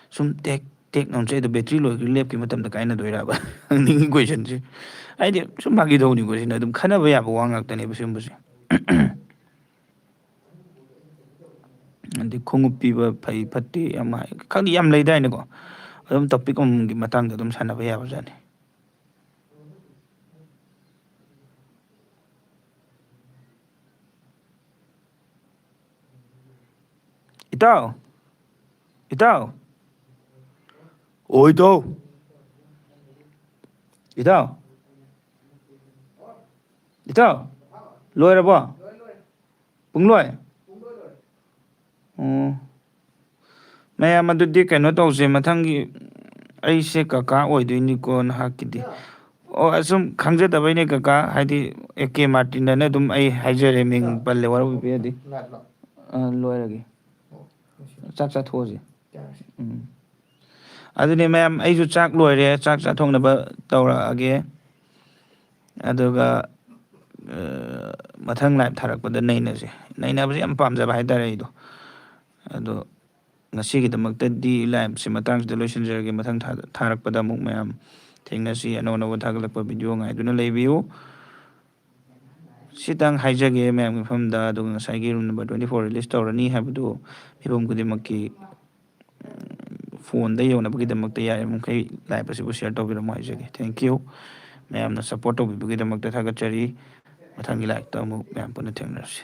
ꯁꯨꯝ ꯇꯦꯛ ꯇꯦꯛ ꯑꯃ ꯆꯠꯂꯤꯗꯣ, ꯕꯦꯇ꯭ꯔꯤ ꯂꯣꯏꯈ꯭ꯔ ꯂꯦꯞꯈꯤꯕ ꯃꯇꯝꯗ ꯀꯥꯏꯅꯗꯣꯏꯔꯕ? ꯍꯪꯅꯤꯡꯉꯤ ꯀꯣꯏꯁꯟꯁꯦ꯫ ꯍꯥꯏꯗꯤ ꯁꯨꯝ ꯐꯥꯒꯤ ꯇꯧꯅꯤꯀꯣ, ꯁꯤꯅ ꯑꯗꯨꯝ ꯈꯟꯅꯕ ꯌꯥꯕ ꯋꯥ ꯉꯥꯛꯇꯅꯦꯕ ꯁꯤꯒꯨꯝꯕꯁꯦ꯫ ꯑꯗꯩ ꯈꯣꯡꯎꯞ ꯄꯤꯕ ꯐꯩ ꯐꯠꯇꯦ ꯌꯥꯝ ꯍꯥꯏ, ꯈꯪꯗꯦ, ꯌꯥꯝ ꯂꯩꯗꯥꯏꯅꯦꯀꯣ꯫ ꯑꯗꯨꯝ ꯇꯣꯄꯤꯛ ꯑꯃꯃꯝꯒꯤ ꯃꯇꯥꯡꯗ ꯑꯗꯨꯝ ꯁꯥꯟꯅꯕ ꯌꯥꯕꯖꯥꯠꯅꯤ꯫ ꯏꯇꯥꯎ, ꯏꯇꯥꯎ, ꯑꯣ ꯏꯇꯥꯎ, ꯏꯇꯥꯎ, ꯏꯇꯥꯎ, ꯂꯣꯏꯔꯕꯣ? ꯄꯨꯡꯂꯣꯏ? ꯑꯣ꯫ ꯃꯌꯥꯝ, ꯑꯗꯨꯗꯤ ꯀꯩꯅꯣ ꯇꯧꯁꯦ, ꯃꯊꯪꯒꯤ ꯑꯩꯁꯦ ꯀꯀꯥ ꯑꯣꯏꯗꯣꯏꯅꯤꯀꯣ ꯅꯍꯥꯛꯀꯤꯗꯤ꯫ ꯑꯣ, ꯑꯁꯨꯝ ꯈꯪꯖꯗꯕꯩꯅꯦ ꯀꯀꯥ, ꯍꯥꯏꯗꯤ ꯑꯦ ꯀꯦ ꯃꯥꯔꯇꯤꯟ ꯑꯅ ꯑꯗꯨꯝ ꯑꯩ ꯍꯥꯏꯖꯔꯦ, ꯃꯤꯡ ꯄꯜꯂꯦ, ꯋꯥꯔꯧꯕꯤꯕ ꯌꯥꯗꯦ꯫ ꯑꯥ, ꯂꯣꯏꯔꯒꯦ꯫ ꯆꯥꯛ ꯆꯥꯊꯣꯛꯑꯁꯦ꯫ ꯎꯝ꯫ ꯑꯗꯨꯅꯦ ꯃꯌꯥꯝ, ꯑꯩꯁꯨ ꯆꯥꯛ ꯂꯣꯏꯔꯦ, ꯆꯥꯛ ꯆꯥꯊꯣꯛꯅꯕ ꯇꯧꯔꯛꯑꯒꯦ꯫ ꯑꯗꯨꯒ, ꯑ, ꯃꯊꯪ ꯂꯥꯏꯚ ꯊꯥꯔꯛꯄꯗ ꯅꯩꯅꯁꯦ꯫ ꯅꯩꯅꯕꯁꯦ ꯌꯥꯝ ꯄꯥꯝꯖꯕ ꯍꯥꯏꯇꯥꯔꯦ ꯑꯩꯗꯣ꯫ ꯑꯗꯣ ꯉꯁꯤꯒꯤꯗꯃꯛꯇꯗꯤ ꯂꯥꯏꯚꯁꯦ ꯃꯇꯥꯡꯁꯤꯗ ꯂꯣꯏꯁꯤꯟꯖꯔꯒꯦ꯫ ꯃꯊꯪ ꯊꯥ-, ꯊꯥꯔꯛꯄꯗ ꯑꯃꯨꯛ ꯃꯌꯥꯝ ꯊꯦꯡꯅꯁꯤ꯫ ꯑꯅꯧ ꯑꯅꯧꯕ ꯊꯥꯒꯠꯂꯛꯄ ꯚꯤꯗꯤꯑꯣ ꯉꯥꯏꯗꯨꯅ ꯂꯩꯕꯤꯌꯨ꯫ ꯁꯤꯇꯪ ꯍꯥꯏꯖꯒꯦ ꯃꯌꯥꯝꯒꯤ ꯃꯐꯝꯗ꯫ ꯑꯗꯨꯒ ꯉꯁꯥꯏꯒꯤ room number twenty four release ꯇꯧꯔꯅꯤ ꯍꯥꯏꯕꯗꯨ ꯃꯤꯄꯨꯝ ꯈꯨꯗꯤꯡꯃꯛꯀꯤ ꯐꯣꯟꯗ ꯌꯧꯅꯕꯒꯤꯗꯃꯛꯇ ꯌꯥꯔꯤꯕ ꯃꯈꯩ ꯂꯥꯏꯚ ꯑꯁꯤꯕꯨ share ꯇꯧꯕꯤꯔꯝꯃꯣ ꯍꯥꯏꯖꯒꯦ꯫ Thank you꯫ ꯃꯌꯥꯝꯅ support ꯇꯧꯕꯤꯕꯒꯤꯗꯃꯛꯇ ꯊꯥꯒꯠꯆꯔꯤ꯫ ꯃꯊꯪꯒꯤ ꯂꯥꯏꯚꯇ ꯑꯃꯨꯛ ꯃꯌꯥꯝ ꯄꯨꯟꯅ ꯊꯦꯡꯅꯔꯁꯤ꯫